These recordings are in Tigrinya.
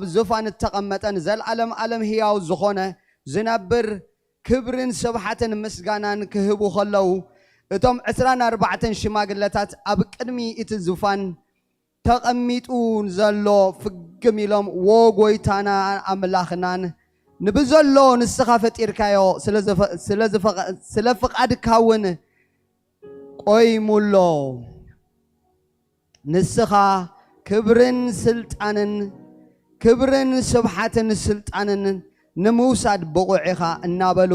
ዙፋን እተቐመጠን ዘልኣለም ኣለም ህያው ዝኾነ ዝነብር ክብርን ስብሓትን ምስጋናን ክህቡ ከለዉ፣ እቶም ዕስራን ኣርባዕተን ሽማግለታት ኣብ ቅድሚ እቲ ዙፋን ተቐሚጡ ዘሎ ፍግም ኢሎም፣ "ዎ ጎይታና ኣምላኽናን ንብዘሎ ንስኻ ፈጢርካዮ ስለ ዝፈ-፣ ስለ ዝፈቐ-፣ ስለ ፍቓድካ እውን ቆይሙሎ። ንስኻ ክብርን ስልጣንን፣ ክብርን ስብሓትን ስልጣንን ንምውሳድ ብቑዕ ኢኻ" እናበሉ፣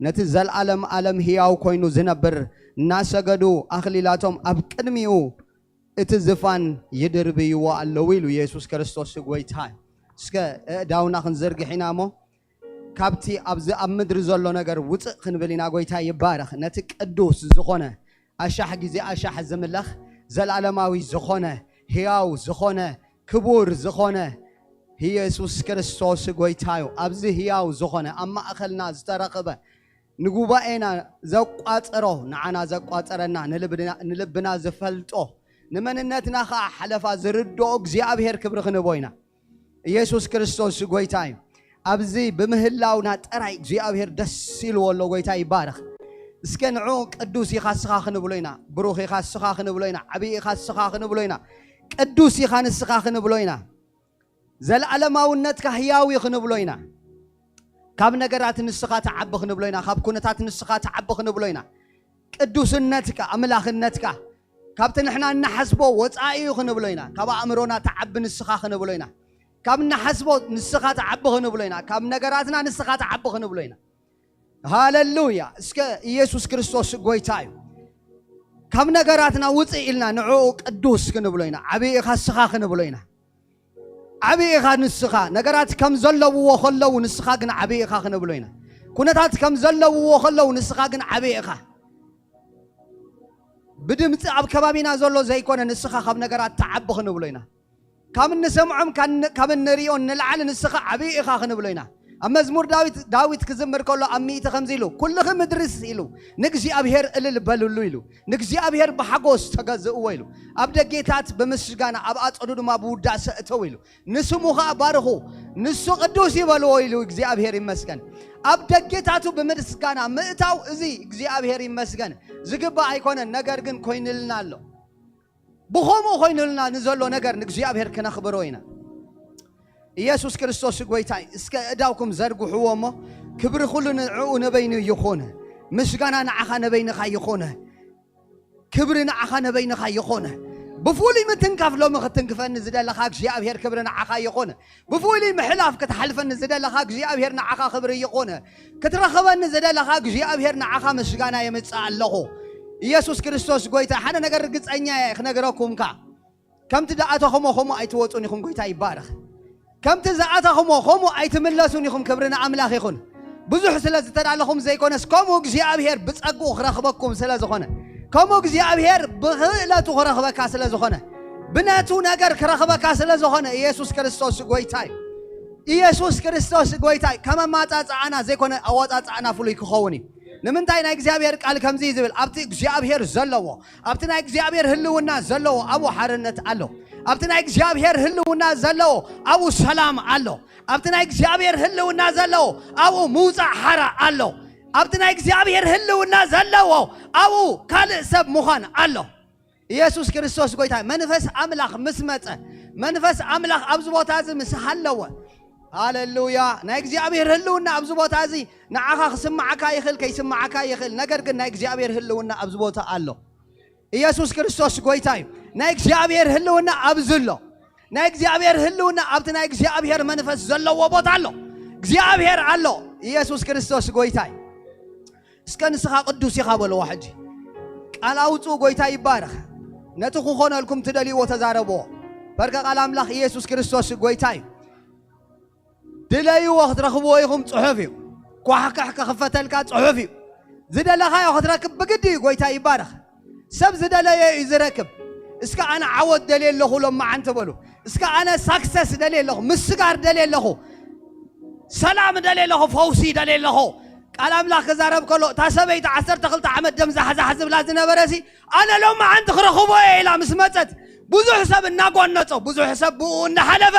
ነቲ ዘልኣለም ኣለም ህያው ኮይኑ ዝነብር እናሰገዱ፣ ኣኽሊላቶም ኣብ ቅድሚኡ እቲ ዝፋን ይድርብይዎ ኣለዉ ኢሉ። ኢየሱስ ክርስቶስ ጎይታ እዩ። እስከ ኣእዳውና ክንዝርግሕ ኢና እሞ፣ ካብቲ ኣብዚ ኣብ ምድሪ ዘሎ ነገር ውፅእ ክንብል ኢና። ጎይታ ይባረኽ። ነቲ ቅዱስ ዝኾነ፣ ኣሻሕ ግዜ ኣሻሕ ዝምለኽ፣ ዘላለማዊ ዝኾነ፣ ህያው ዝኾነ፣ ክቡር ዝኾነ ኢየሱስ ክርስቶስ ጎይታ እዩ። ኣብዚ ህያው ዝኾነ፣ ኣብ ማእኸልና ዝተረኽበ፣ ንጉባኤና ዘቋጸሮ፣ ንዓና ዘቋጸረና፣ ንልብና፣ ንልብና ዝፈልጦ፣ ንመንነትና ኸዓ ሓለፋ ዝርድኦ እግዚኣብሔር ክብሪ ክንቦ ኢና። ኢየሱስ ክርስቶስ ጎይታ እዩ። ኣብዚ ብምህላውና ጥራይ እግዚኣብሔር ደስ ኢልዎ ኣሎ። ጎይታ ይባረኽ። እስከ ንዑ ቅዱስ ኢኻ እስኻ ክንብሎ ኢና። ብሩኽ ኢኻ እስኻ ክንብሎ ኢና። ዓብዪ ኢኻ እስኻ ክንብሎ ኢና። ቅዱስ ኢኻ ንስኻ ክንብሎ ኢና። ዘለኣለማውነትካ ህያው እዩ ክንብሎ ኢና። ካብ ነገራት ንስኻ ትዓቢ ክንብሎ ኢና። ካብ ኩነታት ንስኻ ትዓቢ ክንብሎ ኢና። ቅዱስነትካ፣ ኣምላኽነትካ፣ ካብቲ ንሕና እንሓስቦ ወጻኢ እዩ ክንብሎ ኢና። ካብ ኣእምሮና ትዓቢ ንስኻ ክንብሎ ኢና። ካብ እንሓስቦ ንስኻ ትዓቢ ክንብሎ ኢና። ካብ ነገራትና ንስኻ ትዓቢ ክንብሎ ኢና። ሃለሉያ! እስከ ኢየሱስ ክርስቶስ ጎይታ እዩ። ካብ ነገራትና ውጽእ ኢልና ንዕኡ ቅዱስ ክንብሎ ኢና። ዓብዪ ኢኻ እስኻ ክንብሎ ኢና። ዓብዪ ኢኻ ንስኻ። ነገራት ከም ዘለውዎ ከለዉ ንስኻ ግን ዓብዪ ኢኻ ክንብሎ ኢና። ኩነታት ከም ዘለውዎ ከለዉ ንስኻ ግን ዓብዪ ኢኻ። ብድምፂ ኣብ ከባቢና ዘሎ ዘይኮነ ንስኻ ካብ ነገራት ትዓቢ ክንብሎ ኢና። ካብ እንሰምዖም ካን-፣ ካብ እንሪኦ ንላዕሊ ንስኻ ዓብዪ ኢኻ ክንብሎ ኢና። ኣብ መዝሙር ዳዊት፣ ዳዊት ክዝምር ከሎ ኣብ ሚእቲ ከምዚ ኢሉ፣ "ኩልኺ ምድርስ" ኢሉ፣ "ንእግዚኣብሔር እልል በልሉ" ኢሉ፣ "ንእግዚኣብሔር ብሓጎስ ተገዝእዎ" ኢሉ፣ "ኣብ ደጌታት ብምስጋና ኣብ ኣጸዱ ድማ ብውዳሰ እተው" ኢሉ፣ "ንስሙ ኸኣ ባርኹ፣ ንሱ ቅዱስ ይበልዎ" ኢሉ፣ እግዚኣብሔር ይመስገን። ኣብ ደጌታቱ ብምስጋና ምእታው፣ እዚ እግዚኣብሔር ይመስገን ዝግባእ ኣይኮነን፣ ነገር ግን ኮይንልና ኣሎ። ብኸምኡ ኮይንልና ንዘሎ ነገር ንእግዚኣብሔር ክነኽብሮ ኢና። ኢየሱስ ክርስቶስ ጎይታ እዩ። እስከ እዳውኩም ዘርግሕዎ እሞ፣ "ክብሪ ኩሉ ንዕኡ ንበይኑ ይኹን፣ ምስጋና ንዓኻ ንበይንኻ ይኹን፣ ክብሪ ንዓኻ ንበይንኻ ይኹን። ብፍሉይ ምትንካፍ ሎሚ ክትንክፈኒ ዝደለኻ እግዚኣብሔር ክብሪ ንዓኻ ይኹን። ብፍሉይ ምሕላፍ ክትሓልፈኒ ዝደለኻ እግዚኣብሔር ንዓኻ ክብሪ ይኹን። ክትረኽበኒ ዝደለኻ እግዚኣብሔር ንዓኻ ምስጋና የምጽእ ኣለኹ።" ኢየሱስ ክርስቶስ ጎይታ። ሓደ ነገር ርግጸኛ እየ ክነግረኩም ከኣ፣ ከምቲ ዝኣተኹሞ ከምኡ ኣይትወጹን ኢኹም። ጎይታ ይባረኽ። ከምቲ ዝኣተኹሞ ከምኡ ኣይትምለሱን ኢኹም። ክብሪ ንኣምላኽ ይኹን። ብዙሕ ስለ ዝተዳለኹም ዘይኮነስ፣ ከምኡ እግዚኣብሔር ብጸግኡ ክረኽበኩም ስለ ዝኾነ፣ ከምኡ እግዚኣብሔር ብኽእለቱ ክረኽበካ ስለ ዝኾነ፣ ብነቱ ነገር ክረኽበካ ስለ ዝኾነ፣ ኢየሱስ ክርስቶስ ጎይታ እዩ። ኢየሱስ ክርስቶስ ጎይታ እዩ። ከም ኣማጻጽኣና ዘይኮነ፣ ኣወጻጽኣና ፍሉይ ክኸውን እዩ። ንምንታይ? ናይ እግዚኣብሔር ቃል ከምዚ እዩ ዝብል፣ "ኣብቲ እግዚኣብሔር ዘለዎ፣ ኣብቲ ናይ እግዚኣብሔር ህልውና ዘለዎ፣ ኣብኡ ሓርነት ኣሎ። ኣብቲ ናይ እግዚኣብሔር ህልውና ዘለዎ፣ ኣብኡ ሰላም ኣሎ። ኣብቲ ናይ እግዚኣብሔር ህልውና ዘለዎ፣ ኣብኡ ምውጻእ ሓራ ኣሎ። ኣብቲ ናይ እግዚኣብሔር ህልውና ዘለዎ፣ ኣብኡ ካልእ ሰብ ምዃን ኣሎ።" ኢየሱስ ክርስቶስ ጎይታ። መንፈስ ኣምላኽ ምስ መጸ፣ መንፈስ ኣምላኽ ኣብዚ ቦታ እዚ ምስ ሃለወ፣ ሃሌሉያ፣ ናይ እግዚኣብሔር ህልውና ኣብዚ ቦታ እዚ ንዓኻ ክስምዓካ ይኽእል፣ ከይስምዓካ ይኽእል። ነገር ግን ናይ እግዚኣብሔር ህልውና ኣብዚ ቦታ ኣሎ። ኢየሱስ ክርስቶስ ጎይታ እዩ። ናይ እግዚኣብሔር ህልውና ኣብዚ ኣሎ። ናይ እግዚኣብሔር ህልውና ኣብቲ ናይ እግዚኣብሔር መንፈስ ዘለዎ ቦታ ኣሎ። እግዚኣብሔር ኣሎ። ኢየሱስ ክርስቶስ ጎይታ እዩ። እስከ ንስኻ ቅዱስ ኢኻ በልዎ ሕጂ። ቃል ኣውጽኡ፣ ጎይታ ይባረኽ። ነቲ ክኾነልኩም ትደልይዎ ተዛረብዎ። በርከ ቃል ኣምላኽ ኢየሱስ ክርስቶስ ጎይታ እዩ። ድለይዎ ክትረኽብዎ ኢኹም፣ ጽሑፍ እዩ። ኳሕካሕ ክኽፈተልካ ጽሑፍ እዩ። ዝደለኻዮ ክትረክብ ብግዲ እዩ። ጎይታ ይባረኽ። ሰብ ዝደለዮ እዩ ዝረክብ። እስከ ኣነ ዓወት ደልየ ኣለኹ ሎም መዓንቲ በሉ። እስከ ኣነ ሳክሰስ ደልየ ኣለኹ፣ ምስጋር ደልየ ኣለኹ፣ ሰላም ደልየ ኣለኹ፣ ፈውሲ ደልየ ኣለኹ። ቃል ኣምላኽ ክዛረብ ከሎ፣ እታ ሰበይቲ ዓሰርተ ክልተ ዓመት ደም ዛሕዛሕ ዝብላ ዝነበረ ሲ፣ ኣነ ሎም መዓንቲ ክረኽቦ እየ ኢላ ምስ መጸት፣ ብዙሕ ሰብ እናጎነጾ፣ ብዙሕ ሰብ ብኡ እናሓለፈ፣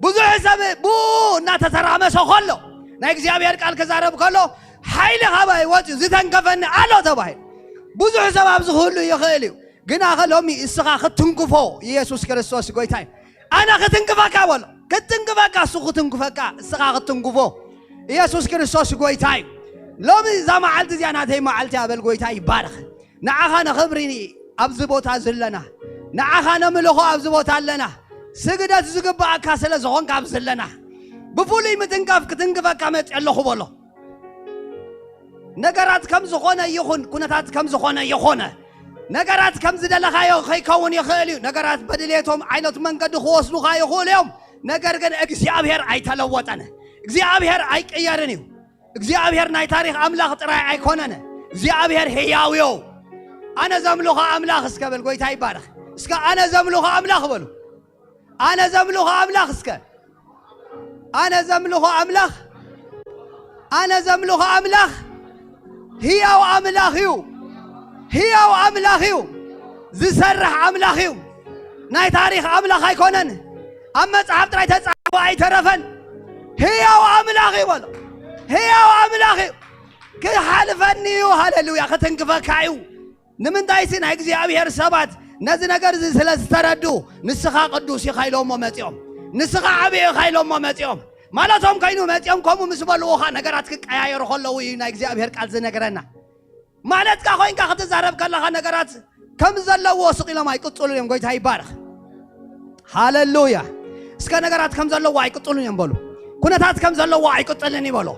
ብዙሕ ሰብ ብኡ እናተተራመሰ ከሎ፣ ናይ እግዚኣብሔር ቃል ክዛረብ ከሎ፣ ሓይሊ ካባይ ወፅዩ ዝተንከፈኒ ኣሎ ተባሂሉ። ብዙሕ ሰብ ኣብዚ ክህሉ ይኽእል እዩ። ግና ኸ ሎሚ እስኻ ክትንክፎ፣ ኢየሱስ ክርስቶስ ጎይታ እዩ። ኣነ ክትንክፈካ በሎ። ክትንክፈካ፣ እሱ ክትንክፈካ፣ እስኻ ክትንክፎ። ኢየሱስ ክርስቶስ ጎይታ እዩ። ሎሚ እዛ መዓልቲ እዚኣ ናተይ መዓልቲ እያ በል። ጎይታ ይባረኽ። ንዓኻ ንኽብሪ ኣብዚ ቦታ ዘለና፣ ንዓኻ ነምልኾ ኣብዚ ቦታ ኣለና። ስግደት ዝግብኣካ ስለ ዝኾንካ ኣብዚ ኣለና። ብፍሉይ ምትንካፍ ክትንክፈካ መፅእ ኣለኹ በሎ። ነገራት ከም ዝኾነ ይኹን፣ ኩነታት ከም ዝኾነ ይኾነ፣ ነገራት ከም ዝደለኻዮ ከይከውን ይኽእል እዩ። ነገራት በድሌቶም ዓይነት መንገዲ ክወስዱኻ ይኽእሉ እዮም። ነገር ግን እግዚኣብሔር ኣይተለወጠን። እግዚኣብሔር ኣይቅየርን እዩ። እግዚኣብሔር ናይ ታሪኽ ኣምላኽ ጥራይ ኣይኮነን። እግዚኣብሔር ህያው እዩ። ኣነ ዘምልኾ ኣምላኽ እስከ በል። ጎይታ ይባረኽ። እስከ ኣነ ዘምልኾ ኣምላኽ በሉ። ኣነ ዘምልኾ ኣምላኽ እስከ። ኣነ ዘምልኾ ኣምላኽ፣ ኣነ ዘምልኾ ኣምላኽ ህያው ኣምላኽ እዩ። ህያው ኣምላኽ እዩ። ዝሰርሕ ኣምላኽ እዩ። ናይ ታሪኽ ኣምላኽ ኣይኮነን። ኣብ መጽሓፍ ጥራይ ተጻሒፉ ኣይተረፈን። ህያው ኣምላኽ እዩ በሎ። ህያው ኣምላኽ እዩ። ክሓልፈኒ እዩ። ሃሌሉያ። ክትንክፈካ እዩ። ንምንታይሲ ናይ እግዚኣብሔር ሰባት ነዚ ነገር እዚ ስለ ዝተረዱ፣ ንስኻ ቅዱስ ኢኻ ኢሎሞ መጺኦም። ንስኻ ዓብዪ ኢኻ ኢሎሞ መጺኦም። ማለቶም ከይኑ መጺኦም ከምኡ ምስ በልዎ ኸኣ ነገራት ክቀያየሩ ከለዉ እዩ ናይ እግዚኣብሔር ቃል ዝነግረና። ማለትካ ኮይንካ ክትዛረብ ከለኻ ነገራት ከም ዘለዎ ስቕ ኢሎም ኣይቅጽሉን እዮም። ጎይታ ይባረኽ። ሃሌሉያ። እስከ ነገራት ከም ዘለዎ ኣይቅጽሉን እዮም በሉ። ኩነታት ከም ዘለዎ ኣይቅጽልን ይበሎ።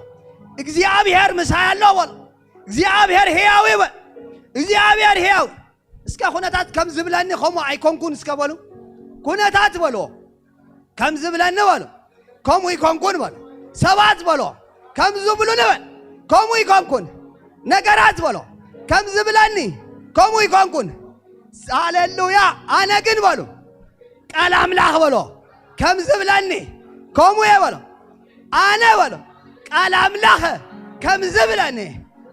እግዚኣብሔር ምሳይ ኣሎ በሎ። እግዚኣብሔር ሕያው ይበል። እግዚኣብሔር ሕያው። እስከ ኩነታት ከም ዝብለኒ ከምኡ ኣይኮንኩን እስከ በሉ። ኩነታት በሎ ከም ዝብለኒ በሎ ከምኡ ይኮንኩን በሎ። ሰባት በሎ ከም ዝብሉኒ በል ከምኡ ይኮንኩን። ነገራት በሎ ከም ዝብለኒ ከምኡ ይኮንኩን። ሃሌሉያ። ኣነ ግን በሉ ቃል ኣምላኽ በሎ ከም ዝብለኒ ከምኡ እየ በሎ። ኣነ በሎ ቃል ኣምላኽ ከም ዝብለኒ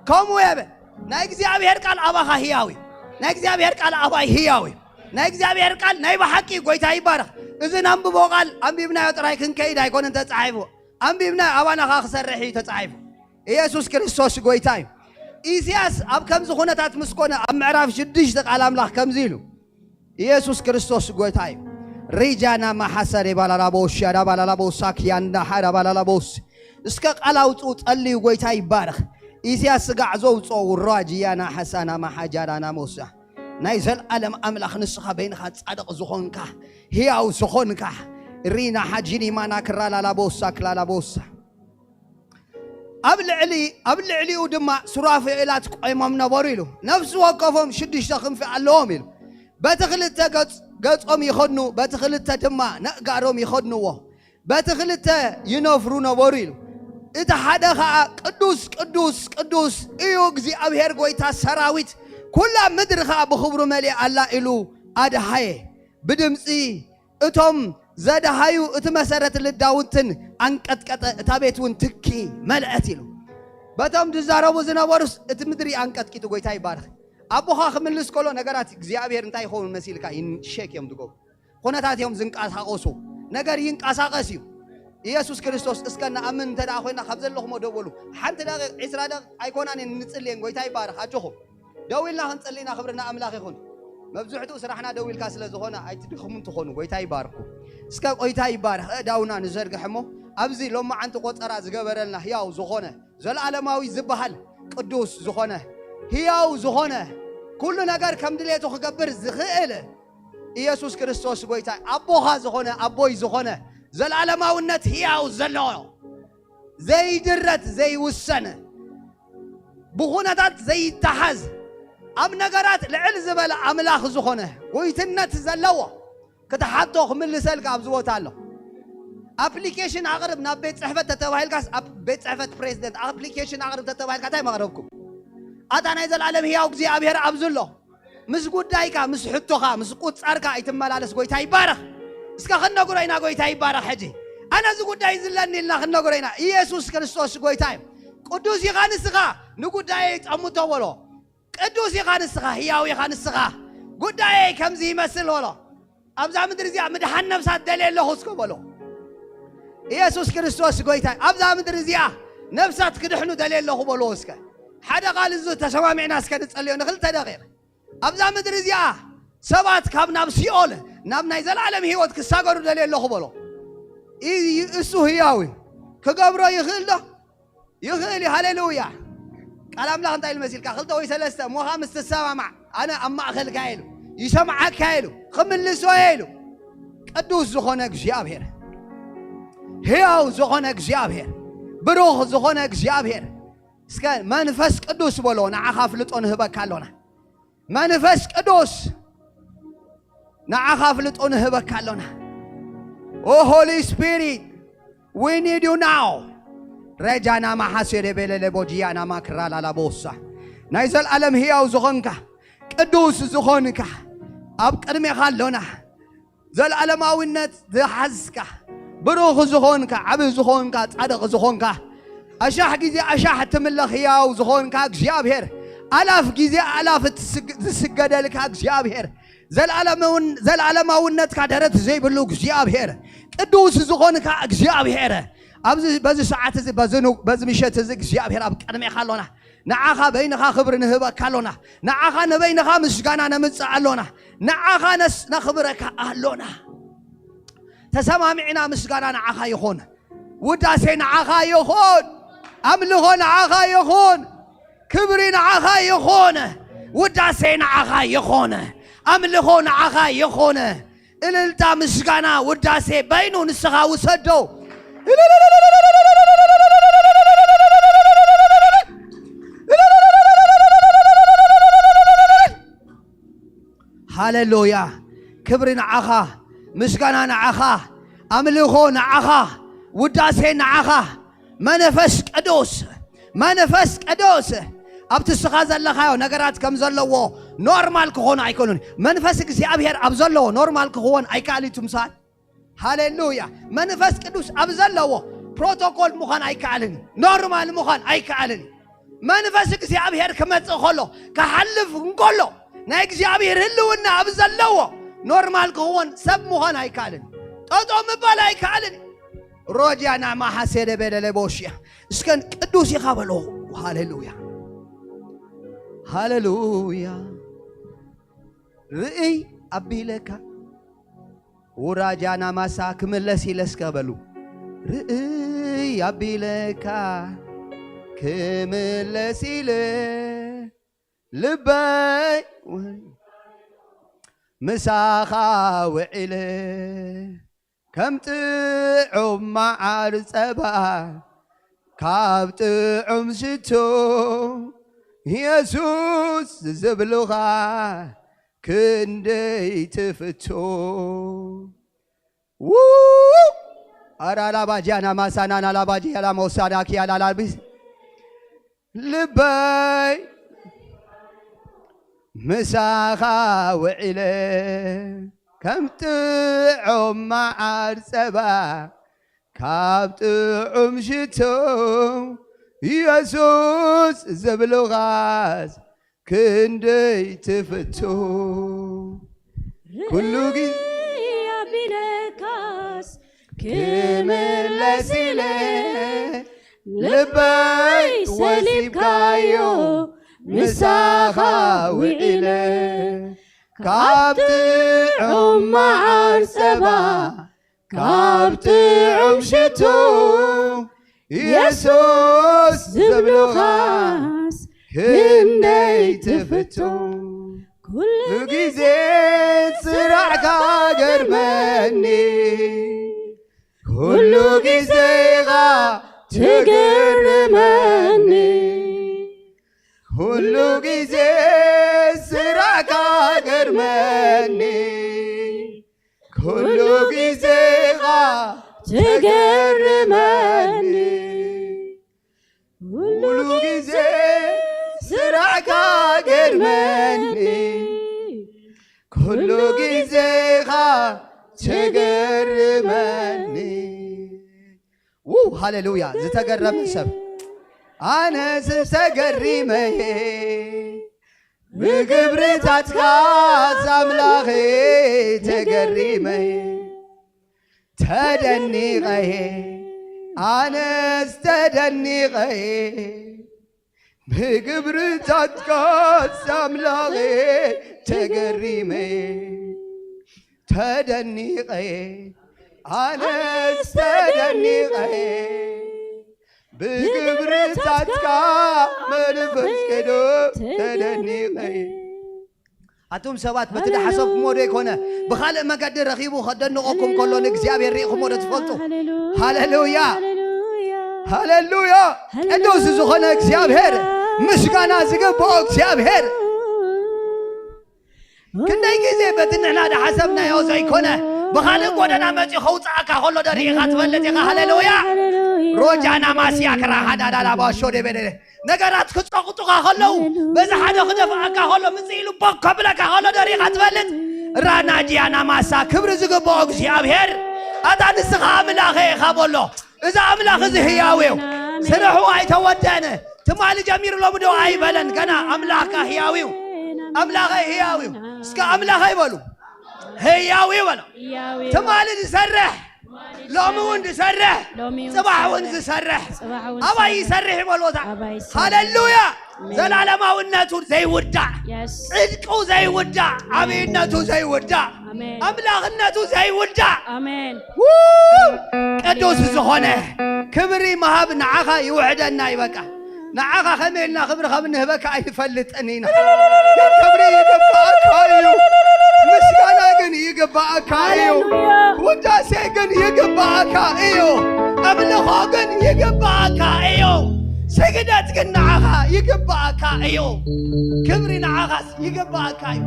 ከምኡ እየ በል። ናይ እግዚኣብሔር ቃል ኣባኻ ህያው እዩ። ናይ እግዚኣብሔር ቃል ኣባይ ህያው እዩ። ናይ እግዚኣብሔር ቃል ናይ ብሓቂ ጎይታ ይባረኽ። እዚ ነንብቦ ቃል ኣንቢብናዮ ጥራይ ክንከይድ ኣይኮነን ተጻሒፉ። ኣንቢብናዮ ኣባና ኸኣ ክሰርሕ እዩ ተጻሒፉ። ኢየሱስ ክርስቶስ ጎይታ እዩ። ኢሳያስ ኣብ ከምዚ ኩነታት ምስ ኮነ ኣብ ምዕራፍ ሽዱሽተ ቃል ኣምላኽ ከምዚ ኢሉ። ኢየሱስ ክርስቶስ ጎይታ እዩ። ሪጃና ማሓሰር የባላላቦሽ ያዳባላላቦሳ ክያንዳ ሓዳባላላቦስ። እስከ ቃል ኣውፅኡ ጸልዩ። ጎይታ ይባረኽ። ኢሳያስ ስጋዕ ዘውፅኦ ውራጅ ያና ሓሳና ማሓጃዳና ሞሳ። ናይ ዘልኣለም ኣምላኽ ንስኻ በይንኻ ጻድቕ ዝኾንካ፣ ህያው ዝኾንካ፣ ሪና ሓጂኒ ማና ክራላላቦሳ ክላላቦሳ። ኣብ ልዕሊ ኣብ ልዕሊኡ ድማ ሱራፌላት ቆይሞም ነበሩ ኢሉ። ነፍሲ ወከፎም ሽዱሽተ ክንፊ ኣለዎም ኢሉ። በቲ ክልተ ገጽ- ገጾም ይኸድኑ፣ በቲ ክልተ ድማ ነእጋሮም ይኸድንዎ። በቲ ክልተ ይነፍሩ ነበሩ ኢሉ። እቲ ሓደ ኸኣ ቅዱስ ቅዱስ ቅዱስ እዩ እግዚኣብሔር ጎይታ ሰራዊት፣ ኩላ ምድሪ ኸኣ ብኽብሩ መሊኣ ኣላ ኢሉ ኣድሃየ። ብድምጺ እቶም ዘድሃዩ እቲ መሰረት ልዳውንትን ኣንቀጥቀጠ፣ እታ ቤት እውን ትኪ መልአት ኢሉ። በቶም ዝዛረቡ ዝነበሩስ እቲ ምድሪ ኣንቀጥቂጡ። ጎይታ ይባረኽ። ኣቦኻ ክምልስ ከሎ ነገራት እግዚኣብሔር እንታይ ይኸውን መሲልካ ይን- ሸክ እዮም ዝገብሩ። ኩነታት እዮም ዝንቀሳቐሱ። ነገር ይንቀሳቐስ እዩ። ኢየሱስ ክርስቶስ እስከ ንኣምን እንተ ደኣ ኮይና ካብ ዘለኹሞ ደው በሉ። ሓንቲ ደቂቕ፣ ዒስራ ደቂቕ ኣይኮናን እየን እንጽልየን። ጎይታ ይባረኽ። ኣጆኹም። ደው ኢልና ክንጽሊ ኢና። ክብሪ ንኣምላኽ ይኹን። መብዝሕትኡ ስራሕና ደው ኢልካ ስለ ዝኾነ ኣይትድኽሙን ትኾኑ። ጎይታ ይባርኩ። እስከ ጎይታ ይባረኽ። ኣእዳውና ንዘርግሕ እሞ ኣብዚ ሎማዓንቲ ቆጸራ ዝገበረልና ህያው ዝኾነ፣ ዘለኣለማዊ ዝበሃል፣ ቅዱስ ዝኾነ፣ ህያው ዝኾነ፣ ኩሉ ነገር ከም ድሌቱ ክገብር ዝኽእል ኢየሱስ ክርስቶስ ጎይታ፣ ኣቦኻ ዝኾነ፣ ኣቦይ ዝኾነ፣ ዘለኣለማውነት ህያው ዘለዎ፣ ዘይድረት፣ ዘይውሰን፣ ብኹነታት ዘይተሓዝ፣ ኣብ ነገራት ልዕል ዝበለ ኣምላኽ ዝኾነ፣ ጎይትነት ዘለዎ፣ ክትሓቶ ክምልሰልካ ኣብዚ ቦታ ኣሎ። ኣፕሊኬሽን ኣቕርብ ናብ ቤት ጽሕፈት ተተባሂልካስ፣ ኣብ ቤት ጽሕፈት ፕሬዚደንት ኣፕሊኬሽን ኣቕርብ ተተባሂልካ እንታይ መቕረብኩም? ኣታ ናይ ዘለኣለም ህያው እግዚኣብሔር ኣብዚ ኣሎ። ምስ ጉዳይካ፣ ምስ ሕቶኻ፣ ምስ ቁጻርካ ኣይትመላለስ። ጎይታ ይባረኽ። እስከ ክንነግሮ ኢና፣ ጎይታ ይባረኽ። ሕጂ ኣነ እዚ ጉዳይ ዝለኒ ኢልና ክንነግሮ ኢና። ኢየሱስ ክርስቶስ ጎይታ እዩ። ቅዱስ ኢኻ ንስኻ፣ ንጉዳየይ ጠምቶ በሎ። ቅዱስ ኢኻ ንስኻ፣ ህያው ኢኻ ንስኻ። ጉዳየይ ከምዚ ይመስል በሎ። ኣብዛ ምድሪ እዚኣ ምድሓን ነፍሳት ደልየ ኣለኹ እስከ በሎ። ኢየሱስ ክርስቶስ ጎይታ እዩ። ኣብዛ ምድሪ እዚኣ ነፍሳት ክድሕኑ ደልየ ኣለኹ በልዎ እስከ። ሓደ ቃል እዚ ተሰማሚዕና እስከ ንጸልዮ ንክልተ ደቂቕ። ኣብዛ ምድሪ እዚኣ ሰባት ካብ ናብ ሲኦል ናብ ናይ ዘለዓለም ህይወት ክሳገሩ ደልየ ኣለኹ በሎ። ኢ-፣ እሱ ህያው እዩ። ክገብሮ ይኽእል ዶ? ይኽእል እዩ። ሃሌሉያ። ቃል ኣምላኽ እንታይ ኢሉ መሲልካ? ክልተ ወይ ሰለስተ እሞኻ ምስ ትሰማማዕ ኣነ ኣብ ማእከልካ ኢሉ ይሰምዓካ ኢሉ ክምልሶ እየ ኢሉ። ቅዱስ ዝኾነ እግዚኣብሔር፣ ህያው ዝኾነ እግዚኣብሔር፣ ብሩኽ ዝኾነ እግዚኣብሔር፣ እስከ መንፈስ ቅዱስ በሎ። ንዓኻ ኣፍልጦ ንህበካ ኣሎና። መንፈስ ቅዱስ ንዓኻ ኣፍልጦ ንህበካ ኣሎና። Oh Holy Spirit, we need you now. ረጃና ማሓሴደ ቤለለ ቦጂያና ማክራ ላላ ቦሳ። ናይ ዘልኣለም ህያው ዝኾንካ፣ ቅዱስ ዝኾንካ፣ ኣብ ቅድሜኻ ኣሎና። ዘልኣለማዊነት ዝሓዝካ፣ ብሩኽ ዝኾንካ፣ ዓቢ ዝኾንካ፣ ጻድቕ ዝኾንካ፣ ኣሻሕ ግዜ ኣሻሕ እትምለኽ ህያው ዝኾንካ እግዚኣብሔር፣ ኣላፍ ግዜ ኣላፍ እትስግ-፣ ዝስገደልካ እግዚኣብሔር፣ ዘልኣለማውን-፣ ዘልኣለማውነትካ ደረት ዘይብሉ እግዚኣብሔር፣ ቅዱስ ዝኾንካ እግዚኣብሔር፣ ኣብዚ በዚ ሰዓት እዚ፣ በዚ ኑ-፣ በዚ ምሸት እዚ እግዚኣብሔር ኣብ ቅድሜኻ ኣሎና። ንዓኻ በይንኻ ክብሪ ንህበካ ኣሎና። ንዓኻ ንበይንኻ ምስጋና ነምጽእ ኣሎና። ንዓኻ ነስ-፣ ነኽብረካ ኣሎና። ተሰማሚዕና ምስጋና ንዓኻ ይኹን። ውዳሴ ንዓኻ ይኹን። ኣምልኾ ንዓኻ ይኹን። ክብሪ ንዓኻ ይኹን። ውዳሴ ንዓኻ ይኹን። ኣምልኾ ንዓኻ ይኹን። እልልታ፣ ምስጋና፣ ውዳሴ በይኑ ንስኻ ውሰዶ። ሃሌሉያ። ክብሪ ንዓኻ፣ ምስጋና ንዓኻ፣ ኣምልኾ ንዓኻ፣ ውዳሴ ንዓኻ። መንፈስ ቅዱስ፣ መንፈስ ቅዱስ ኣብቲ ስኻ ዘለኻዮ ነገራት ከም ዘለዎ ኖርማል ክኾኑ ኣይኮኑን። መንፈስ እግዚኣብሔር ኣብ ዘለዎ ኖርማል ክኽወን ኣይከኣል እዩ ትምሳል። ሃሌሉያ። መንፈስ ቅዱስ ኣብ ዘለዎ ፕሮቶኮል ምዃን ኣይከኣልን እዩ። ኖርማል ምዃን ኣይከኣልን እዩ። መንፈስ እግዚኣብሔር ክመጽእ ከሎ፣ ክሓልፍ እንከሎ፣ ናይ እግዚኣብሔር ህልውና ኣብ ዘለዎ ኖርማል ክኽወን ሰብ ምዃን ኣይከኣልን። ጠጦ ምባል ኣይከኣልን። ሮጃና ማሓሴደ ቤለለ ቦሽያ። እስከን ቅዱስ ኢኻ በሎ። ሃሌሉያ። ሃሌሉያ። ርእይ ኣቢለካ። ውራጃና ማሳ ክምለስ ኢለ እስከ በሉ። ርእይ ኣቢለካ ክምለስ ኢለ ልበይ ምሳኻ ውዒለ ከም ጥዑም መዓር ጸባ ካብ ጥዑም ሽቶ የሱስ ዝብሉኻ ክንደይ ትፍቶ። ው! ኣራላባጃና ማሳናና ላባጂ ያላ መውሳዳ ኪያላ ላልቢስ ልበይ ምሳኻ ውዒለ ከም ጥዑም መዓር ጸባ ካብ ጥዑም ሽቶ የሱስ ዝብሉኻስ ክንደይ ትፍቶ። ኩሉ ግዜ ኣቢለካስ ክምለስ ኢለ ልበይ ወሲብካዮ ምሳኻ ውዒለ ካብ ጥዑም መዓር ጸባ ካብ ጥዑም ሽቱ የሱስ ዝብሉኻስ ክንደይ ትፍቱ። ኩሉ ግዜ ስራሕካ ገርመኒ፣ ኩሉ ግዜ ኢኻ ትግርመኒ፣ ኩሉ ግዜ ስራሕካ ገርመኒ። ኩሉ ግዜ ኢኻ ትገርመኒ፣ ኩሉ ግዜ ስራሕካ ገርመኒ፣ ኩሉ ግዜ ኢኻ ትገርመኒ። ው ሃሌሉያ። ዝተገረመ ሰብ ኣነስ ተገሪመ ብግብርታትካ ኣምላኸ ተገሪመ ተደኒቐ ኣነስ ተደኒቐ ብግብርታትካስ ኣምላኸ ተገሪመ፣ ተደኒቐ፣ ኣነስ ተደኒቐ ብግብርታትካ መንፈስ ቅዱስ ተደኒቐ። ኣቱም ሰባት፣ በቲ ሃሌሉያ። ዝሓሰብኩምዎ ዶ ይኮነ? ብኻልእ መገዲ ረኺቡ ከደንቐኩም ከሎ ንእግዚኣብሔር ሪኢኹምዎ ዶ ትፈልጡ? ሃሌሉያ። ሃሌሉያ። ሃሌሉያ። ሃሌሉያ። ቅዱስ ዝኾነ እግዚኣብሔር፣ ምስጋና ዝግብኦ እግዚኣብሔር። ክንደይ ግዜ በቲ ንሕና ዝሓሰብናዮ ዘይኮነ፣ ብኻልእ ጎደና መጺኡ ከውጽኣካ ከሎ ዶ ርኢኻ ትፈልጥ ኢኻ? ሃሌሉያ። ሃሌሉያ። ሮጃና ማስያ ክራ ሃዳዳላ ባሾ ደበደደ። ነገራት ክጸቕጡኻ ከለዉ፣ በዚ ሓደ ክደፍኣካ ከሎ፣ ምጽእ ኢሉ ቦክ ከብለካ ከሎ ዶ ርኢኻ ትፈልጥ? ራናጅያና ማሳ፣ ክብሪ ዝግብኦ እግዚኣብሔር፣ ኣታ ንስኻ ኣምላኸ ኢኻ በሎ። እዚ ኣምላኽ እዚ ህያው እዩ። ስርሑ ኣይተወደአን። ትማሊ ጀሚሩ ሎሚ ዶ ኣይበለን። ገና ኣምላኽካ ህያው እዩ። ኣምላኸይ ህያው እዩ። እስከ ኣምላኸይ በሉ። ህያው እዩ በሎ። ህያው እዩ። ትማሊ ዝሰርሕ፣ ትማሊ ሎሚ እውን ዝሰርሕ፣ ሎሚ እውን ጽባሕ እውን ዝሰርሕ፣ ዝሰርሕ፣ ጽባሕ እውን ኣባይ ዝሰርሕ። ይሰርሕ ይበልዎ እታ። ኣባይ ይሰርሕ። ሃሌሉያ። ኣሜን። ዘላለማውነቱ ዘይውዳእ፣ የስ። ጽድቁ ዘይውዳእ፣ ኣሜን። ኣብይነቱ ዘይውዳእ፣ ኣሜን። ኣምላኽነቱ ዘይውዳእ። ኣሜን። ው! ቅዱስ ዝኾነ ክብሪ ምሃብ ንዓኻ ይውሕደና እዩ በቃ። ንዓኻ ከመይ ኢልና ክብሪ ከም እንህበካ ኣይንፈልጥን ኢና። ግን ክብሪ ይግባኣካ እዩ። ምስጋና ግን ይግባኣካ እዩ። ሃሌሉያ። ውዳሴ ግን ይግባኣካ እዩ። ኣምልኾ ግን ይግባኣካ እዩ። ስግደት ግን ንዓኻ ይግባኣካ እዩ። ክብሪ ንዓኻስ ይግባኣካ እዩ።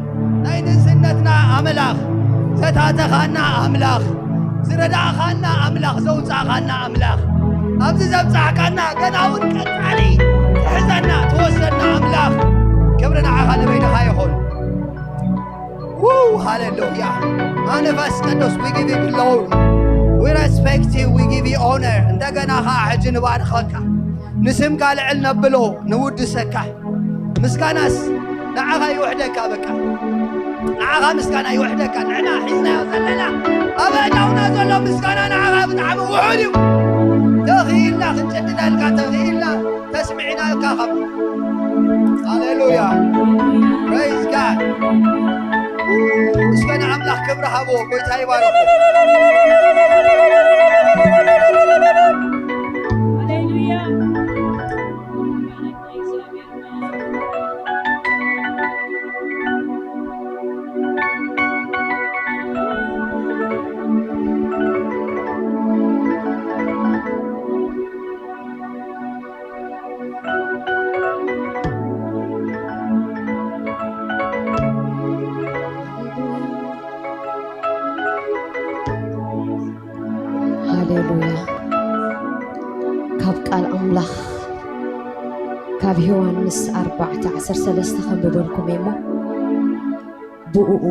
ናይ ንእስነትና ኣምላኽ፣ ዘታተኻና ኣምላኽ፣ ዝረዳእኻና ኣምላኽ፣ ዘውጻእኻና ኣምላኽ፣ ኣብዚ ዘብጻሕካና ገና እውን ቀጻሊ ትሕዘና፣ ትወስደና ኣምላኽ፣ ክብሪ ንዓኻ ንበይንኻ ይኹን። ው፣ ሃሌሉያ። መንፈስ ቅዱስ፣ we give you glory, we respect you, we give you honor። እንደገና ኸዓ ሕጂ ንባርኸካ፣ ንስምካ ልዕል ነብሎ፣ ንውድሰካ። ምስጋናስ ንዓኻ ይውሕደካ፣ በቃ ንዓኻ ምስጋና ይውሕደካ። ንሕና ሒዝናዮ ዘለና ኣብ ኣእዳውና ዘሎ ምስጋና ንዓኻ ብጣዕሚ ውሑድ እዩ። ተኽኢልና ክንጭድደልካ፣ ተኽኢልና ተስሚዕናልካ ካብ። ሃሌሉያ። Praise God። እስከ ንኣምላኽ ክብሪ ሃብዎ። ጎይታ ይባረኹ። ሃሌሉያ። ሃሌሉያ። ካብ ቃል ኣምላኽ ካብ ዮሃንስ ኣርባዕተ ዓሰርተ ሰለስተ ከንብበልኩም እየ እሞ፣ ብእኡ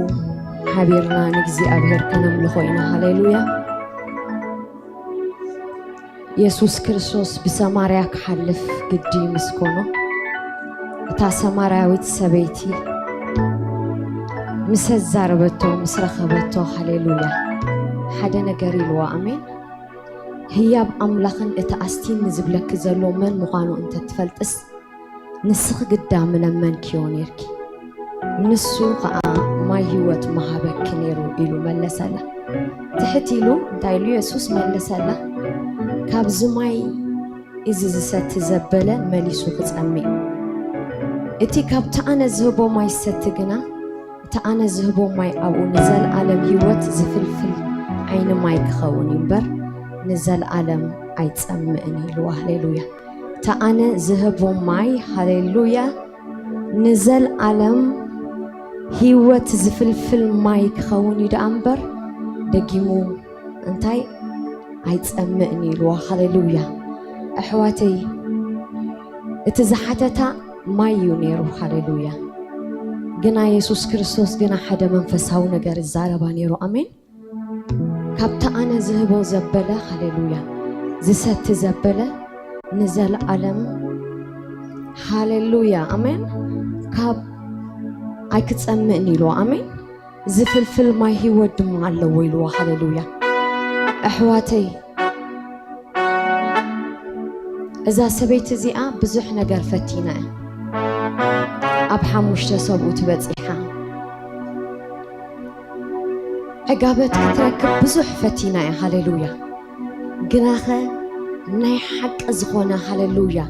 ሓቢርና ንእግዚኣብሔር ከነምልኾ ኢና። ሃሌሉያ። የሱስ ክርስቶስ ብሰማርያ ክሓልፍ ግዲ ምስ ኮኖ፣ እታ ሰማርያዊት ሰበይቲ ምስ ኣዛረበቶ፣ ምስ ረኸበቶ፣ ሃሌሉያ፣ ሓደ ነገር ኢልዋ። ኣሜን። ህያብ ኣምላኽን እቲ ኣስቲኒ ዝብለኪ ዘሎ መን ምዃኑ እንተ ትፈልጥስ፣ ንስኺ ግዳ ምለመንክዮ ኔርኪ፣ ንሱ ኸኣ ማይ ህይወት ምሃበኪ ኔሩ ኢሉ መለሰላ። ትሕት ኢሉ እንታይ ኢሉ የሱስ መለሰላ? ካብዚ ማይ እዚ ዝሰቲ ዘበለ መሊሱ ክጸምእ እዩ። እቲ ካብቲ ኣነ ዝህቦ ማይ ዝሰቲ ግና፣ እቲ ኣነ ዝህቦ ማይ ኣብኡ ንዘለኣለም ህይወት ዝፍልፍል ዓይኒ ማይ ክኸውን እዩ እምበር፣ ንዘለኣለም ኣይጸምእን ኢልዋ። ሃሌሉያ። እቲ ኣነ ዝህቦ ማይ፣ ሃሌሉያ፣ ንዘለኣለም ህይወት ዝፍልፍል ማይ ክኸውን እዩ ደኣ እምበር፣ ደጊሙ እንታይ ኣይጸምእን ኢልዋ። ሃሌሉያ። ኣሕዋተይ፣ እቲ ዝሓተታ ማይ እዩ ነይሩ። ሃሌሉያ። ግና የሱስ ክርስቶስ ግና ሓደ መንፈሳዊ ነገር ይዛረባ ነይሩ። ኣሜን። ካብቲ ኣነ ዝህቦ ዘበለ፣ ሃሌሉያ፣ ዝሰቲ ዘበለ ንዘለኣለም፣ ሃሌሉያ፣ ኣሜን፣ ካብ ኣይክጸምእን ኢልዎ። ኣሜን። ዝፍልፍል ማይ ህይወት ድማ ኣለዎ ኢልዎ። ሃሌሉያ። ኣሕዋተይ፣ እዛ ሰበይቲ እዚኣ ብዙሕ ነገር ፈቲና እያ። ኣብ ሓሙሽተ ሰብኡት በጺሓ። ዕጋበት ክትረክብ ብዙሕ ፈቲና እያ። ሃሌሉያ። ግናኸ ናይ ሓቂ ዝኾነ፣ ሃሌሉያ፣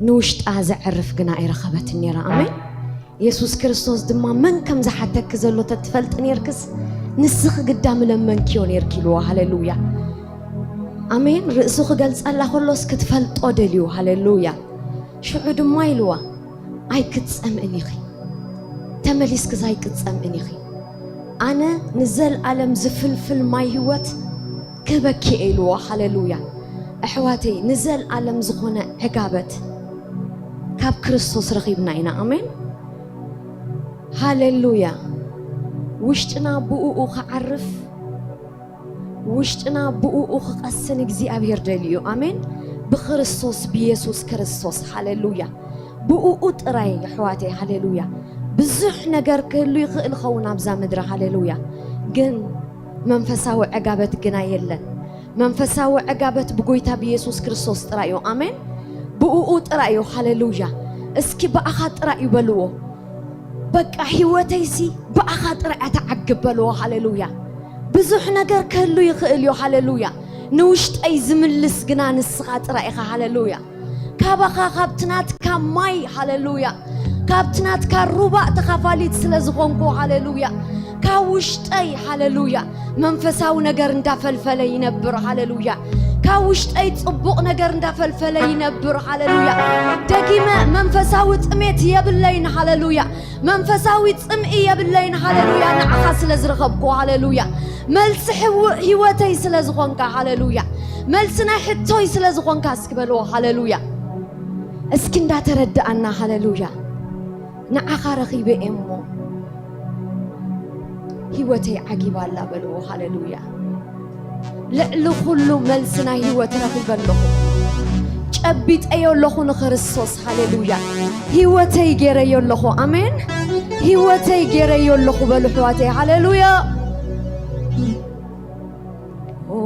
ንውሽጣ ዘዕርፍ ግና ኣይረኸበትን ነይራ። ኣሜን። የሱስ ክርስቶስ ድማ፣ "መን ከም ዝሓተኪ ዘሎ ተትፈልጢ ኔርክስ፣ ንስኺ ግዳ ምለመንክዮ ኔርኪ" ኢልዎ። ሃሌሉያ። ኣሜን። ርእሱ ክገልጸላ ከሎስ ክትፈልጦ ደልዩ። ሃሌሉያ። ሽዑ ድማ ኢልዋ፣ "ኣይክትጸምእን ኢኺ። ተመሊስክስ ኣይክትጸምእን ኢኺ። ኣነ ንዘልኣለም ዝፍልፍል ማይ ህይወት ክህበኪ እየ" ኢልዎ። ሃሌሉያ። ኣሕዋተይ፣ ንዘልኣለም ዝኾነ ዕጋበት ካብ ክርስቶስ ረኺብና ኢና። ኣሜን። ሃሌሉያ። ውሽጥና ብእኡ ክዓርፍ፣ ውሽጥና ብእኡ ክቐስን እግዚኣብሔር ደልዩ እዩ። ኣሜን። ብክርስቶስ፣ ብየሱስ ክርስቶስ። ሃሌሉያ። ብእኡ ጥራይ፣ ኣሕዋተይ። ሃሌሉያ። ብዙሕ ነገር ክህሉ ይኽእል ኸውን ኣብዛ ምድሪ። ሃሌሉያ። ግን መንፈሳዊ ዕጋበት ግና የለን። መንፈሳዊ ዕጋበት ብጎይታ ብየሱስ ክርስቶስ ጥራይ እዩ። ኣሜን። ብእኡ ጥራይ እዩ። ሃሌሉያ። እስኪ ብኣኻ ጥራይ እዩ በልዎ። በቃ ህይወተይሲ ብኣኻ ጥራይ እያ ትዓግብ በልዎ። ሃሌሉያ። ብዙሕ ነገር ክህሉ ይኽእል እዩ። ሃሌሉያ። ንውሽጠይ ዝምልስ ግና ንስኻ ጥራይ ኢኻ። ሃሌሉያ። ካባኻ፣ ካብቲ ናትካ ማይ፣ ሃሌሉያ፣ ካብቲ ናትካ ሩባ ተኻፋሊት ስለ ዝኾንኩ፣ ሃሌሉያ፣ ካብ ውሽጠይ፣ ሃሌሉያ፣ መንፈሳዊ ነገር እንዳፈልፈለ ይነብር። ሃሌሉያ። ካብ ውሽጠይ ጽቡቕ ነገር እንዳፈልፈለ ይነብር። ሃሌሉያ። ደጊመ መንፈሳዊ ጥሜት የብለይን። ሃሌሉያ። መንፈሳዊ ጽምኢ የብለይን። ሃሌሉያ። ንዓኻ ስለ ዝረኸብኩ፣ ሃሌሉያ፣ መልሲ ሕው-፣ ህይወተይ ስለ ዝኾንካ፣ ሃሌሉያ፣ መልሲ ናይ ሕቶይ ስለ ዝኾንካ፣ እስኪ በልዎ። ሃሌሉያ። እስኪ እንዳተረዳኣና፣ ሃሌሉያ፣ ንዓኻ ረኺበ እየ እሞ ህይወተይ ዓጊባ ኣላ በልዎ። ሃሌሉያ። ልዕሊ ኩሉ መልሲ ናይ ህይወት ረኺበ ኣለኹ። ጨቢጠዮ ኣለኹ ንክርስቶስ። ሃሌሉያ። ህይወተይ ገይረዮ ኣለኹ። ኣሜን። ህይወተይ ገይረዮ ኣለኹ በሉ ኣሕዋተይ። ሃሌሉያ። ኦ፣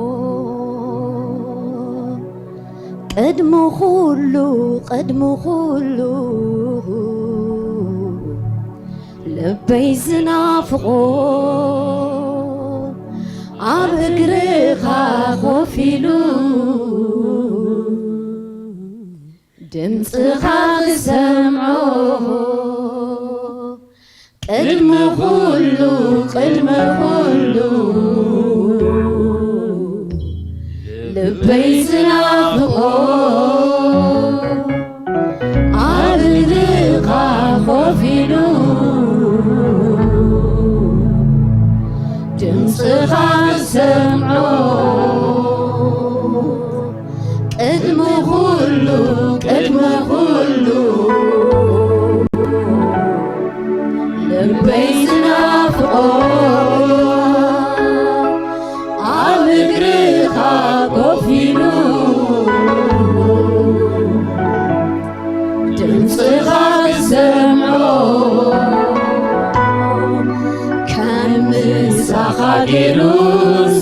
ቅድሚ ኩሉ፣ ቅድሚ ኩሉ ልበይ ዝናፍቖ ኣብ እግርኻ ኮፍ ኢሉ ድምፅኻ ክሰምዖ ቅድሚ ኩሉ፣ ቅድሚ ኩሉ ልበይ ዝናፍቖ ኣብ እግርኻ ኮፍ ኢሉ ድምፅኻ ክሰምዖ ቅድሚ ኩሉ፣ ቅድሚ ኩሉ ልበይ ዝናፍቖ ኣብ እግርኻ ኮፍ ኢሉ ድምፅኻ ክሰምዖ ከም ምሳኻ ገይሩ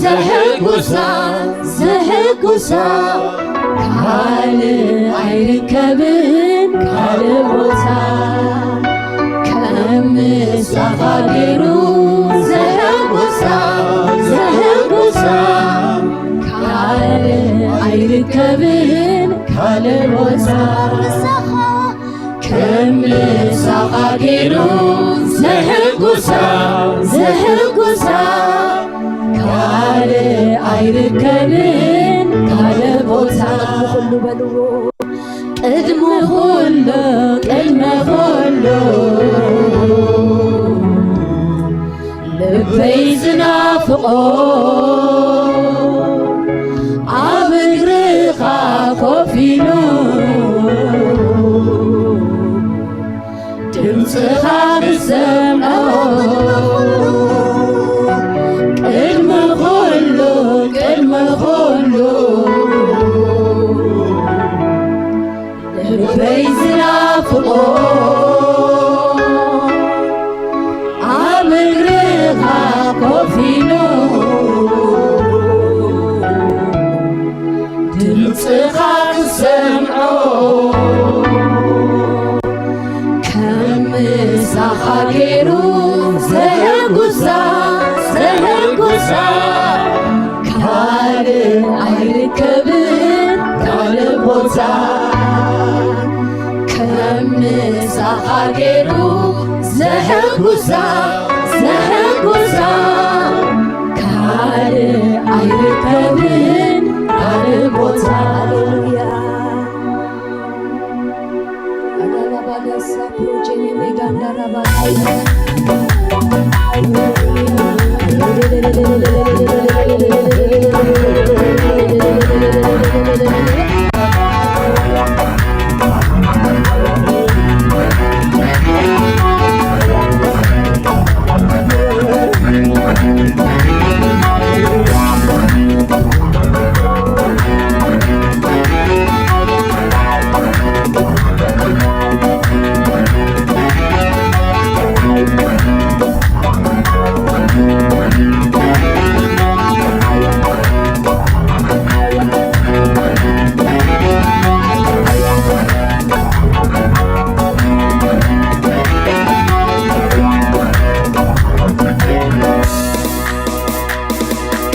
ዘሕጉሳ፣ ዘሕጉሳ ካልእ ኣይርከብን ካልእ ቦታ ከም ምሳኻ ገይሩ ዘሕጉሳ፣ ዘሕጉሳ ካልእ ኣይርከብን ካልእ ቦታ። ከም ምሳኻ ገይሩ ዘሕጉሳ፣ ዘሕጉሳ ካልእ ኣይርከብን ካልእ ቦታ። ኩሉ በልዎ። ቅድሚ ኩሉ፣ ቅድሚ ኩሉ ልበይ ዝናፍቖ ኣብ እግርኻ ኮፍ ኢሉ ድምፅኻ ክሰምዖ ቅድሚ ኩሉ፣ ቅድሚ ኩሉ ልበይ ዝናፍቖ ኣብ እግርኻ ኮፍ ኢሉ ድምፅኻ ክሰምዖ ገይሩ ዘሕጉሳ፣ ዘሕጉሳ፣ ካልእ ኣይርከብን ካልእ ቦታ። ከም ምሳኻ ገይሩ ዘሕጉሳ፣ ዘሕጉሳ፣ ካልእ ኣይርከብን ካልእ ቦታ። ሃሌሉያ።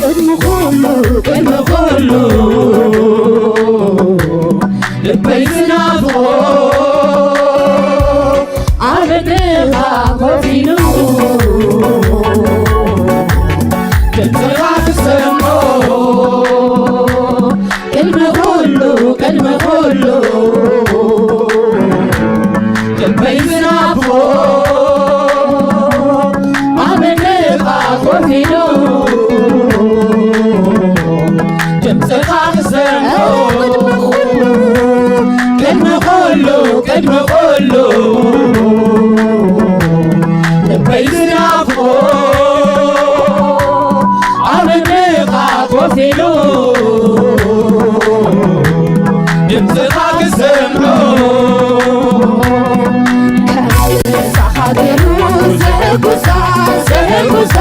ቅድሚ ኩሉ፣ ቅድሚ ኩሉ ልበይ ዝናፍቆ ኣብ እግርኻ ኮፍ ኢሉ ድምፅኻ ክሰምዖ። ቅድሚ ኩሉ፣ ቅድሚ ኩሉ ልበይ ዝናፍቆ ኣብ እግርኻ ኮፍ ኢሉ ድምፅኻ ክሰምዖ። ቅድሚ ኩሉ፣ ቅድሚ ኩሉ ልበይ ዝናፍቆ ኣብ እግርኻ ኮፍ ኢሉ ድምፅኻ ክሰምዖ። ከምሳኻ ገይሩ ዘሕጉሳ፣ ዘሕጉሳ፣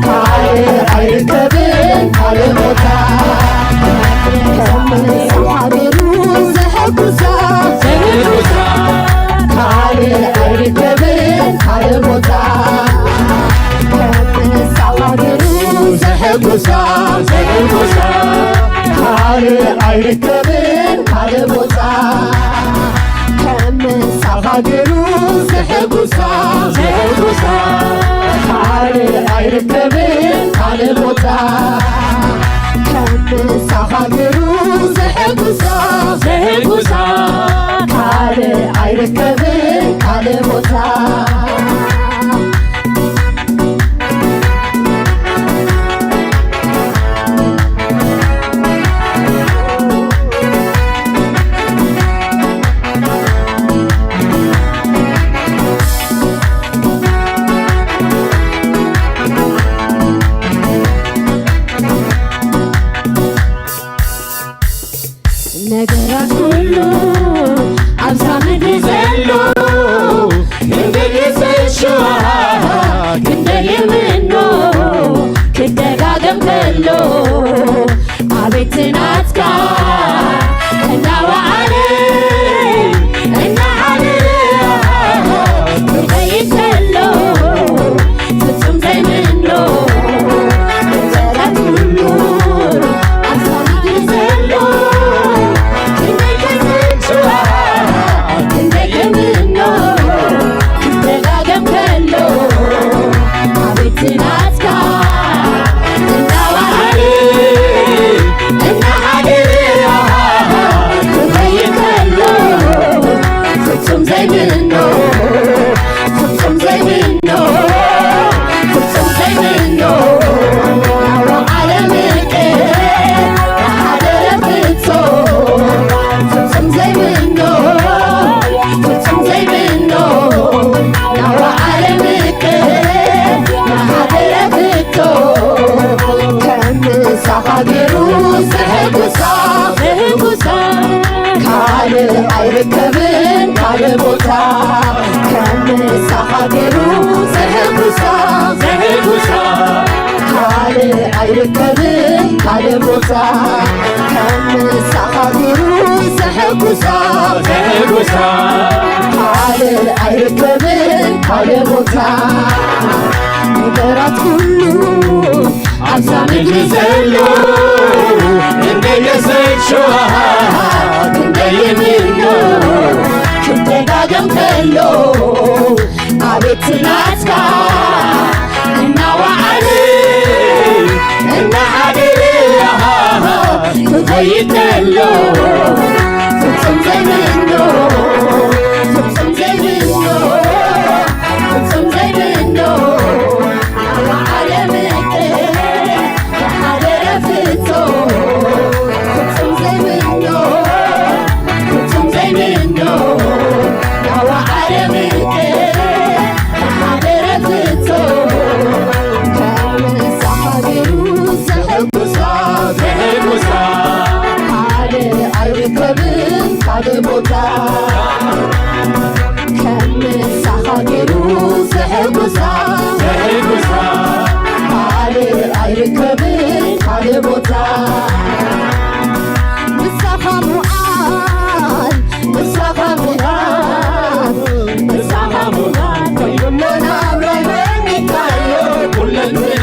ካልእ ኣይርከብን ካልእ ቦታ። ከምሳኻ ገይሩ ዘሕጉሳ፣ ዘሕጉሳ፣ ካልእ ኣይርከብን ካልእ ቦታ። ከምሳኻ ገይሩ ዘሕጉሳ፣ ዘሕጉሳ፣ ካልእ ኣይርከብን ካልእ ቦታ። ከምሳኻ ገይሩ ዘሕጉሳ፣ ዘሕጉሳ፣ ካልእ ኣይርከብን ካልእ ቦታ። ከምሳኻ ገይሩ ዘሕጉሳ፣ ዘሕጉሳ፣ ካልእ ኣይርከብን ካልእ ቦታ። ነገራት ኩሉ ኣብዛ ምድሪ ዘሎ ክንደይ ይፈሽዋ፣ ክንደይ ይምኖ ክደጋገም ከሎ፣ ኣቤት ናትካ እናወዓለ እናሓደረ ክኸይድ ከሎ፣ ፍጹም ዘይምኖ ፍጥረት ኩሉ ኣብዛ ምድሪ ዘሎ ክንደይ ከይፈሽዋ፣ ክንደይ ይምኖ ክደጋገም ከሎ፣ ኣቤት ናትካ እናወዓለ እናሓደረ ክኸይድ ከሎ፣ ፍጹም ዘይምኖ፣ ፍጹም ዘይምኖ፣ ፍጹም ዘይምኖ፣ ናወዓለ ምቄ ሓደረ ፍጹም፣ ፍጹም ዘይምኖ፣ ፍጹም ዘይምኖ፣ ናወዓለ ምቄ ሓደረ ፍጹም፣ ከም ምሳኻ ገይሩ ዘሕጉሳ፣ ዘሕጉሳ፣ ካልእ ኣይርከብን ካልእ ቦታ። ከም ምሳኻ ገይሩ ዘሕጉሳ፣ ዘሕጉሳ፣ ካልእ ኣይርከብን ካልእ ቦታ። ከም ምሳኻ ገይሩ ዘሕጉሳ፣ ዘሕጉሳ፣ ካልእ ኣይርከብን ካልእ ቦታ ነገራት ኩሉ ኣብዛ ምድሪ ዘሎ ክንደይ የሰንሸዋ ክንደይ የሚኖ ክደጋገም ከሎ ኣቤት ናትካ እናወዓለ እናሓደረ ክኸይድ ከሎ ፍጹም ዘይምኖ ፍጹም ዘይምኖ ፍጹም ዘይምኖ ኣብ ዓለም እከ ሓደረ ፍጹም ፍጹም ዘይምኖ ፍጹም ዘይምኖ ኣብ ዓለም እከ ሓደረ ፍጹም ከምሳኻ ገይሩ ዘሕጉሳ ዘሕጉሳ ሓደ ኣይርከብን ካልእ ቦታ ከም ንስኻ ገይሩ ዘሕጉሳ ዘሕጉሳ ካልእ ኣይርከብን ካልእ ቦታ ንስኻ ምውዓል ንስኻ ምውዓል ንስኻ ምውዓል ኩሉ ናብራይ ወኒካዮ ኩለንትና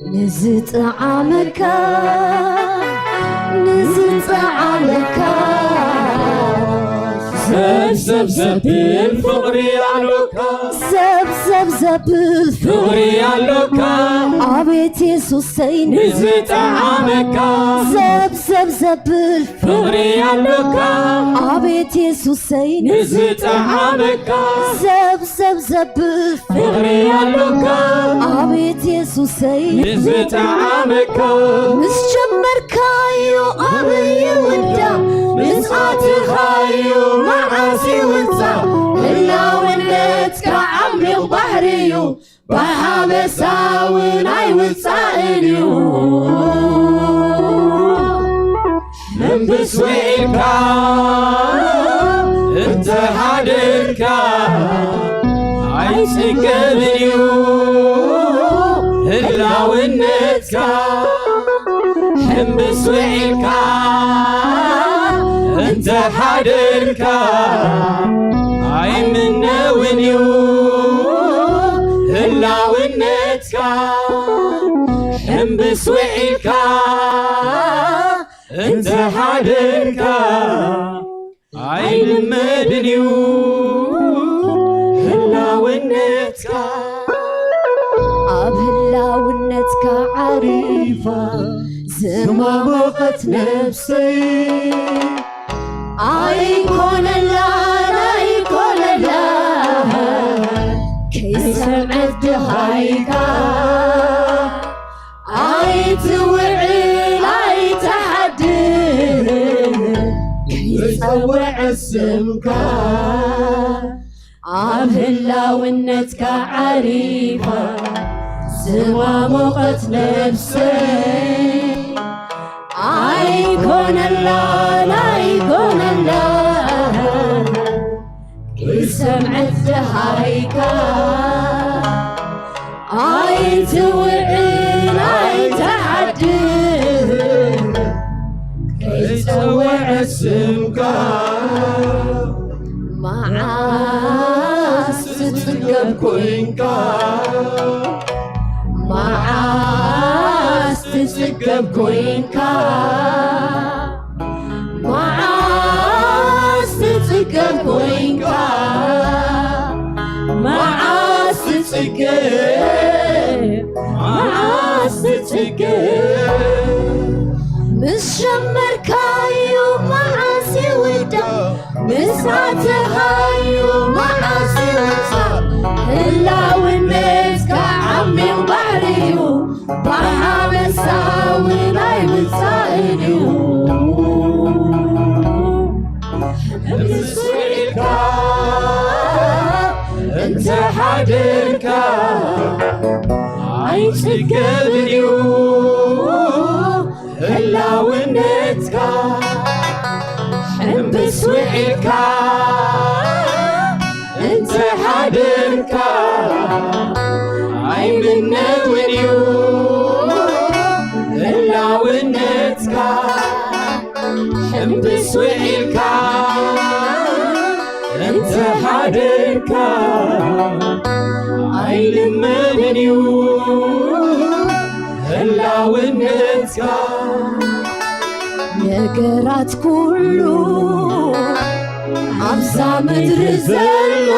ንዝጠዓመካ፣ ንዝጠዓመካ፣ ሰብ ሰብ ዘብል ፍቕሪ ኣሎካ። ሰብ ሰብ ዘብል ፍቕሪ ኣሎካ። ኣቤት የሱሰይ፣ ንዝጠዓመካ። ሰብ ሰብ ዘብል ፍቕሪ ኣሎካ። ኣቤት የሱሰይ፣ ንዝጠዓመካ። ሰብ ሰብ ዘብል ፍቕሪ ኣሎካ። ኣቤት የሱሰይ፣ ንዝጠዓመካ። ምስ ጀመርካዮ ኣበይ ይውዳእ፣ ምስ ኣተኻዮ መዓስ ይውጻእ? ህላውነትካ ዓሚቕ ባሕሪ እዩ፣ ብሓበሳ እውን ኣይውጻእን እዩ። እምብስ ውዒልካ እንተ ሓደርካ ኣይጽገብን እዩ ህላውነትካ። እምብስ ውዒልካ እንተ ሓደርካ ኣይምነውን እዩ ህላውነትካ። እምብስ ውዒልካ እንተ ሓደርካ ኣይልመድን እዩ ህላውነትካ። ኣብ ህላውነትካ ዓሪፋ ዝማሞቐት ነፍሰይ። ኣይኮነላን ኣይኮነላን ከይሰምዐት ድሃይካ። ኣይትውዕል ኣይትሓድር ከይጸውዐ ስምካ። ኣብ ህላውነትካ ዓሪፋ ዝማሞቐት ነፍሰይ። ኣይኮነላን ኣይኮነላን ከይሰምዐት ደሃይካ። ኣይትውዕል ኣይትሓድር ከይጸውዐ ስምካ። መዓስ ትጽገብ ኮይንካ፣ መዓስ ትጽገብ ኮይንካ፣ መዓስ ትጽገብ ኮይንካ፣ መዓስ ትጽገብ፣ መዓስ ትጽገብ። ምስ ጀመርካዮ መዓስ ይውዳእ፣ ምስ ኣተኻዮ መዓስ ይውጻእ? ህላውነትካ ዓሚቕ ባሕሪ እዩ፣ ብሓበሳ እውን ኣይውጻእን እዩ። ምስ ውዒልካ እንተ ሓደርካ ኣይጽገብን እዩ ህላውነትካ። ሕምብስ ውዒልካ እንተ ሓደርካ ኣይምነውን እዩ ህላውነትካ። ሕምብስ ውዒልካ እንተ ሓደርካ ኣይልመድን እዩ ህላውነትካ። ነገራት ኩሉ ኣብዛ ምድሪ ዘሎ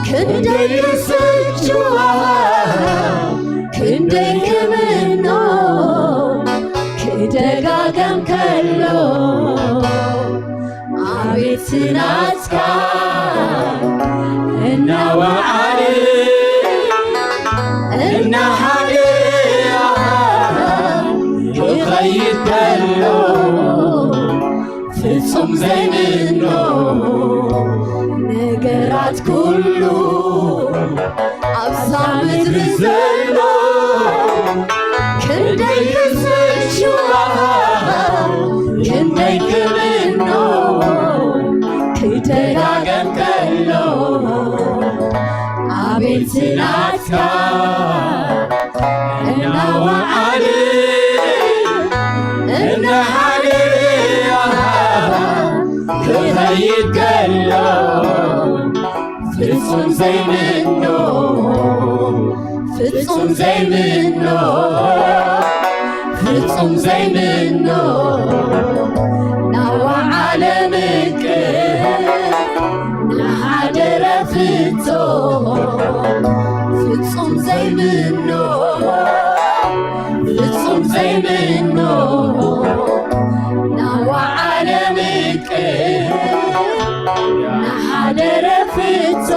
ክንደይ ክስልችዋ ክንደይ ክምኖ ክደጋገም ከሎ ኣቤት ናትካ እናወዓለ እናሓለያ ክኸይድ ከሎ ፍጹም ዘይምኖ ነገራት ኩሉ ኣብዛ ምድሪ ዘሎ ክንደይ ክዝሽዋ ክንደይ ክምኖ ክደጋገም ከሎ ኣቤት ናትካ እናወዓለ እናሓለያ ክኸይድ ከሎ ፍጹም ዘይምኖ ፍጹም ዘይምኖ፣ ፍጹም ዘይምኖ፣ ናዋ ዓለም እቅፍ ናሓደረ ፍቶ። ፍጹም ዘይምኖ፣ ፍጹም ዘይምኖ፣ ናዋ ዓለም እቅፍ ናሓደረ ፍቶ።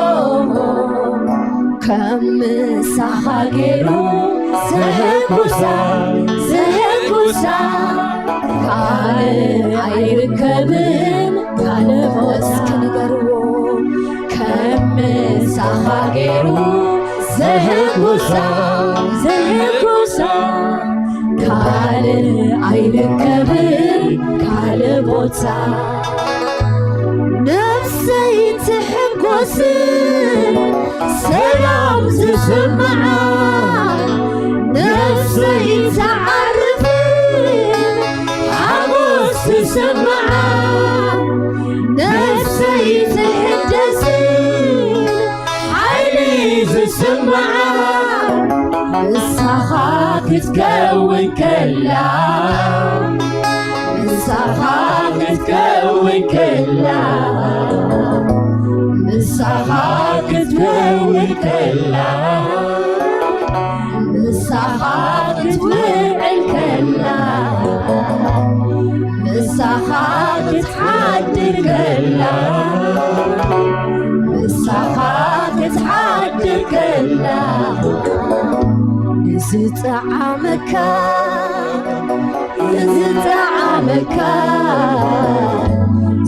ከም ምሳኻ ገይሩ ዘህጉሳ፣ ዘህጉሳ፣ ካልእ ኣይርከብን፣ ካልእ ሞት። እስኪ ንገርዎ። ከም ምሳኻ ገይሩ ዘህጉሳ፣ ዘህጉሳ፣ ካልእ ኣይርከብን፣ ካልእ ቦታ። ነፍሰይ ትሕጎስን ሰላም ዝስምዓ፣ ነፍሰይ ትዓርፍን ሓጎስ ዝስምዓ፣ ነፍሰይ ትሕደስን ሓይሊ ዝስምዓ፣ ንሳኻ ክትከውን ከላ፣ ንሳኻ ክትከውን ከላ፣ ንሳኻ ክትከውን ከላ፣ ንሳኻ ክትውዕል ከላ፣ ንሳኻ ክትሓድር ከላ፣ ንሳኻ ክትሓድር ከላ፣ ንዝጠዓመካ፣ ንዝጠዓመካ፣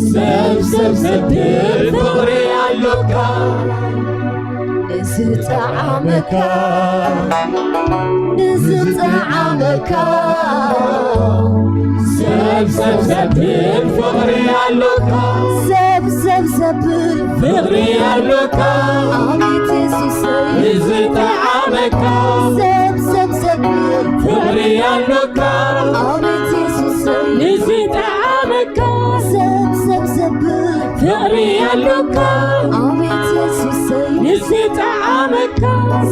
ሰብ ሰብ ዘብል ፍቕሪ ኣሎካ። ንዝጠዓመካ፣ ንዝጠዓመካ፣ ሰብ ሰብ ዘብል ፍቕሪ ኣሎካ። ሰብ ሰብ ዘብል ፍቕሪ ኣሎካ። ኣቤት የሱሰይ። ንዝጠዓመካ፣ ሰብ ሰብ ዘብል ፍቕሪ ኣሎካ። ኣቤት የሱሰይ። ንዝጠዓመካ፣ ሰብ ሰብ ዘብል ፍቕሪ ኣሎካ። ኣቤት የሱሰይ። ንዝጠዓመካ፣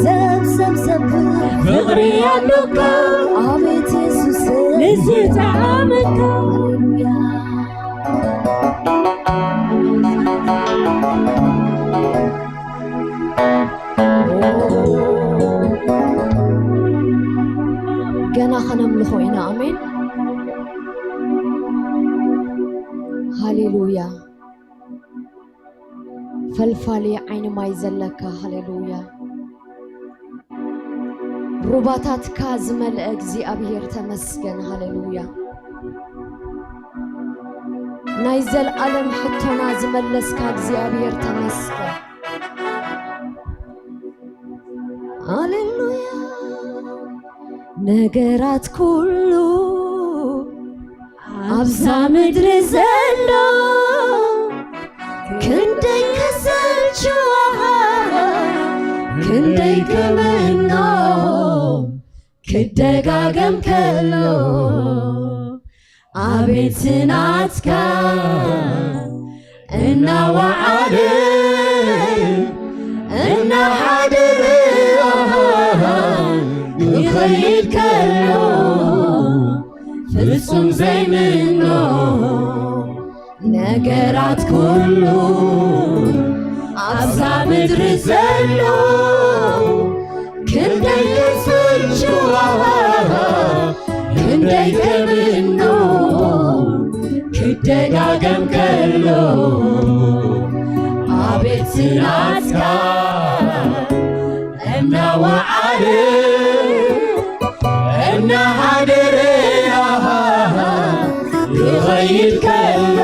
ሰብ ሰብ ዘብል ፍቕሪ ኣሎካ። ኣቤት የሱሰይ። ንዝጠዓመካ። ሃሌሉያ። ገና ከነምልኾ ኢና። ኣሜን። ሃሌሉያ። ፈልፋሊ ዓይኒ ማይ ዘለካ፣ ሃሌሉያ። ሩባታትካ ዝመልአ እግዚኣብሔር ተመስገን፣ ሃሌሉያ። ናይ ዘልኣለም ሕቶና ዝመለስካ እግዚኣብሔር ተመስገን። ሃሌሉያ። ነገራት ኩሉ ኣብዛ ምድሪ ዘሎ ክንደይ ክሰልችዋ፣ ክንደይ ክምኖ ክደጋገም ከሎ፣ ኣቤት ናትካ እናወዓለ እናሓደረ ክኸይድ ከሎ፣ ፍጹም ዘይምኖ ነገራት ኩሉ ኣብዛ ምድሪ ዘሎ ክንደይ ክስልችዋ፣ ክንደይ ክምኖ ክደጋገም ከሎ፣ ኣቤት ናትካ እናወዓለ እናሓደረ ክኸይድ ከሎ፣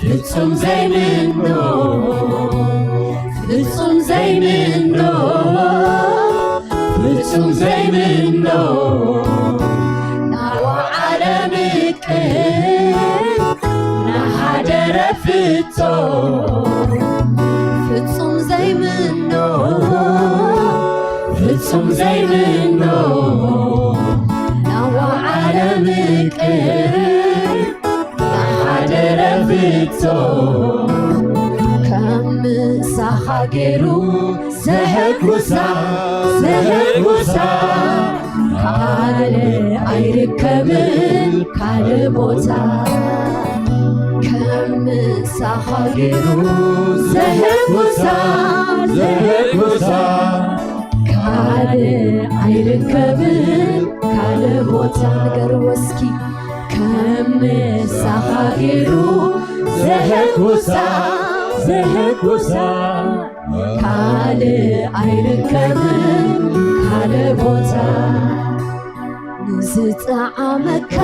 ፍጹም ዘይምኖ፣ ፍጹም ዘይምኖ፣ ፍጹም ዘይምኖ፣ ናዋ ዓለም እቅፍ ናሓደረ ፍቶ፣ ፍጹም ዘይምኖ፣ ፍጹም ዘይምኖ፣ ናዋ ዓለም እቅፍ ናሓደረ ፍቶ፣ ከም ምሳኻ ሃገሩ ዘህጉሳ ዘህጉሳ ካልእ ኣይርከብን ካልእ ቦታ ከም ምሳኻ ገይሩ ዘህጉሳ ዘህጉሳ ካልእ ኣይርከብን ካልእ ቦታ ንገርዎ እስኪ ከም ምሳኻ ገይሩ ዘህጉሳ ዘህጉሳ ካልእ ኣይርከብን ካልእ ቦታ ንዝጠዓመካ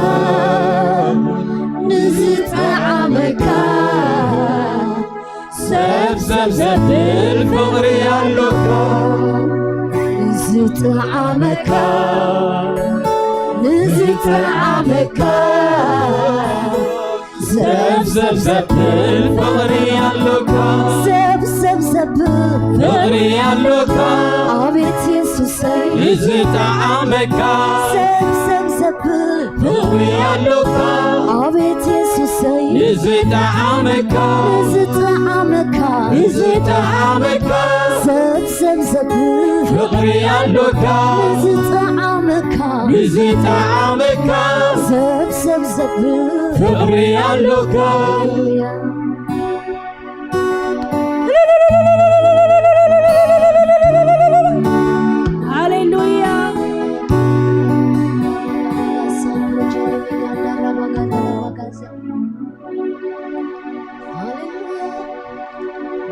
ንዝጠዓመካ ሰብ ሰብ ዘብል ፍቕሪ ኣሎካ ንዝጠዓመካ ንዝጠዓመካ ዘብዘብ ዘብል ፍቕሪ ኣሎካ ዘብዘብ ዘብል ፍቕሪ ኣሎካ ኣቤት የሱሰይ ንዝጠዓመካ ዘብዘብ ዘብል ፍቕሪ ኣሎካ ኣቤት የሱሰይ ንዝጠዓመካ ንዝጠዓመካ ንዝጠዓመካ ዘብዘብ ዘብል ፍቕሪ ኣሎካ ንዝጠዓመካ ንዝጠዓመካ ዘብዘብ ዘብል ፍቕሪ ኣሎካ ሃሌሉያ።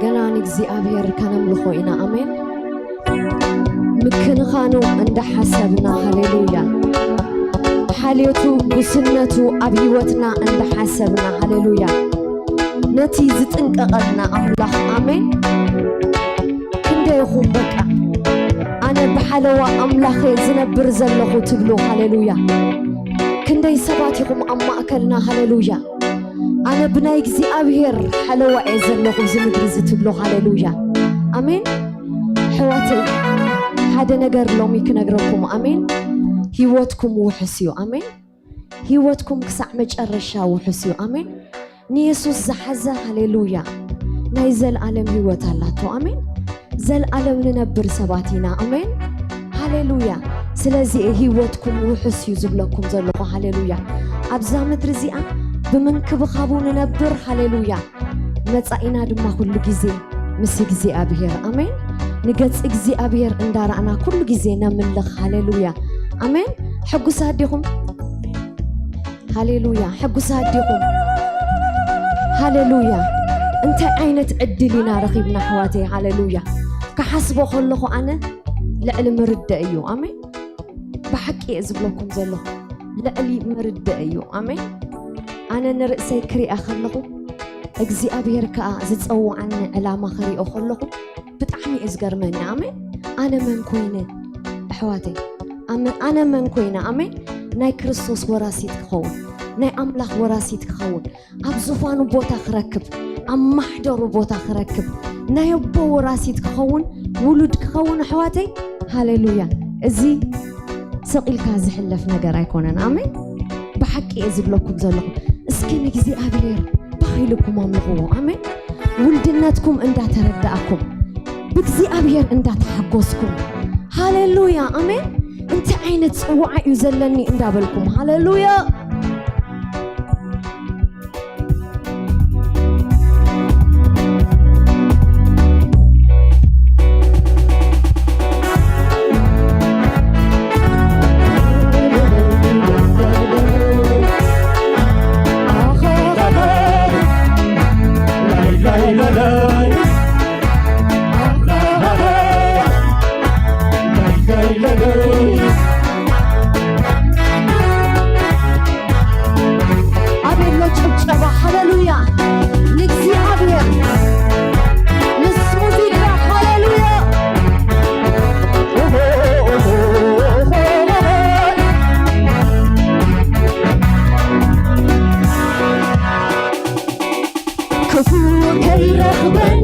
ገና ንእግዚኣብሔር ከነምልኾ ኢና። ኣሜን። ምክንኻኑ እንዳሓሰብና፣ ሃሌሉያ። ሓልዮቱ፣ ጉስነቱ ኣብ ህይወትና እንዳሓሰብና፣ ሃሌሉያ። ነቲ ዝጥንቀቐልና ኣምላኽ፣ ኣሜን። ክንደይ ኢኹም በቃ ኣነ ብሓለዋ ኣምላኸ ዝነብር ዘለኹ ትብሉ፣ ሃሌሉያ። ክንደይ ሰባት ኢኹም ኣብ ማእከልና፣ ሃሌሉያ። ኣነ ብናይ እግዚኣብሔር ሓለዋ እየ ዘለኹ እዚ ምድሪ እዚ ትብሉ፣ ሃሌሉያ። ኣሜን። ኣሕዋተይ፣ ሓደ ነገር ሎሚ ክነግረኩም፣ ኣሜን። ህይወትኩም ውሑስ እዩ፣ ኣሜን። ህይወትኩም ክሳዕ መጨረሻ ውሑስ እዩ፣ ኣሜን። ንየሱስ ዝሓዘ፣ ሃሌሉያ፣ ናይ ዘልኣለም ህይወት ኣላቶ፣ ኣሜን። ዘልኣለም ንነብር ሰባት ኢና፣ ኣሜን። ሃሌሉያ። ስለዚ ህይወትኩም ውሑስ እዩ ዝብለኩም ዘለኹ፣ ሃሌሉያ። ኣብዛ ምድሪ እዚኣ ብምንክብኻቡ ንነብር፣ ሃሌሉያ። መጻኢና ድማ ኩሉ ግዜ ምስ እግዚኣብሔር፣ ኣሜን። ንገጽ እግዚኣብሔር እንዳረኣና ኩሉ ግዜ ነምልኽ፣ ሃሌሉያ፣ ኣሜን። ሕጉሳት ዲኹም? ሃሌሉያ። ሕጉሳት ዲኹም? ሃሌሉያ። እንታይ ዓይነት ዕድል ኢና ረኺብና ኣሕዋተይ? ሃሌሉያ። ክሓስቦ ከለኹ ኣነ ልዕሊ ምርዳእ እዩ፣ ኣሜን። ብሓቂ እየ ዝብለኩም ዘለኹ፣ ልዕሊ ምርዳእ እዩ። ኣሜን። ኣነ ንርእሰይ ክሪኣ ከለኹ፣ እግዚኣብሔር ከኣ ዝጸውዓኒ ዕላማ ክሪኦ ከለኹ፣ ብጣዕሚ እዩ ዝገርመኒ። ኣሜን። ኣነ መን ኮይነ? ኣሕዋተይ፣ ኣመ-፣ ኣነ መን ኮይነ? ኣሜን። ናይ ክርስቶስ ወራሲት ክኸውን፣ ናይ ኣምላኽ ወራሲት ክኸውን፣ ኣብ ዙፋኑ ቦታ ክረክብ፣ ኣብ ማሕደሩ ቦታ ክረክብ፣ ናይ ኣቦ ወራሲት ክኸውን፣ ውሉድ ክኸውን፣ ኣሕዋተይ፣ ሃሌሉያ። እዚ ስቕ ኢልካ ዝሕለፍ ነገር ኣይኮነን። ኣሜን። ብሓቂ እየ ዝብለኩም ዘለኹ። እስኪ ንእግዚኣብሔር ባህ ኢልኩም ኣምልኽዎ። ኣሜን። ውልድነትኩም እንዳተረዳእኩም፣ ብእግዚኣብሔር እንዳተሓጎስኩም፣ ሃሌሉያ፣ ኣሜን። እንታይ ዓይነት ጽዋዓ እዩ ዘለኒ እንዳበልኩም፣ ሃሌሉያ። ኣቤሎ ጭብጨባ፣ ሃሌሉያ፣ ንእግዚኣብሔር። ምስ ሙዚቃ፣ ሃሌሉያ። ክፉ ከይረኽበኒ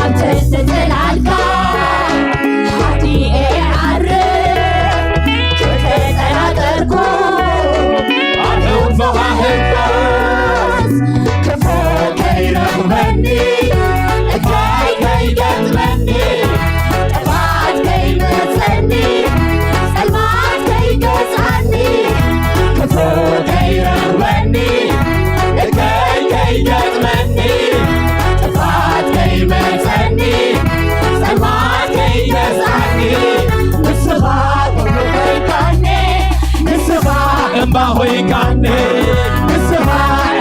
ኣንተ ተጸላልካ ሓዲኤ ዓርፍ ከተጠራጠርኩ ኣብ ሕልፎኻ ሕጎስ ክፉ ከይረኽበኒ እካይ ከይገጥመኒ ጥፍኣት ከይመጸኒ ጸልማት ከይገዝኣኒ ክፉ ከይረኽበኒ እከይ ከይገጥመኒ ጥፍኣት ከይመጸኒ ጸልማት ከይገዝኣኒ ንስኻ ክብሪ ኮይንካኒ ንስኻ እምባ ኮይንካኒ ንስኻ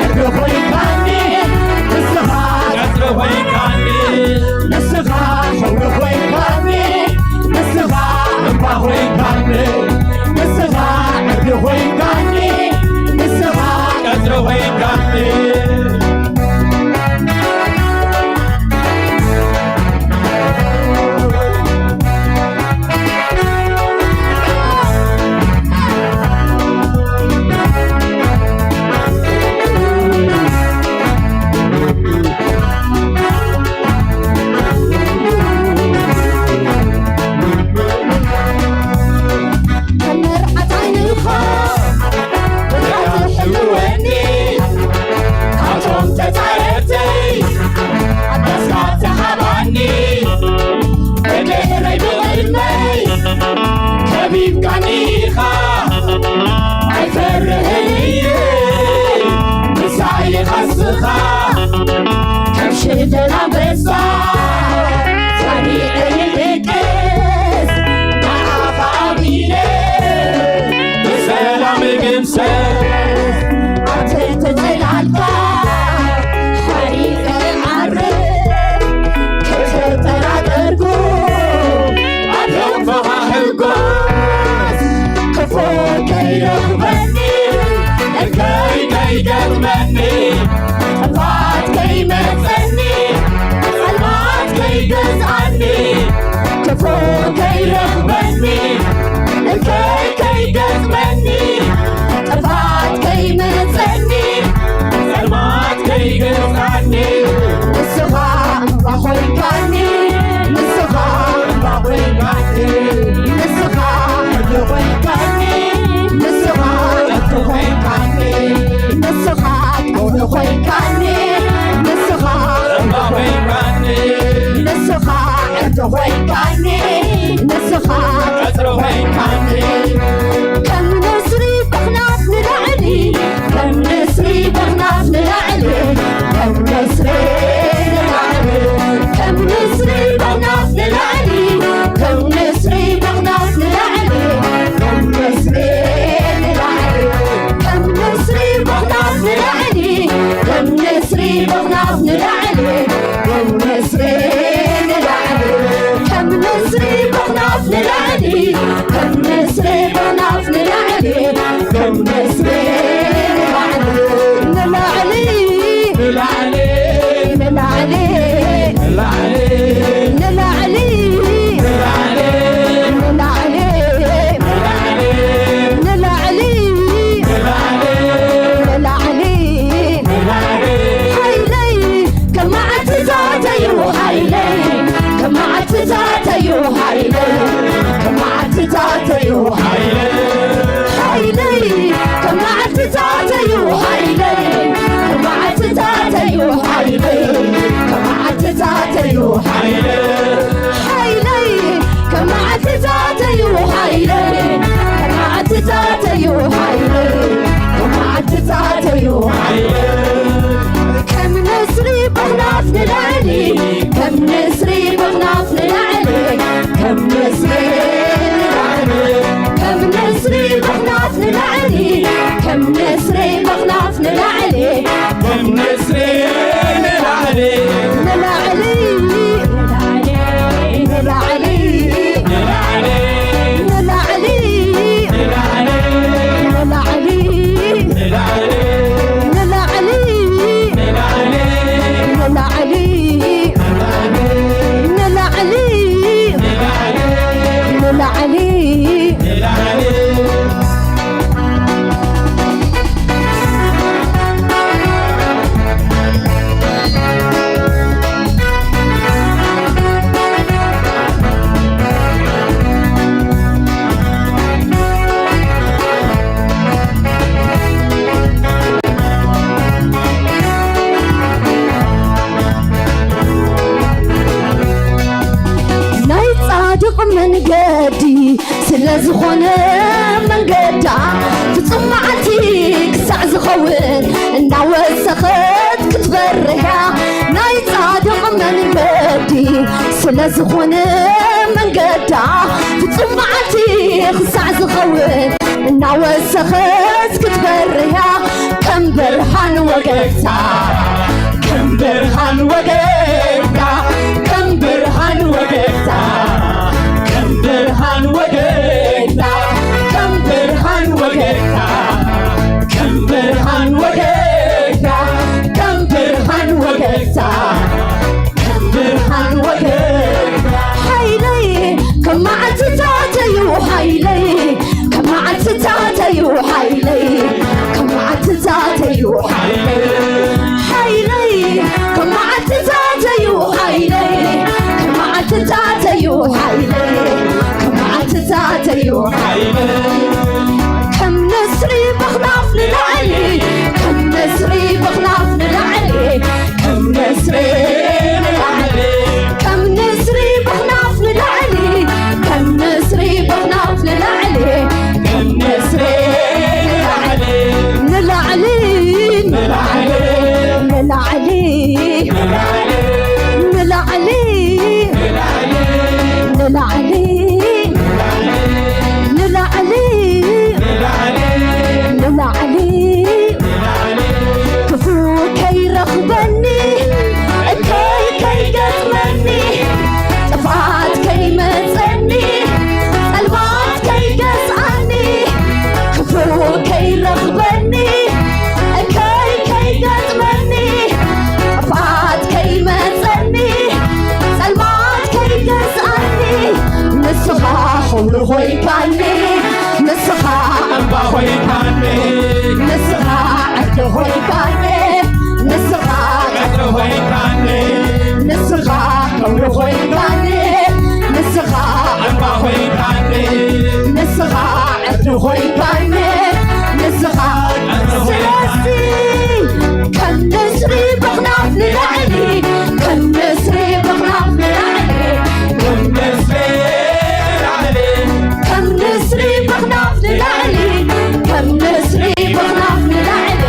ዕርዲ ኮይንካኒ ንስኻ ቀጽሪ ኮይንካኒ ንስኻ ክብሪ ኮይንካኒ ንስኻ እምባ ኮይንካኒ ንስኻ ዕርዲ ኮይንካኒ ንስኻ ቀጽሪ ኮይንካኒ ከም መርዓት ዓይንኻ ብርሃን ትሕልወኒ ካብቶም ተጻረርተይ ኣዳስካ ተሃባኒ ብድሕረይ ብቕድመይ ከቢብካኒ ኢኻ ኣይፈርህን እየ ምሳይ ኻስኻ ከም ሽደን ኣንበሳ ፈሪዐ ይልቅስ ንዓኻ ኣሚነ ብሰላም እግምሰስ ኣንተ ተጸላልካ ሓሪቐ ዓርፍ ከተጠራጠርኩ ኣብ ሕልፎኻ ሕጎስ ክፉ ከይረኽበኒ እከይ ከይገጥመኒ ጥፍኣት ከይመጸኒ ጸልማት ከይገዝኣኒ ክፉ ከይረኽበኒ እከይ ከይገጥመኒ ጥፍኣት ከይመጸኒ ጸልማት ከይገዝኣኒ ንስኻ እምባ ኮይንካኒ ንስኻ እምባ ኮይንካኒ ንስኻ ሕጊ ኮይንካኒ ንስኻ ሕጊ ኮይንካኒ ንስኻ ቀውዒ ኮይንካኒ ንስኻ እምባ ኮይንካኒ ንስኻ ዕርዲ ኮይንካኒ ንስኻ ቀጽሪ ኮይንካኒ ከም ንስሪ በኽናፍ ንላዕሊ ከም ንስሪ በኽናፍ ንላዕሊ ከም ንስሪ ንላዕሊ ከም ንስሪ በኽናፍ ንላዕሊ ከም ንስሪ በኽናፍ ንላዕሊ ከም ንስሪ ንላዕሊ ከም ንስሪ በኽናፍ ንላዕሊ ከም ንስሪ በኽናፍ ንላዕሊ ከም ንስሪ ንላዕሊ ከም ንስሪ በኽናፍ ንላዕሊ ከም ንስሪ በኽናፍ ንላዕሊ ከም ንስሪ ንላዕሊ ንላዕሊ ንላዕሊ ንላዕሊ ንላዕሊ ንላዕሊ ንላዕሊ ንላዕሊ ንላዕሊ ንላዕሊ ሓይለይ ከም መዓልትታተዩ ሓይለይ ከም መዓልትታተዩ ሓይለይ ከም መዓልትታተዩ ሓይለይ ሓይለይ ከም መዓልትታተዩ ሓይለይ ከም መዓልትታተዩ ሓይለይ ከም መዓልትታተዩ ሓይለይ ሓይለይ ከም መዓልትታተዩ ሓይለይ ከም መዓልትታተዩ ሓይለይ ከም መዓልትታተዩ ሓይለይ ከም ንስሪ በኽናፍ ንላዕሊ ከም ንስሪ በኽናፍ ንላዕሊ ከም ንስሪ ንላዕሊ ከም ንስሪ በኽናፍ ንላዕሊ ከም ንስሪ በኽናፍ ንላዕሊ ከም ንስሪ ንላዕሊ ንላዕሊ ንላዕሊ ንላዕሊ ንላዕሊ ንላዕሊ ንላዕሊ ንላዕሊ ንላዕሊ ንላዕሊ ንላዕሊ ዝኾነ መንገዳ ፍጹም መዓልቲ ክሳዕ ዝኸውን እናወሰኸት ክትበርህ እያ ናይ ጻድቕ መንገዲ። ስለ ዝኾነ መንገዳ ፍጹም መዓልቲ ክሳዕ ዝኸውን እናወሰኸት ክትበርህ እያ ከም ብርሃን ወገግታ፣ ከም ብርሃን ወገግታ፣ ከም ብርሃን ወገግታ፣ ከም ብርሃን ወገግታ፣ ከም ብርሃን ወገግታ፣ ከም ብርሃን ወገግታ፣ ከም ብርሃን ወገግታ፣ ከም ብርሃን ወገግታ። ሓይለይ ከም መዓልትታተዩ ሓይለይ ከም መዓልትታተዩ ሓይለይ ከም መዓልትታተዩ ሓይለይ ሓይለይ ከም መዓልትታተዩ ሓይለይ ከም መዓልትታተዩ ሓይለይ ከም መዓልትታተዩ ሓይለይ ከም ንስሪ በኽናፍ ንላዕሊ ከም ንስሪ በኽናፍ ንላዕሊ ከም ንስሪ ንላዕሊ ከም ንስሪ በኽናፍ ንላዕሊ ከም ንስሪ በኽናፍ ንላዕሊ ከም ንስሪ ንላዕሊ ንላዕሊ ንላዕሊ ንላዕሊ ንላዕሊ ንላዕሊ ንላዕሊ ክፉ ከይረኽበኒ እከይ ከይገጥመኒ ጥፍኣት ከይመፀኒ ጸልማት ከይገዝኣኒ ክፉ ከይረኽበኒ እከይ ከይገጥመኒ ጥፍኣት ከይመፀኒ ጸልማት ከይገዝኣኒ ንስኻ ክብሪ ኮይንካኒ ንስኻ እምባ ኮይንካኒ ንስኻ ዕርቂ ኮይንካኒ ንስኻ ዕርቂ ኮይንካኒ ንስኻ ክብሪ ኮይንካኒ ንስኻ እምባ ኮይንካኒ ንስኻ ዕርቂ ኮይንካኒ ንስኻ ስለዚ ከም ንስሪ በኽናፍ ንላዕሊ ከም ንስሪ በኽናፍ ንላዕሊ ከም ንስሪ ንላዕሊ ከም ንስሪ በኽናፍ ንላዕሊ ከም ንስሪ በኽናፍ ንላዕሊ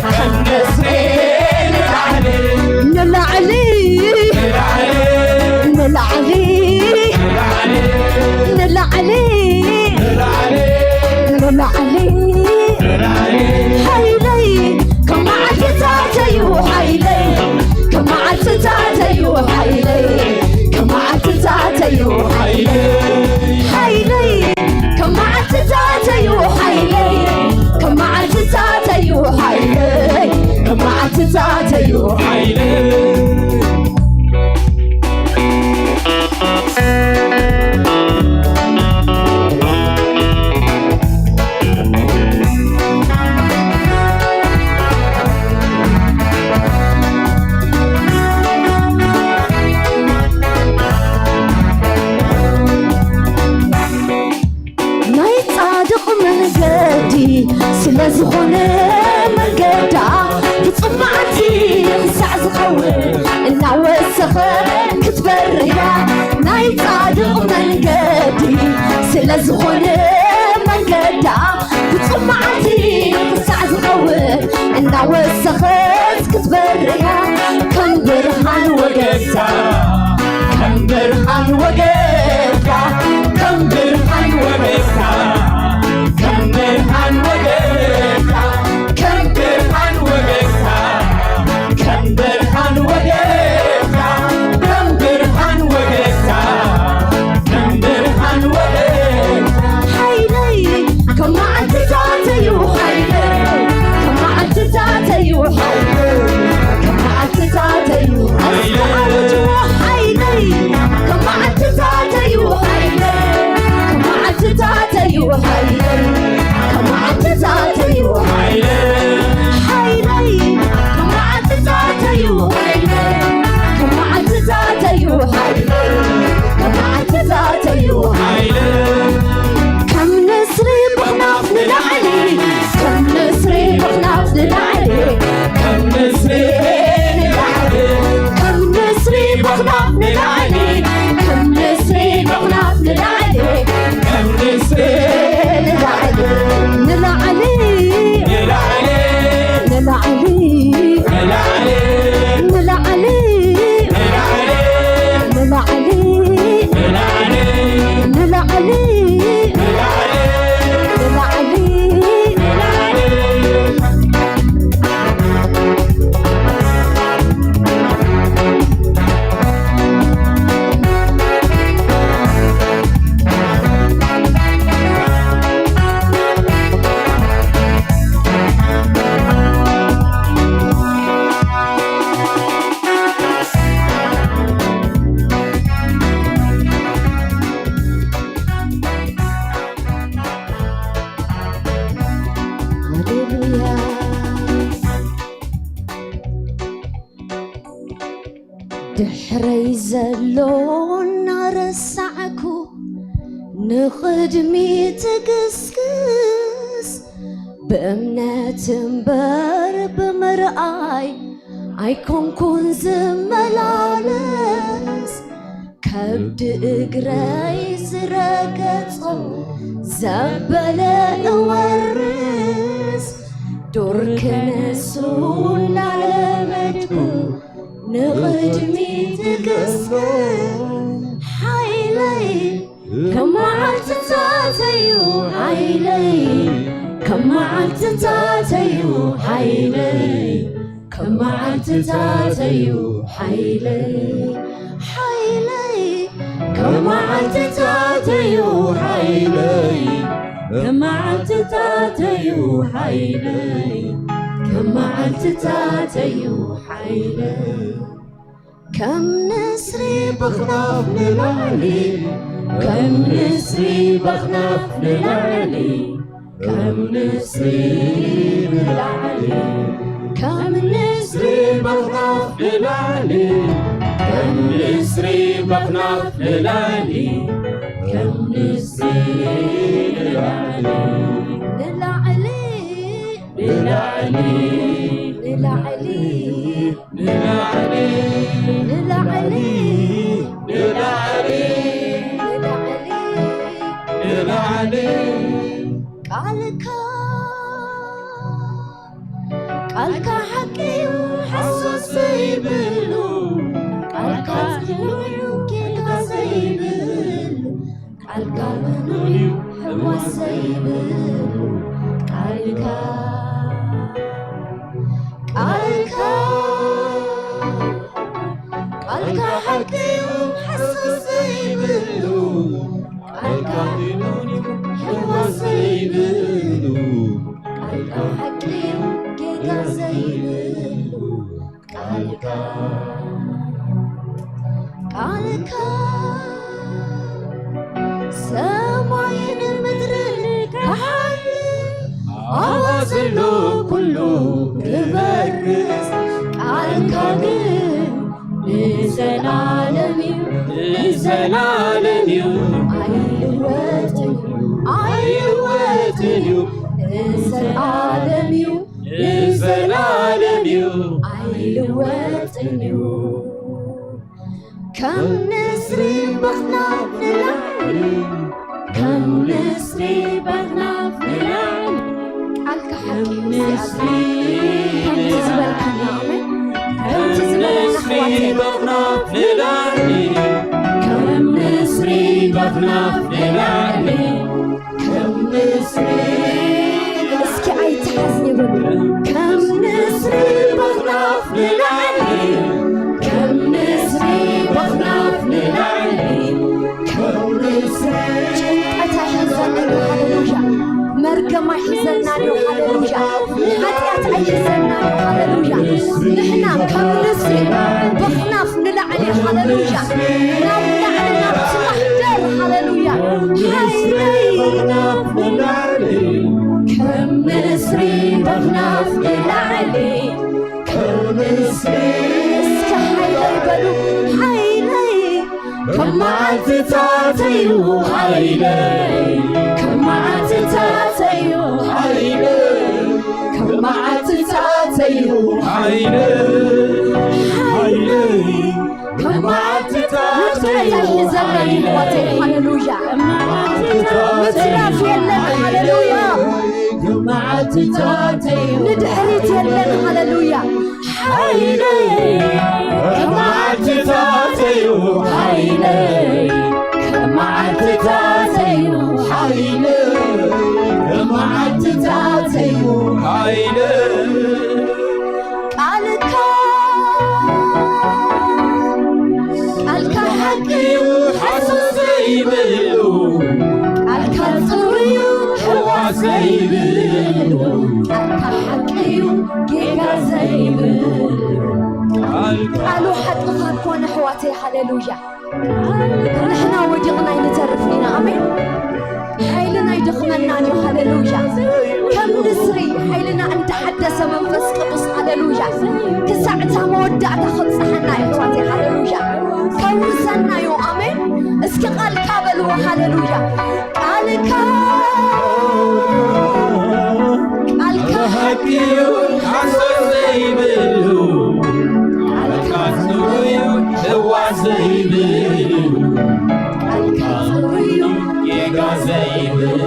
ከም ንስሪ ንላዕሊ ንላዕሊ ንላዕሊ ንላዕሊ ንላዕሊ ንላዕሊ ሓይለይ ከም መዓልትታተዩ ሓይለይ ከም መዓልትታተዩ ሓይለይ ከም መዓልትታተዩ ሓይለይ ሓይለይ ከም መዓልትታተዩ ሓይለይ ከም መዓልትታተዩ ሓይለይ ከም መዓልትታተዩ ሓይለይ ናይ ጻድቕ መንገዲ ስለ ዝኾነ መንገዳ ፍጹም መዓልቲ ክሳዕ ዝኸውን እናወሰኸ ክትበርያ ናይ ጻድቕ መንገዲ ስለ ዝኾነ መንገዳ ፍጹም መዓልቲ ክሳዕ ዝኸውን እናወሰኸት ክትበርያ ከም ብርሃን ወገግታ ከም ብርሃን ወገግታ ከም ብርሃን ወገግታ ከም ብርሃን ወገግታ ከም ብርሃን ወገግታ ከም ብርሃን ወገግታ ከም ብርሃን ወገግታ ከም ብርሃን ወገግታ ሓይለይ ከም መዓልትታተዩ ሓይለይ ከም መዓልትታተዩ ሓይለይ ከም መዓልትታተዩ ኣስተዓርጅዎ ድሕረይ ዘሎ እናረሳዕኩ ንቕድሚት እግስግስ፣ ብእምነት እምበር ብምርኣይ ኣይኮንኩን ዝመላለስ። ከብዲ እግረይ ዝረገጾ ዘበለ እወርስ፣ ዱር ክነሱ እናለመድኩ ንቕድሚት እግስግስ። ሓይለይ ከም መዓልትታተዩ፣ ሓይለይ ከም መዓልትታተዩ፣ ሓይለይ ከም መዓልትታተዩ፣ ሓይለይ፣ ሓይለይ ከም መዓልትታተዩ፣ ሓይለይ ከም መዓልትታተዩ፣ ሓይለይ ከም መዓልትታተዩ፣ ሓይለይ ከም ንስሪ በኽናፍ ንላዕሊ፣ ከም ንስሪ በኽናፍ ንላዕሊ፣ ከም ንስሪ ንላዕሊ፣ ከም ንስሪ በኽናፍ ንላዕሊ፣ ከም ንስሪ በኽናፍ ንላዕሊ፣ ከም ንስሪ ንላዕሊ፣ ንላዕሊ፣ ንላዕሊ፣ ንላዕሊ፣ ንላዕሊ፣ ንላዕሊ፣ ንላዕሊ፣ ንላዕሊ፣ ንላዕሊ። ቃልካ፣ ቃልካ ሓቂ እዩ፣ ሓሶት ዘይብሉ፣ ቃልካ ጽኑዕ እዩ፣ ጌጋ ዘይብሉ። ቃልካ ምኑን እዩ ሕዋስ ዘይብሉ፣ ቃልካ፣ ቃልካ፣ ቃልካ ሓቂ እዩ ሓሶት ዘይብሉ፣ ቃልካ ምኑን እዩ ሕዋስ ዘይብሉ፣ ቃልካ ሓቂ እዩ ጌጋ ዘይብሉ። ቃልካ፣ ቃልካ ሰማይን ምድርን ክሓልፍ፣ ኣብኣ ዘሎ ኩሉ ክበርስ። ቃልካ ግን ንዘላለም እዩ፣ ንዘላለም እዩ፣ ኣይልወጥን እዩ፣ ኣይልወጥን እዩ፣ ንዘላለም እዩ፣ ንዘላለም እዩ፣ ኣይልወጥን እዩ። ከም ንስሪ በኽናፍ ንላዕሊ፣ ከም ንስሪ በኽናፍ ንላዕሊ። ቃልካ ሓቂ እዩ። ከምቲ ዝበልካና፣ ኣሜን። ከምቲ ዝበለና ኣሕዋተይ። በኽናፍ ንላዕሊ፣ ከም ንስሪ በኽናፍ ንላዕሊ። ከም ንስሪ፣ እስኪ ኣይትሓዝኒ በሉ። ከም ንስሪ በኽናፍ ንላዕሊ፣ ከም ንስሪ በኽናፍ ንላዕሊ፣ ከም ንስሪ። ጭንቀት ኣይሕዘናን እዩ፣ ሃሌሉያ። መርገም ኣይሕዘናን እዩ፣ ሃሌሉያ። ሓጢኣት ኣይሕዘናን እዩ፣ ሃሌሉያ። ንሕና ከም ንስሪ በኽናፍ ንላዕሊ፣ ሃሌሉያ። ናብ ላዕሊ ናብቲ ማሕደር፣ ሃሌሉያ። ሓይለይ ከም ንስሪ በኽናፍ ንላዕሊ፣ ከም ንስሪ። እስከ ሓይለይ በሉ፣ ሓይለይ ከም መዓልትታተዩ፣ ሓይለይ ከም መዓልትታተዩ፣ ሓይለይ ከም መዓልትታተዩ፣ ሓይለይ፣ ሓይለይ ከም መዓልትታተዩ፣ ንጥፈት ኣይሕዘናን እዩ፣ ኣሕዋተይ። ሃሌሉያ። ምትራፍ የለን። ሃሌሉያ። ከም መዓልትታተዩ፣ ንድሕሪት የለን። ሃሌሉያ። ሓይለይ ከም መዓልትታተዩ፣ ሓይለይ ከም መዓልትታተዩ፣ ሓይለይ ከም መዓልትታተዩ፣ ሓይለይ። ቃልካ፣ ቃልካ ሓቂ እዩ፣ ሓሶት ዘይብሉ፣ ቃልካ ጽሩይ እዩ፣ ሕዋስ ዘይብሉ፣ ቃልካ ሓቂ እዩ፣ ጌጋ ዘይብሉ። ቃሉ ሓቂ ካብ ኮነ፣ ኣሕዋተይ፣ ሃሌሉያ። ንሕና ወዲቕና ኣይንተርፍን ኢና። ኣሜን። ሓይልና ኣይደኽመናን እዩ። ሃሌሉያ። ከም ንስሪ ሓይልና እንዳሓደሰ መንፈስ ቅዱስ፣ ሃሌሉያ፣ ክሳዕ እታ መወዳእታ ከብጽሓና እዩ፣ ኣሕዋተይ፣ ሃሌሉያ፣ ከውርሰና እዩ። ኣሜን። እስኪ ቃልካ በልዎ፣ ሃሌሉያ። ቃልካ፣ ቃልካ ሓቂ እዩ፣ ሓሶት ዘይብሉ፣ ቃልካ ጽሩይ እዩ፣ ህዋ ዘይብሉ፣ ቃልካ ጽሩይ እዩ፣ ጌጋ ዘይብሉ፣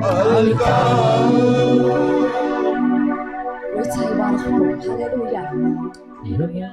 ቃልካ። ጎይታ ይባርኽኩም። ሃሌሉያ።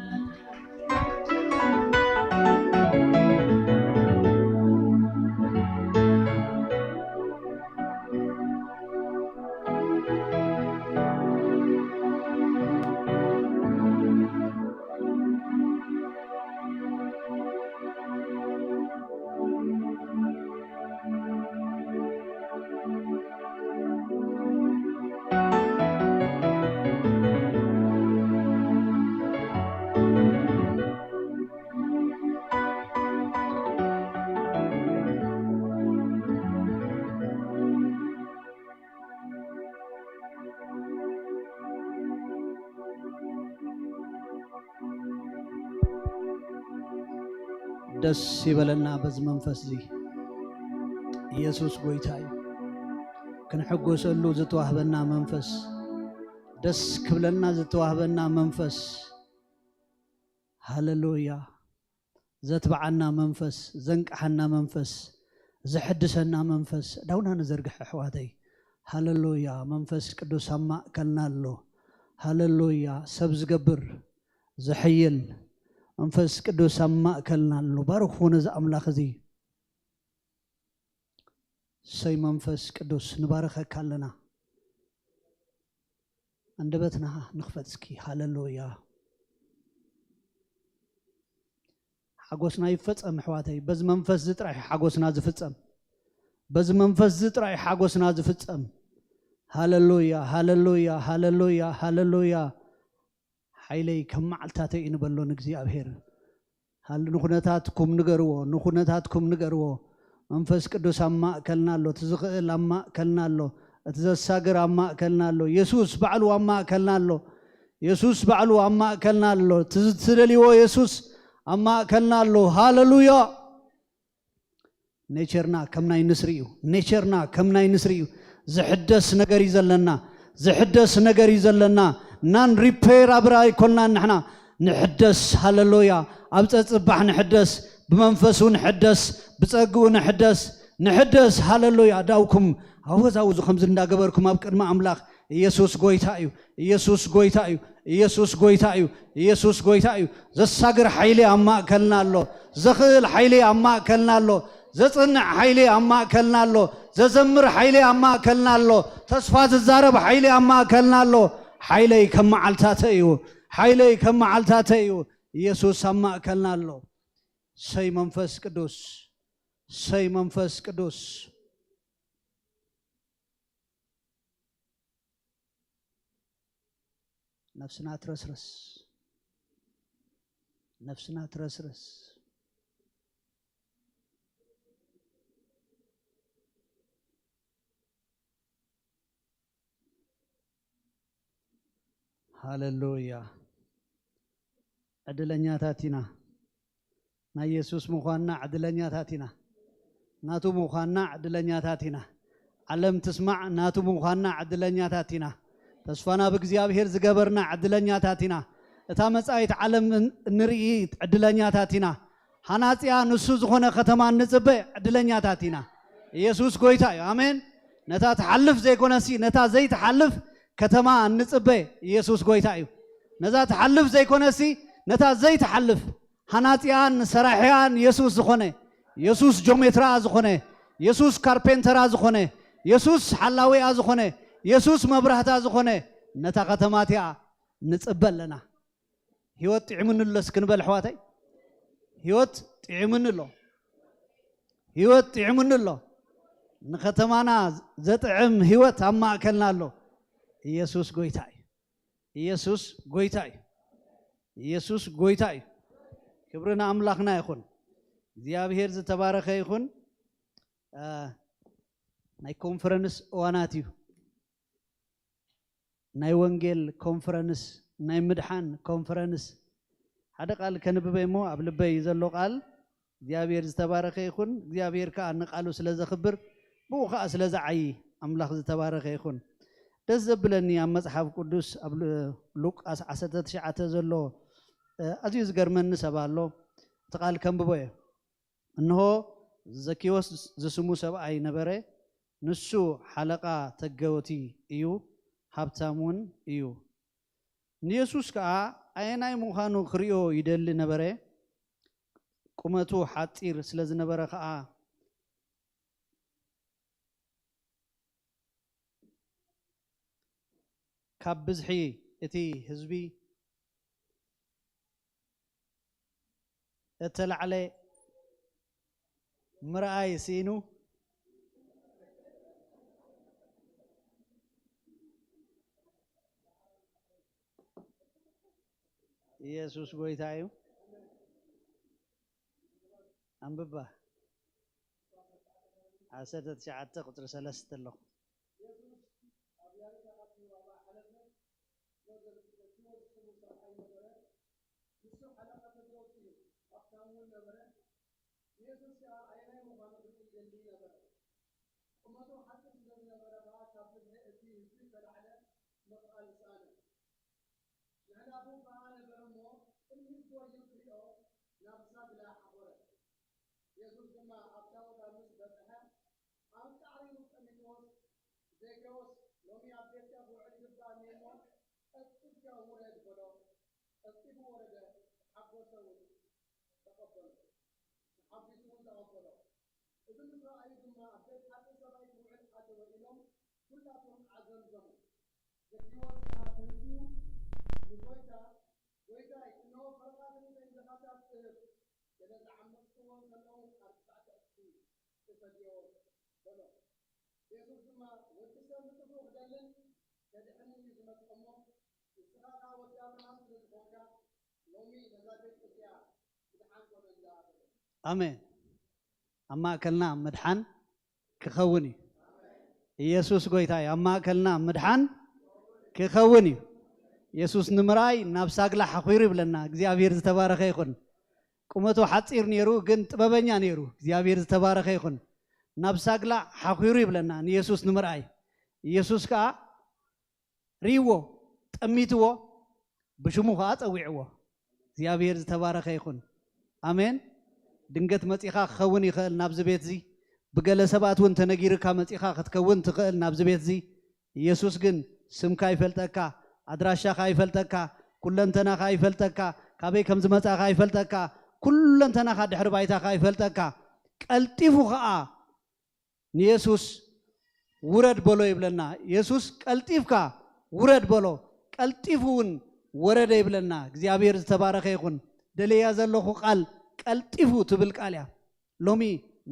ደስ ይበለና በዚ መንፈስ እዚ። ኢየሱስ ጎይታ እዩ። ክንሕጎሰሉ ዝተዋህበና መንፈስ፣ ደስ ክብለና ዝተዋህበና መንፈስ። ሃሌሉያ። ዘትብዓና መንፈስ፣ ዘንቅሓና መንፈስ፣ ዘሕድሰና መንፈስ። ዳውና ንዘርግሐ ኣሕዋተይ። ሃሌሉያ። መንፈስ ቅዱስ ኣብ ማእከልና ኣሎ። ሃሌሉያ። ሰብ ዝገብር፣ ዘሐይል መንፈስ ቅዱስ ኣብ ማእከልና ኣሎ። ባርኽዎ ነዚ ኣምላኽ እዚ። ሰይ መንፈስ ቅዱስ፣ ንባርኸካ ኣለና። ኣንደበትና ንኽፈት እስኪ። ሃሌሉያ። ሓጎስና ይፈጸም ኣሕዋተይ። በዚ መንፈስ እዚ ጥራይ ሓጎስና ዝፍጸም። በዚ መንፈስ እዚ ጥራይ ሓጎስና ዝፍጸም። ሃሌሉያ፣ ሃሌሉያ፣ ሃሌሉያ፣ ሃሌሉያ። ሓይለይ ከም መዓልታተይ እዩ ንበሎ ንእግዚኣብሔር። ሃል-፣ ንኹነታትኩም ንገርዎ፣ ንኹነታትኩም ንገርዎ። መንፈስ ቅዱስ ኣብ ማእከልና ኣሎ፣ እቲ ዝኽእል ኣብ ማእከልና ኣሎ፣ እቲ ዘሳግር ኣብ ማእከልና ኣሎ። የሱስ ባዕሉ ኣብ ማእከልና ኣሎ። የሱስ ባዕሉ ኣብ ማእከልና ኣሎ። እቲ ዝትደልይዎ የሱስ ኣብ ማእከልና ኣሎ። ሃሌሉያ። ኔቸርና ከም ናይ ንስሪ እዩ። ኔቸርና ከም ናይ ንስሪ እዩ። ዝሕደስ ነገር እዩ ዘለና። ዝሕደስ ነገር እዩ ዘለና። ናን ሪፔራብል ኣይኮንናን ንሕና። ንሕደስ፣ ሃሌሉያ። ኣብ ጸጽባሕ ንሕደስ፣ ብመንፈሱ ንሕደስ፣ ብጸግኡ ንሕደስ፣ ንሕደስ፣ ሃሌሉያ። ዳውኩም ኣወዛውዙ ከምዚ እንዳገበርኩም ኣብ ቅድሚ ኣምላኽ። ኢየሱስ ጎይታ እዩ። ኢየሱስ ጎይታ እዩ። ኢየሱስ ጎይታ እዩ። ኢየሱስ ጎይታ እዩ። ዘሳግር ሓይሊ ኣብ ማእከልና ኣሎ። ዘኽእል ሓይሊ ኣብ ማእከልና ኣሎ። ዘጽንዕ ሓይሊ ኣብ ማእከልና ኣሎ። ዘዘምር ሓይሊ ኣብ ማእከልና ኣሎ። ተስፋ ዝዛረብ ሓይሊ ኣብ ማእከልና ኣሎ። ሓይለይ ከም መዓልታተ እዩ። ሓይለይ ከም መዓልታተ እዩ። ኢየሱስ ኣብ ማእከልና ኣሎ። ሰይ መንፈስ ቅዱስ፣ ሰይ መንፈስ ቅዱስ። ነፍስና ትረስረስ፣ ነፍስና ትረስረስ። ሃሌሉያ። ዕድለኛታት ኢና። ናይ የሱስ ምዃንና ዕድለኛታት ኢና። ናቱ ምዃንና ዕድለኛታት ኢና። ዓለም ትስማዕ፣ ናቱ ምዃንና ዕድለኛታት ኢና። ተስፋና ብእግዚኣብሔር ዝገበርና ዕድለኛታት ኢና። እታ መጻኢት ዓለም ን-፣ ንርኢ ዕድለኛታት ኢና። ሃናጺኣ ንሱ ዝኾነ ከተማ እንጽበ ዕድለኛታት ኢና። ኢየሱስ ጎይታ እዩ። ኣሜን። ነታ ትሓልፍ ዘይኮነሲ፣ ነታ ዘይትሓልፍ ከተማ እንጽበ ኢየሱስ ጎይታ እዩ። ነዛ ትሓልፍ ዘይኮነሲ፣ ነታ ዘይትሓልፍ ሃናጺኣን ሰራሒኣን የሱስ ዝኾነ፣ የሱስ ጆሜትራኣ ዝኾነ፣ የሱስ ካርፔንተራ ዝኾነ፣ የሱስ ሓላዊኣ ዝኾነ፣ የሱስ መብራህታ ዝኾነ፣ ነታ ከተማ እቲኣ ንጽበ ኣለና። ህይወት ጥዒሙኒ ኣሎ እስኪ ንበል ኣሕዋተይ። ህይወት ጥዒሙኒ ኣሎ። ህይወት ጥዒሙኒ ኣሎ። ንከተማና ዘጥዕም ህይወት ኣብ ማእከልና ኣሎ። ኢየሱስ ጎይታ እዩ። ኢየሱስ ጎይታ እዩ። ኢየሱስ ጎይታ እዩ። ክብሪ ንኣምላኽና ይኹን። እግዚኣብሔር ዝተባረኸ ይኹን። እ፣ ናይ ኮንፈረንስ እዋናት እዩ። ናይ ወንጌል ኮንፈረንስ፣ ናይ ምድሓን ኮንፈረንስ ሓደ ቃል ከንብበ እሞ ኣብ ልበይ ዘሎ ቃል እግዚኣብሔር ዝተባረኸ ይኹን። እግዚኣብሔር ከዓ ንቃሉ ስለ ዘኽብር ብኡ ከዓ ስለ ዝዓዪ ኣምላኽ ዝተባረኸ ይኹን። ደስ ዘብለኒ ኣብ መጽሓፍ ቅዱስ ኣብ ሉ- ሉቃስ ዓሰርተ ትሽዓተ ዘሎ እ፣ ኣዝዩ ዝገርመኒ ሰብ ኣሎ። እቲ ቃል ከንብቦ እየ። እንሆ ዘኪዎስ ዝስሙ ሰብኣይ ነበረ፣ ንሱ ሓለቓ ተገወቲ እዩ፣ ሃብታም እውን እዩ። ንየሱስ ከዓ ኣየናይ ምዃኑ ክርእዮ ይደሊ ነበረ፣ ቁመቱ ሓፂር ስለ ዝነበረ ከዓ ካብ ብዝሒ እቲ ህዝቢ እተላዕለ ምርኣይ ስኢኑ፣ ኢየሱስ ጎይታ እዩ። ኣንብባ። ዓሰርተ ትሽዓተ ቁፅሪ ሰለስተ ኣለኹ። ንየሱስ ከኣ ኣየናይ ምዃኑ ክርኢ ይደሊ ነበረ። ቁመቱ ሓጺር ስለ ዝነበረ ከኣ ካብ ብዝሒ እቲ ህዝቢ ዝተላዕለ ምኽኣል ሰኣነ። ንዕላቡ ከኣ ነበረ እሞ፣ ቅድሚት ጐይዩ ክሪኦ ናብ ሳግላ ሓቖረ። የሱስ ድማ ኣብታ ቦታ ምስ በጽሐ፣ ኣንቃዕሪሩ ጠሚትዎስ፣ "ዘኬዎስ፣ ሎሚ ኣብ ቤትካ ክውዕል ይግብኣኒ እሞ፣ ቀልጢፍካ ውረድ" በሎ። ቀልጢፉ ወረደ፣ ተሓጎሰ እውን ተቐበሎ። ተሓጒሱ እውን ተቐበሎ። እዚ ምስ ረኣዩ ድማ፣ "ኣብ ቤት ሓቂ ሰብኣይ ክውዕል ኣተወ" ኢሎም ኩላቶም ኣዘምዘሙ። ዘኪዎስ ከኣ ተንሲኡ ንጎይታ፣ "ጎይታይ፣ እንሆ ፈረቓ ክልተ እንጀኻታት እህብ፣ ገለ ዝዓመጽክዎ እንተሎ እውን ኣርባዕተ እጥፊ እፈድዮ" በሎ። የሱስ ድማ፣ "ወዲ ሰብ ንጥፍኡ ክደልን ከድሕንን እዩ ዝመጽእ እሞ፣ ንስኻ ኸኣ ወዲ ኣብርሃም ስለ ዝኾንካ፣ ሎሚ ነዛ ቤት እዚኣ ምድሓን ኮነላ" በሎ። ኣሜን። ኣብ ማእከልና ምድሓን ክኸውን እዩ። ኢየሱስ ጎይታ እዩ። ኣብ ማእከልና ምድሓን ክኸውን እዩ። ኢየሱስ ንምርኣይ ናብ ሳግላ ሓኺሩ ይብለና። እግዚኣብሔር ዝተባረኸ ይኹን። ቁመቱ ሓጺር ነይሩ፣ ግን ጥበበኛ ነይሩ። እግዚኣብሔር ዝተባረኸ ይኹን። ናብ ሳግላ ሓኺሩ ይብለና ንኢየሱስ ንምርኣይ። ኢየሱስ ከኣ ርእይዎ፣ ጠሚትዎ፣ ብሽሙ ከኣ ጸዊዕዎ። እግዚኣብሔር ዝተባረኸ ይኹን። ኣሜን። ድንገት መጺኻ ክኸውን ይኽእል ናብዚ ቤት እዚ። ብገለ ሰባት እውን ተነጊርካ መጺኻ ክትከውን ትኽእል ናብዚ ቤት እዚ። ኢየሱስ ግን ስምካ ይፈልጠካ፣ ኣድራሻኻ ይፈልጠካ፣ ኩለንተናኻ ይፈልጠካ፣ ካበይ ከም ዝመጻኻ ይፈልጠካ፣ ኩለንተናኻ ድሕሪ ባይታኻ ይፈልጠካ። ቀልጢፉ ከኣ ንየሱስ ውረድ በሎ ይብለና። የሱስ ቀልጢፍካ ውረድ በሎ፣ ቀልጢፉ እውን ወረደ ይብለና። እግዚኣብሔር ዝተባረኸ ይኹን። ደልያ ዘለኹ ቃል ቀልጢፉ ትብል ቃል እያ። ሎሚ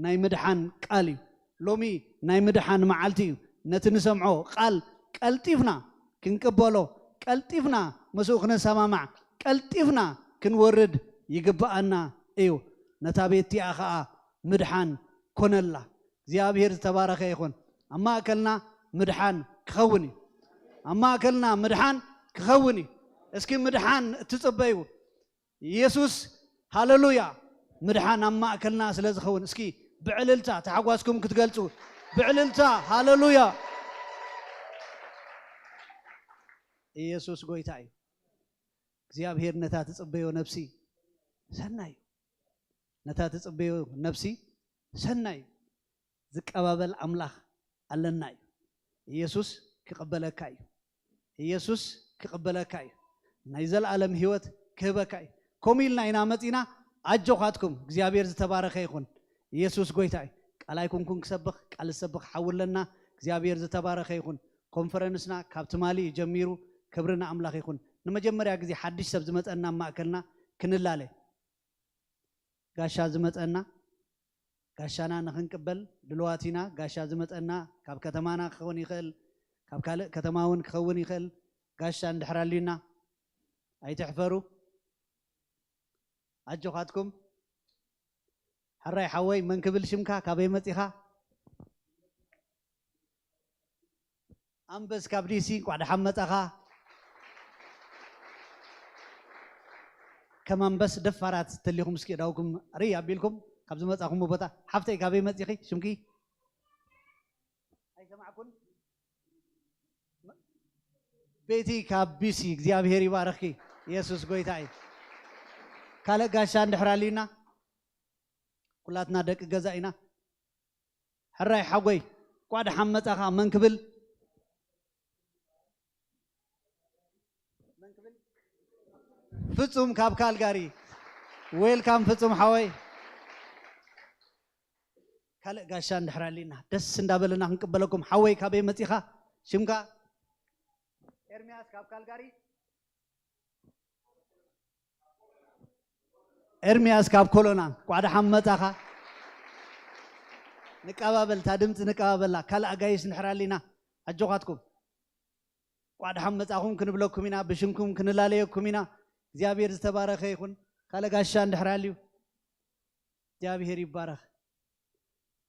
ናይ ምድሓን ቃል እዩ። ሎሚ ናይ ምድሓን መዓልቲ እዩ። ነቲ ንሰምዖ ቃል ቀልጢፍና ክንቅበሎ፣ ቀልጢፍና ምስኡ ክነሰማማዕ፣ ቀልጢፍና ክንወርድ ይግብኣና እዩ። ነታ ቤት እቲኣ ኸኣ ምድሓን ኮነላ። እግዚኣብሔር ዝተባረኸ ይኹን። ኣብ ማእከልና ምድሓን ክኸውን እዩ። ኣብ ማእከልና ምድሓን ክኸውን እዩ። እስኪ ምድሓን እትጽበዩ፣ ኢየሱስ፣ ሃሌሉያ፣ ምድሓን ኣብ ማእከልና ስለ ዝኸውን፣ እስኪ ብዕልልታ ተሓጓስኩም ክትገልጹ፣ ብዕልልታ፣ ሃሌሉያ። ኢየሱስ ጎይታ እዩ። እግዚኣብሔር ነታ ትጽበዮ ነፍሲ ሰናይ እዩ። ነታ ትጽበዮ ነፍሲ ሰናይ እዩ። ዝቀባበል ኣምላኽ ኣለና እዩ። ኢየሱስ ክቕበለካ እዩ። ኢየሱስ ክቕበለካ እዩ። ናይ ዘለኣለም ህይወት ክህበካ እዩ። ከምኡ ኢልና ኢና መጺና። ኣጆኻትኩም፣ እግዚኣብሔር ዝተባረኸ ይኹን። ኢየሱስ ጎይታ እዩ። ቃል ኣይኮንኩን ክሰብኽ፣ ቃል ዝሰብኽ ሓው ኣለና። እግዚኣብሔር ዝተባረኸ ይኹን። ኮንፈረንስና ካብ ትማሊ እዩ ጀሚሩ። ክብሪ ንኣምላኽ ይኹን። ንመጀመርያ ግዜ ሓድሽ ሰብ ዝመጸና ኣብ ማእከልና ክንላለ። ጋሻ ዝመጸና፣ ጋሻና ንኽንቅበል ድልዋት ኢና። ጋሻ ዝመጸና ካብ ከተማና ክኸውን ይኽእል፣ ካብ ካልእ ከተማ እውን ክኸውን ይኽእል። ጋሻ እንድሕር ኣልዩና ኣይትሕፈሩ። ኣጆኻትኩም። ሕራይ ሓወይ፣ መን ክብል ሽምካ? ካበይ መጺኻ? ኣንበስ ካብ ዲሲ እንኳዕ ደሓን መጻኻ። ከም ኣንበስ ደፋራት ተሊኹም እስኪ እዳውኩም ርይ ኣቢልኩም ካብ ዝመጻኹም ቦታ። ሓፍተይ ካበይ መጺኺ? ሽምኪ ኣይሰማዕኩን። ቤቲ ካብ ቢሲ እግዚኣብሔር ይባረኽኪ። ኢየሱስ ጎይታ እዩ። ካልእ ጋሻ እንድሕር ኣልዩና ኩላትና ደቂ ገዛ ኢና። ሕራይ ሓጎይ እንኳዕ ደሓን መጻኻ። መን ክብል? ፍጹም ካብ ካልጋሪ። ዌልካም ፍጹም ሓወይ። ካልእ ጋሻ እንድሕር ኣሊና ደስ እንዳበለና ክንቅበለኩም። ሓወይ ካበይ መጺኻ? ሽምካ? ኤርሚያስ ካብ ካልጋሪ። ኤርሚያስ ካብ ኮሎና እንኳዕ ደሓን መጻኻ። ንቀባበል፣ እታ ድምፂ ንቀባበላ። ካልእ ኣጋይሽ እንድሕር ኣሊና ኣጆኻትኩም። እንኳዕ ደሓን መጻኹም ክንብለኩም ኢና፣ ብሽምኩም ክንላለየኩም ኢና። እግዚኣብሔር ዝተባረኸ ይኹን። ካልእ ጋሻ እንድሕር ኣልዩ እግዚኣብሔር ይባረኽ።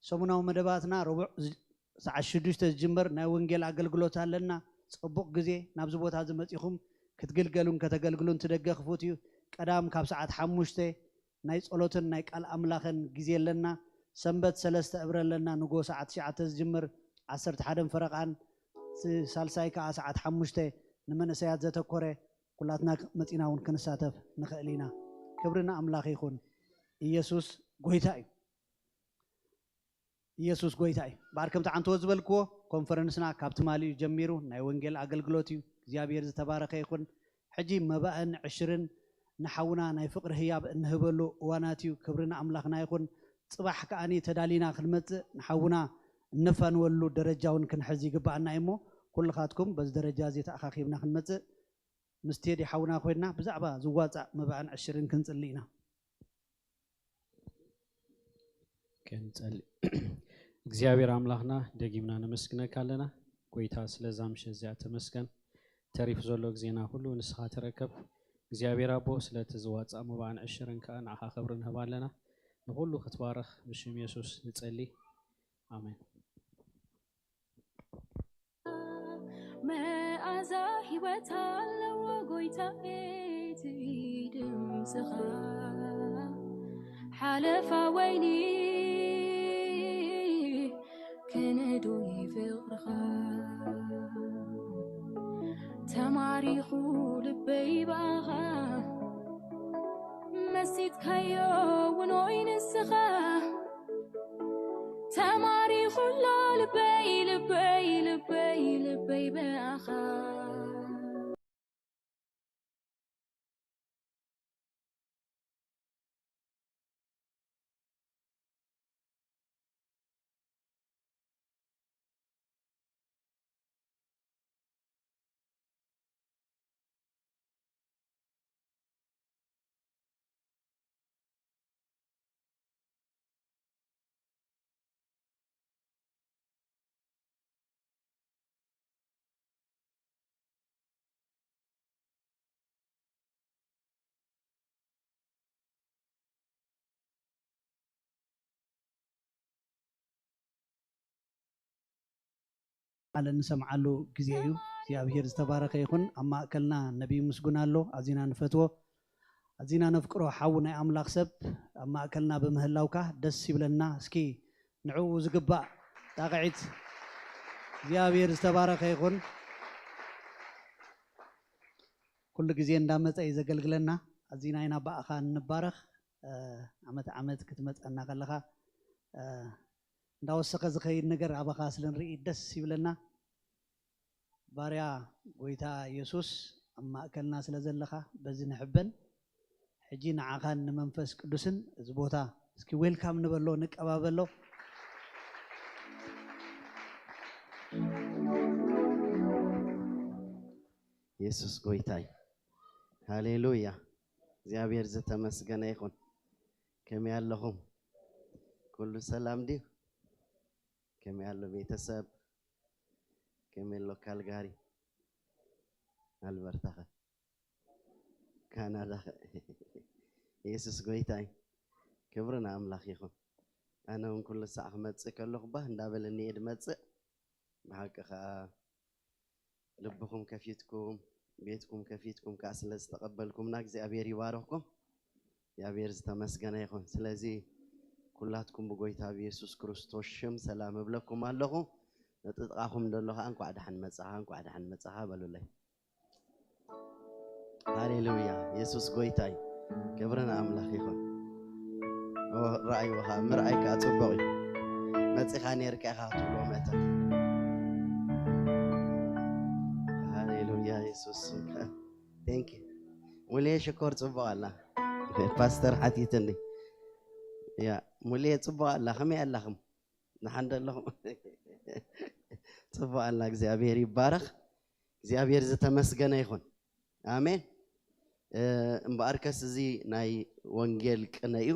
ሰሙናዊ መደባትና ረቡዕ ዝ- ሰዓት ሽዱሽተ ዝጅመር ናይ ወንጌል ኣገልግሎት ኣለና። ጽቡቕ ግዜ ናብዚ ቦታ እዚ መጺኹም ክትግልገሉን ከተገልግሉን ትደገ ክፉት እዩ። ቀዳም ካብ ሰዓት ሓሙሽተ ናይ ጸሎትን ናይ ቃል ኣምላኽን ግዜ ኣለና። ሰንበት ሰለስተ እብረ ኣለና። ንጎ ሰዓት ትሽዓተ ዝጅምር ዓሰርተ ሓደን ፈረቓን ስ- ሳልሳይ ከኣ ሰዓት ሓሙሽተ ንመንእሰያት ዘተኮረ ኩላትና መጺና እውን ክንሳተፍ ንኽእል ኢና። ክብሪ ንኣምላኽ ይኹን። ኢየሱስ ጎይታ እዩ። ኢየሱስ ጎይታ እዩ። እምበኣር ከምቲ ዓንተዎ ዝበልክዎ ኮንፈረንስና ካብ ትማሊ እዩ ጀሚሩ ናይ ወንጌል ኣገልግሎት እዩ። እግዚኣብሔር ዝተባረኸ ይኹን። ሕጂ መባእን ዕሽርን ንሓውና ናይ ፍቕሪ ህያብ እንህበሉ እዋናት እዩ። ክብሪ ንኣምላኽና ይኹን። ጽባሕ ከኣኒ ተዳሊና ክንመጽእ ንሓውና እነፋንወሉ ደረጃ እውን ክንሕዝ ይግብኣና እዩ። እሞ ኩልኻትኩም በዚ ደረጃ እዚ ተኣኻኺብና ክንመጽእ ምስ ቴዲ ሓውና ኮይንና ብዛዕባ ዝዋጻእ መባእን ዕሽርን ክንጽሊ ኢና። ክንጸሊ እግዚኣብሔር ኣምላኽና ደጊምና ነመስግነካ ኣለና። ጎይታ ስለዛ ምሸት እዚኣ ተመስገን። ተሪፉ ዘሎ ግዜና ኩሉ ንስኻ ተረከብ። እግዚኣብሔር ኣቦ ስለቲ ዝዋጻእ መባእን ዕሽርን ከኣ ንዓኻ ክብሪ ንህብ ኣለና። ንኹሉ ክትባረኽ ብሽም የሱስ ንጸሊ። ኣሜን። መኣዛ ህይወት ኣለዎ ጎይታዬ እቲ ድምፅኻ ሓለፋ ወይኒ ክንዶ ፍቕርኻ ተማሪኹ ልበይ ብኣኻ መሲጥካዮ ውኖይ ንስኻ ተማሪኹ ኣሎ ልበይ ልበይ ልበይ ልበይ ብኣኻ። ቃል እንሰምዓሉ ግዜ እዩ። እግዚኣብሔር ዝተባረኸ ይኹን። ኣብ ማእከልና ነቢይ ምስጉን ኣሎ፣ ኣዚና ንፈትዎ፣ ኣዚና ነፍቅሮ ሓው ናይ ኣምላኽ ሰብ ኣብ ማእከልና ብምህላውካ ደስ ይብለና። እስኪ ንዕኡ ዝግባእ ጣቕዒት። እግዚኣብሔር ዝተባረኸ ይኹን። ኩሉ ግዜ እንዳመጸ እዩ ዘገልግለና። ኣዚና ኢና ብኣኻ እንባረኽ። ዓመት ዓመት ክትመጸና ከለኻ እንዳወሰኸ ዝኸይድ ነገር ኣባኻ ስለ ንርኢ ደስ ይብለና። ባርያ ጎይታ የሱስ ኣብ ማእከልና ስለ ዘለኻ በዚ ንሕበን። ሕጂ ንዓኻን ንመንፈስ ቅዱስን እዚ ቦታ እስኪ ዌልካም ንበሎ፣ ንቀባበሎ። የሱስ ጎይታ እዩ። ሃሌሉያ። እግዚኣብሔር ዝተመስገነ ይኹን። ከመይ ኣለኹም? ኩሉ ሰላም ድዩ? ከመይ ኣሎ ቤተሰብ? ከመይ ኣሎ ካልጋሪ? ኣልበርታኸ? ካናዳኸ? የሱስ ጎይታ እዩ። ክብሪ ንኣምላኽ ይኹን። ኣነ እውን ኩሉ ሳዕ ክመጽእ ከለኹ ባህ እንዳበለኒ እየ ድመጽእ። ብሓቂ ኸኣ ልብኹም ከፊትኩም፣ ቤትኩም ከፊትኩም ከዓ ስለ ዝተቐበልኩምና እግዚኣብሔር ይባርኽኩም። እግዚኣብሔር ዝተመስገነ ይኹን። ስለዚ ኩላትኩም ብጎይታ ብየሱስ ክርስቶስ ሽም ሰላም እብለኩም ኣለኹ። ነጥጥቓኹም ደሎ ከዓ እንኳዕ ደሓን መጻኻ፣ እንኳዕ ደሓን መጻኻ በሉለይ። ሃሌሉያ፣ የሱስ ጎይታ እዩ። ክብሪ ንኣምላኽ ይኹን። ኦ፣ ረኣይዎ ኸዓ፣ ምርኣይ ከኣ ጽቡቕ እዩ። መጺኻ ነይርካ ኢኻ ክትብሎ መእተት። ሃሌሉያ፣ የሱስ ስምካ። ቴንክ ዩ። ሙልየ ሽኮር ጽቡቕ ኣላ። ፓስተር ሓቲትኒ። ያ፣ ሙልየ ጽቡቕ ኣላ። ከመይ ኣላኹም? ንሓንደ ኣለኹም? ጽቡቕ ኣላ። እግዚኣብሔር ይባረኽ። እግዚኣብሔር ዝተመስገነ ይኹን። ኣሜን። እ፣ እምበኣርከስ እዚ ናይ ወንጌል ቅነ እዩ።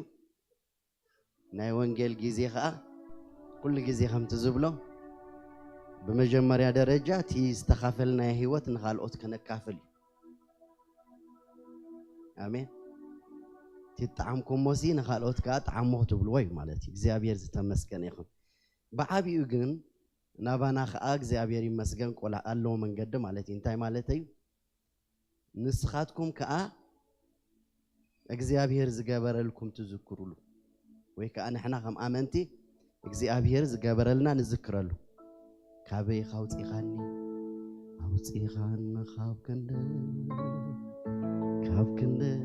ናይ ወንጌል ግዜ ኸኣ ኩሉ ግዜ ከምቲ ዝብሎ፣ ብመጀመርያ ደረጃ እቲ ዝተኻፈልናዮ ህይወት ንኻልኦት ከነካፍል እዩ። ኣሜን። እቲ ጣዕምኩሞሲ ንኻልኦት ከኣ ጣዕሞ ክትብልዎ እዩ ማለት እዩ። እግዚኣብሔር ዝተመስገነ ይኹን። ብዓቢኡ ግን ናባና ከኣ እግዚኣብሔር ይመስገን ቆልዓ ኣለዎ መንገዲ ማለት እዩ። እንታይ ማለት እዩ? ንስኻትኩም ከኣ እግዚኣብሔር ዝገበረልኩም ትዝክሩሉ፣ ወይ ከኣ ንሕና ከም ኣመንቲ እግዚኣብሔር ዝገበረልና ንዝክረሉ። ካበይ ካውፂኻኒ፣ ኣውፂኻኒ ካብ ክንደይ፣ ካብ ክንደይ፣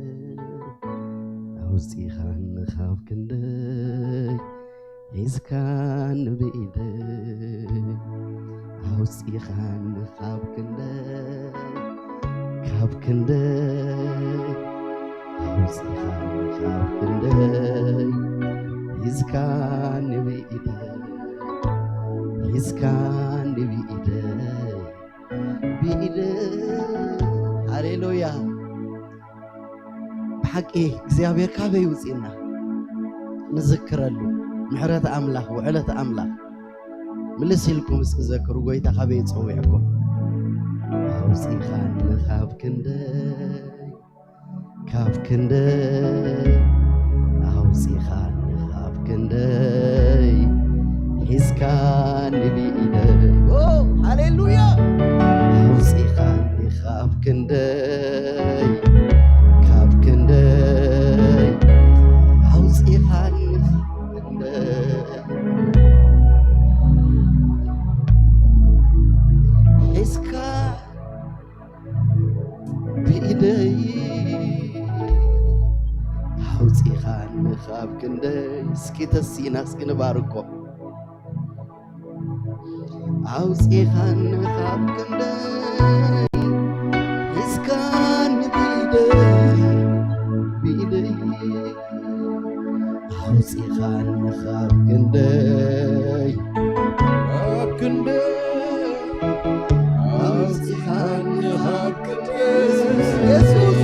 ኣውፂኻኒ ካብ ክንደይ፣ ሒዝካኒ ብኢደይ፣ ኣውፂኻኒ ካብ ክንደይ፣ ካብ ክንደይ፣ ኣውፂኻኒ ካብ ክንደይ፣ ሒዝካኒ ብኢደይ፣ ሒዝካኒ ብኢደይ፣ ብኢደይ። ሃሌሉያ። ብሓቂ እግዚኣብሔር ካበይ ውፅእና ንዝክረሉ፣ ምሕረት ኣምላኽ፣ ውዕለት ኣምላኽ። ምልስ ኢልኩም እስኪ ዘክሩ፣ ጎይታ ካበይ ጸዊዕኩም? ኣውፂኻኒ ካብ ክንደይ፣ ካብ ክንደይ፣ ኣውፂኻኒ ካብ ክንደይ፣ ሒዝካኒ ብኢደይ። ኦ፣ ሃሌሉያ! ኣውፂኻኒ ካብ ክንደይ፣ ካብ ክንደይ፣ ኣውፂኻኒ ካብ ክንደይ፣ ሒዝካ ብኢደይ ኣውፂኻኒ ካብ ክንደይ። እስኪ ተሲእና እስኪ ንባርኮ። ኣውፂኻኒ ካብ ክንደይ፣ ሒዝካኒ ብኢደይ፣ ብኢደይ። ኣውፂኻኒ ካብ ክንደይ፣ ካብ ክንደይ፣ ኣውፂኻኒ ካብ ክንደይ። የሱስ፣ የሱስ።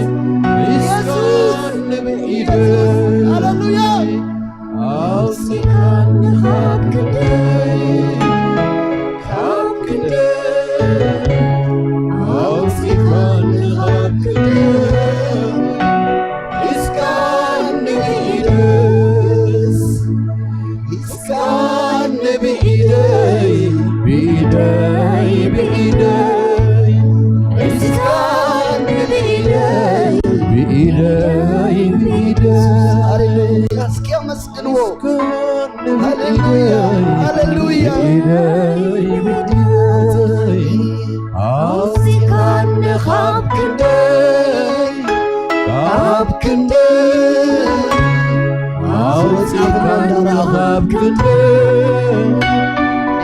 ሒዝካኒ ብኢደይ። ሃሌሉያ። ኣውፂኻኒ ካብ ክንደይ፣ ካብ ክንደይ፣ ኣውፂኻኒ ካብ ክንደይ፣ ሒዝካኒ ብኢደይ፣ ሒዝካኒ ብኢደይ፣ ብኢደይ፣ ብኢደይ፣ ሒዝካኒ ብኢደይ፣ ብኢደይ፣ ብኢደይ። ሃሌሉያ። እስኪ ኣመስግንዎ። ሃሌሉያ፣ ሃሌሉያ። ኣውፂኻኒ ካብ ክንደይ፣ ካብ ክንደይ፣ ኣውፂኻኒ ካብ ክንደይ፣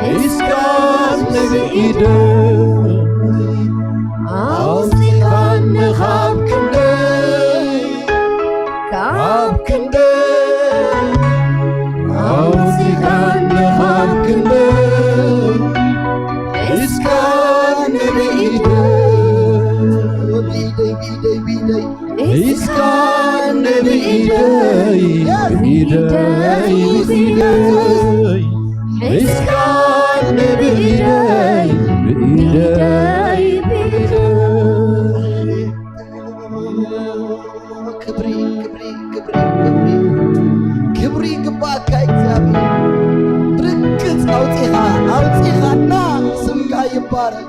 ሒዝካኒ ብኢደይ፣ ኣውፂኻኒ ካብ ክንደይ፣ ካብ ክንደይ፣ ኣውፂኻኒ ካብ ክንደይ፣ ሒዝካኒ ብኢደይ፣ ብኢደይ፣ ብኢደይ፣ ብኢደይ፣ ሒዝካኒ ብኢደይ፣ ብኢደይ፣ ብኢደይ፣ ሒዝካኒ ብኢደይ፣ ብኢደይ፣ ብኢደይ። ክብሪ፣ ክብሪ፣ ክብሪ፣ ክብሪ፣ ክብሪ ይግባእካ እግዚኣብሔር። ብርግጽ ኣውጺኻ፣ ኣውጺኻና፣ ስምካ ይባረክ።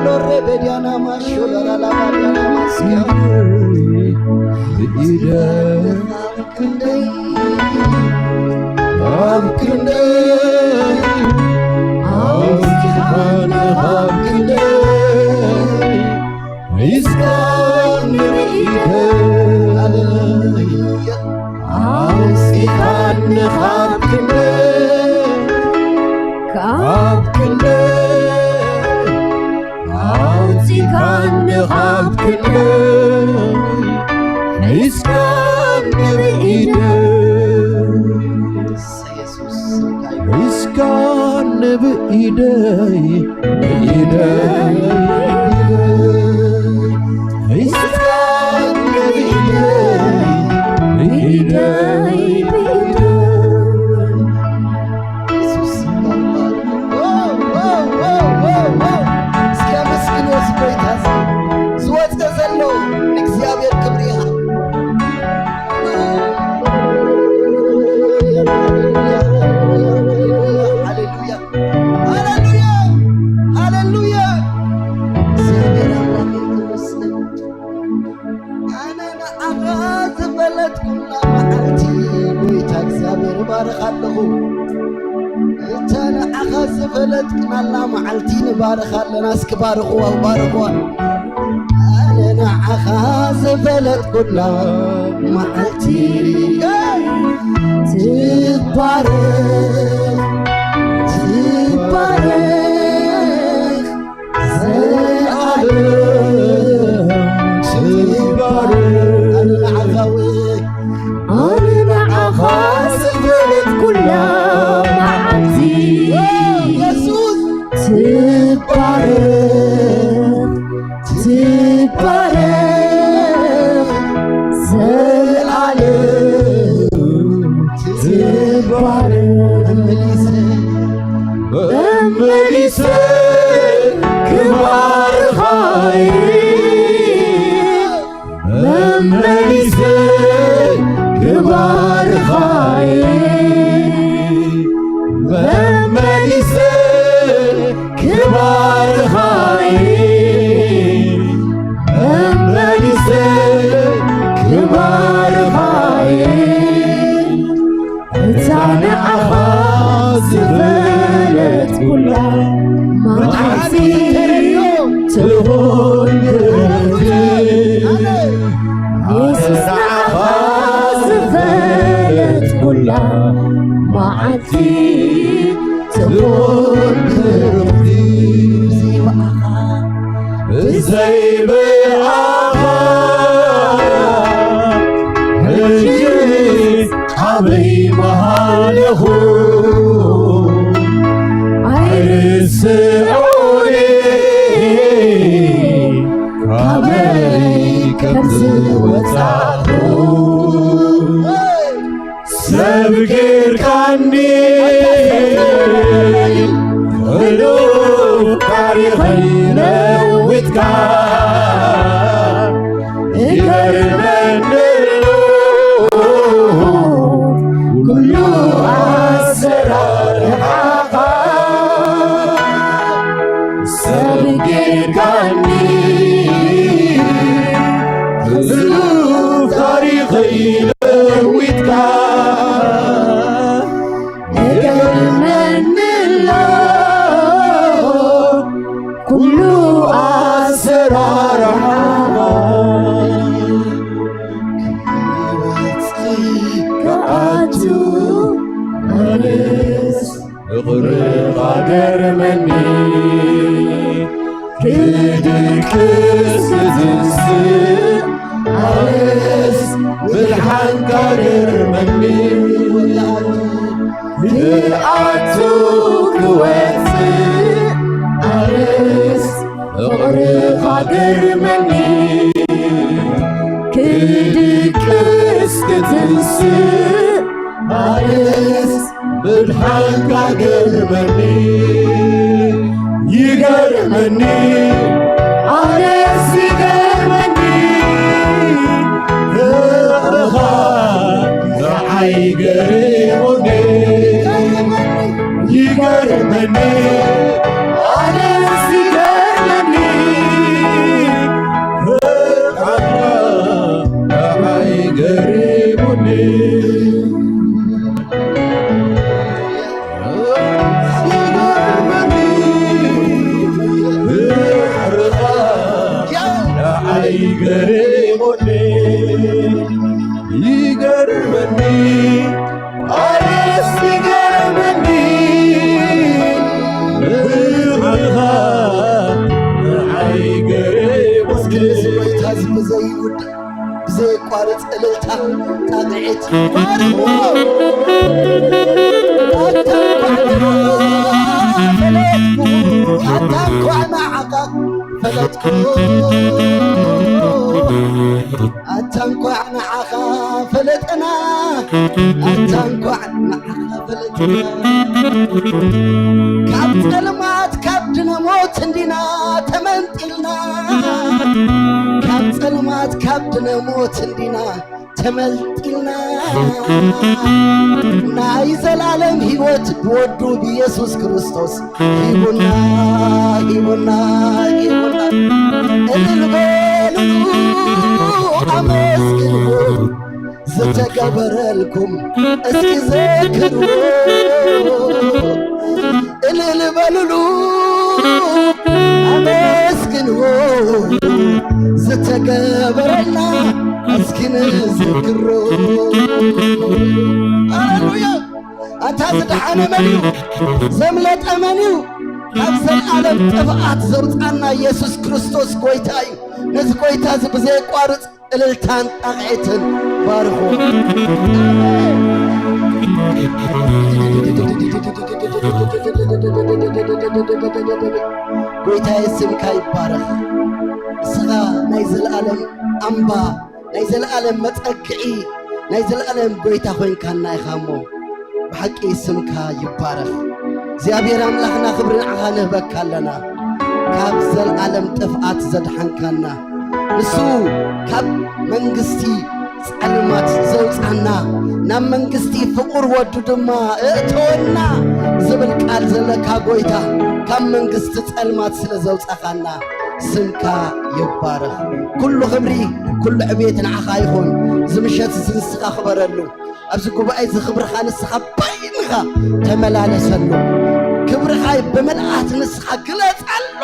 ሎሬ ቤድያና ማሾ ለራላ ባድያና ማስኪያ ብኢደ ኣብ ክንደይ ኣውፂኻኒ ካብ ክንደይ ሒዝካኒ ብኢደ ኣውፂኻኒ ካብ ክንደይ ካብ ክንደይ ኣውፂኻኒ ካብ ክንደይ ሒዝካኒ ብኢደ ኢየሱስ ሒዝካኒ ብኢደይ ብኢደይ ሒዝካኒ ብኢደይ ብኢደይ ኢየሱስ ይባረክ። እስኪ ኣመስግንዎ፣ እዚ ጎይታ እዚ ዝወፀ ዘሎ ንእግዚኣብሔር ክብሪ ይሃብ። ሃሌሉያ፣ ሃሌሉያ፣ ሃሌሉያ። እግዚኣብሔር ኣምላኽ ይመስገን። ኣነ ንዓኻ ዝፈለጥኩላ መዓልቲ ጎይታ እግዚኣብሔር እባርኽ ኣለኹ። እታ ንዓኻ ዝፈለጥክናላ መዓልቲ ንባርኻ ኣለና። እስኪ ባርኽዋ፣ ባርኽዋ። ኣነ ንዓኻ ዝፈለጥኩላ መዓልቲ ትባረኽ፣ ትባረኽ። ዘኣለም ትባረኽ። ኣነ ንዓኻ ውን ኣነ ንዓኻ ዝፈለጥኩላ መዓልቲ ኢየሱስ ትባረኽ፣ ትባረኽ። ዘኣለም ትባረኽ። መመሊሰ መመሊሰ ክባርኻይ መመሊሰ ክባርኻይ መመሊሰ ክባርኻይ መመሊሰ ክባርኻይ እታ ንዓኻ ዝፈለጥኩላ መዓልቲ ትኹን ብርኽቲ። የሱስ ንዓኻ ዝፈለጥኩላ መዓልቲ ትኹን ብርኽቲ። ብዘይብኣኻ ብዘይብኣኻ ሕጂ ኣበይ ምሃለኹ ኣይርስዑኒ ካበይ ከም ዝወጻኹ ሰብ ጌርካኒ ህሉው ታሪኸይ ለዊጥካ ይገርመኒ ኣሎ ኩሉ ኣሰራርሓኻ ሰብ ጌርካኒ ህሉው ታሪኸይ ለዊጥካ ይገርመኒ ኣሎ ኩሉ ኣሰራርሓኻ ክወጽእ ክኣቱ ኣነስ ፍቕርኻ ገርመኒ ክድቅስ ክትንስእ ኣነስ ብርሃንካ ገርመኒ ክኣቱ ክወጽእ ኣነስ ፍቕርኻ ገርመኒ ክድቅስ ክትንስእ ኣነስ ብርሃንካ ገርመኒ ይገርመኒ ኣነስ ይገርመኒ ፍቕርኻ ንዓይ ገሪሙኒ ይገርመኒ ኣነስ ይገርመኒ ባርኽዎ። ኣታ እንኳዕ ንዓኻ ፈለጥኩ፣ ኣታ እንኳዕ ንዓኻ ፈለጥኩ፣ ኣታ እንኳዕ ንዓኻ ፈለጥና፣ ኣታ እንኳዕ ንዓኻ ፈለጥና። ካብ ጸልማት ካብ ድነ ሞት እንዲና ተመንጢልና፣ ካብ ጸልማት ካብ ድነ ሞት እንዲና ተመልጢልና። ናይ ዘላለም ህይወት ብወዱ ብኢየሱስ ክርስቶስ ሂቡና፣ ሂቡና፣ ሂቡና። እልል በሉ፣ ኣመስግንዎ፣ ዝተገበረልኩም እስኪ ዘክርዎ። እልል በሉሉ፣ ኣመስግንዎ፣ ዝተገበረልና እስኪ ንዘክሮ። ሃሌሉያ። ኣታ ዝደሓነ መን እዩ? ዘምለጠ መን እዩ? ካብ ዘልኣለም ጥፍኣት ዘውፃና ኢየሱስ ክርስቶስ ጎይታ እዩ። ነዚ ጎይታ እዚ ብዘየቋርፅ እልልታን ጣቕዒትን ባርኹ። ጎይታዬ፣ ስምካ ይባረኽ። ንስኻ ናይ ዘለኣለም ኣምባ፣ ናይ ዘለኣለም መጸግዒ፣ ናይ ዘለኣለም ጎይታ ኮይንካና ኢኻ እሞ፣ ብሓቂ ስምካ ይባረኽ። እግዚኣብሔር ኣምላኽና፣ ክብሪ ንዓኻ ንህበካ ኣለና። ካብ ዘለኣለም ጥፍኣት ዘድሓንካና፣ ንሱ ካብ መንግስቲ ጸልማት ዘውጻና፣ ናብ መንግስቲ ፍቑር ወዱ ድማ እእተወና ዝብል ቃል ዘለካ ጎይታ፣ ካብ መንግስቲ ጸልማት ስለ ዘውጻኻና ስምካ ይባረኽ። ኩሉ ክብሪ፣ ኩሉ ዕቤት ንዓኻ ይኹን። እዚ ምሸት እዚ ንስኻ ክበረሉ፣ ኣብዚ ጉባኤ እዚ ክብርኻ ንስኻ ባይንኻ ተመላለሰሉ። ክብርኻ ብምልኣት ንስኻ ግለጸሉ።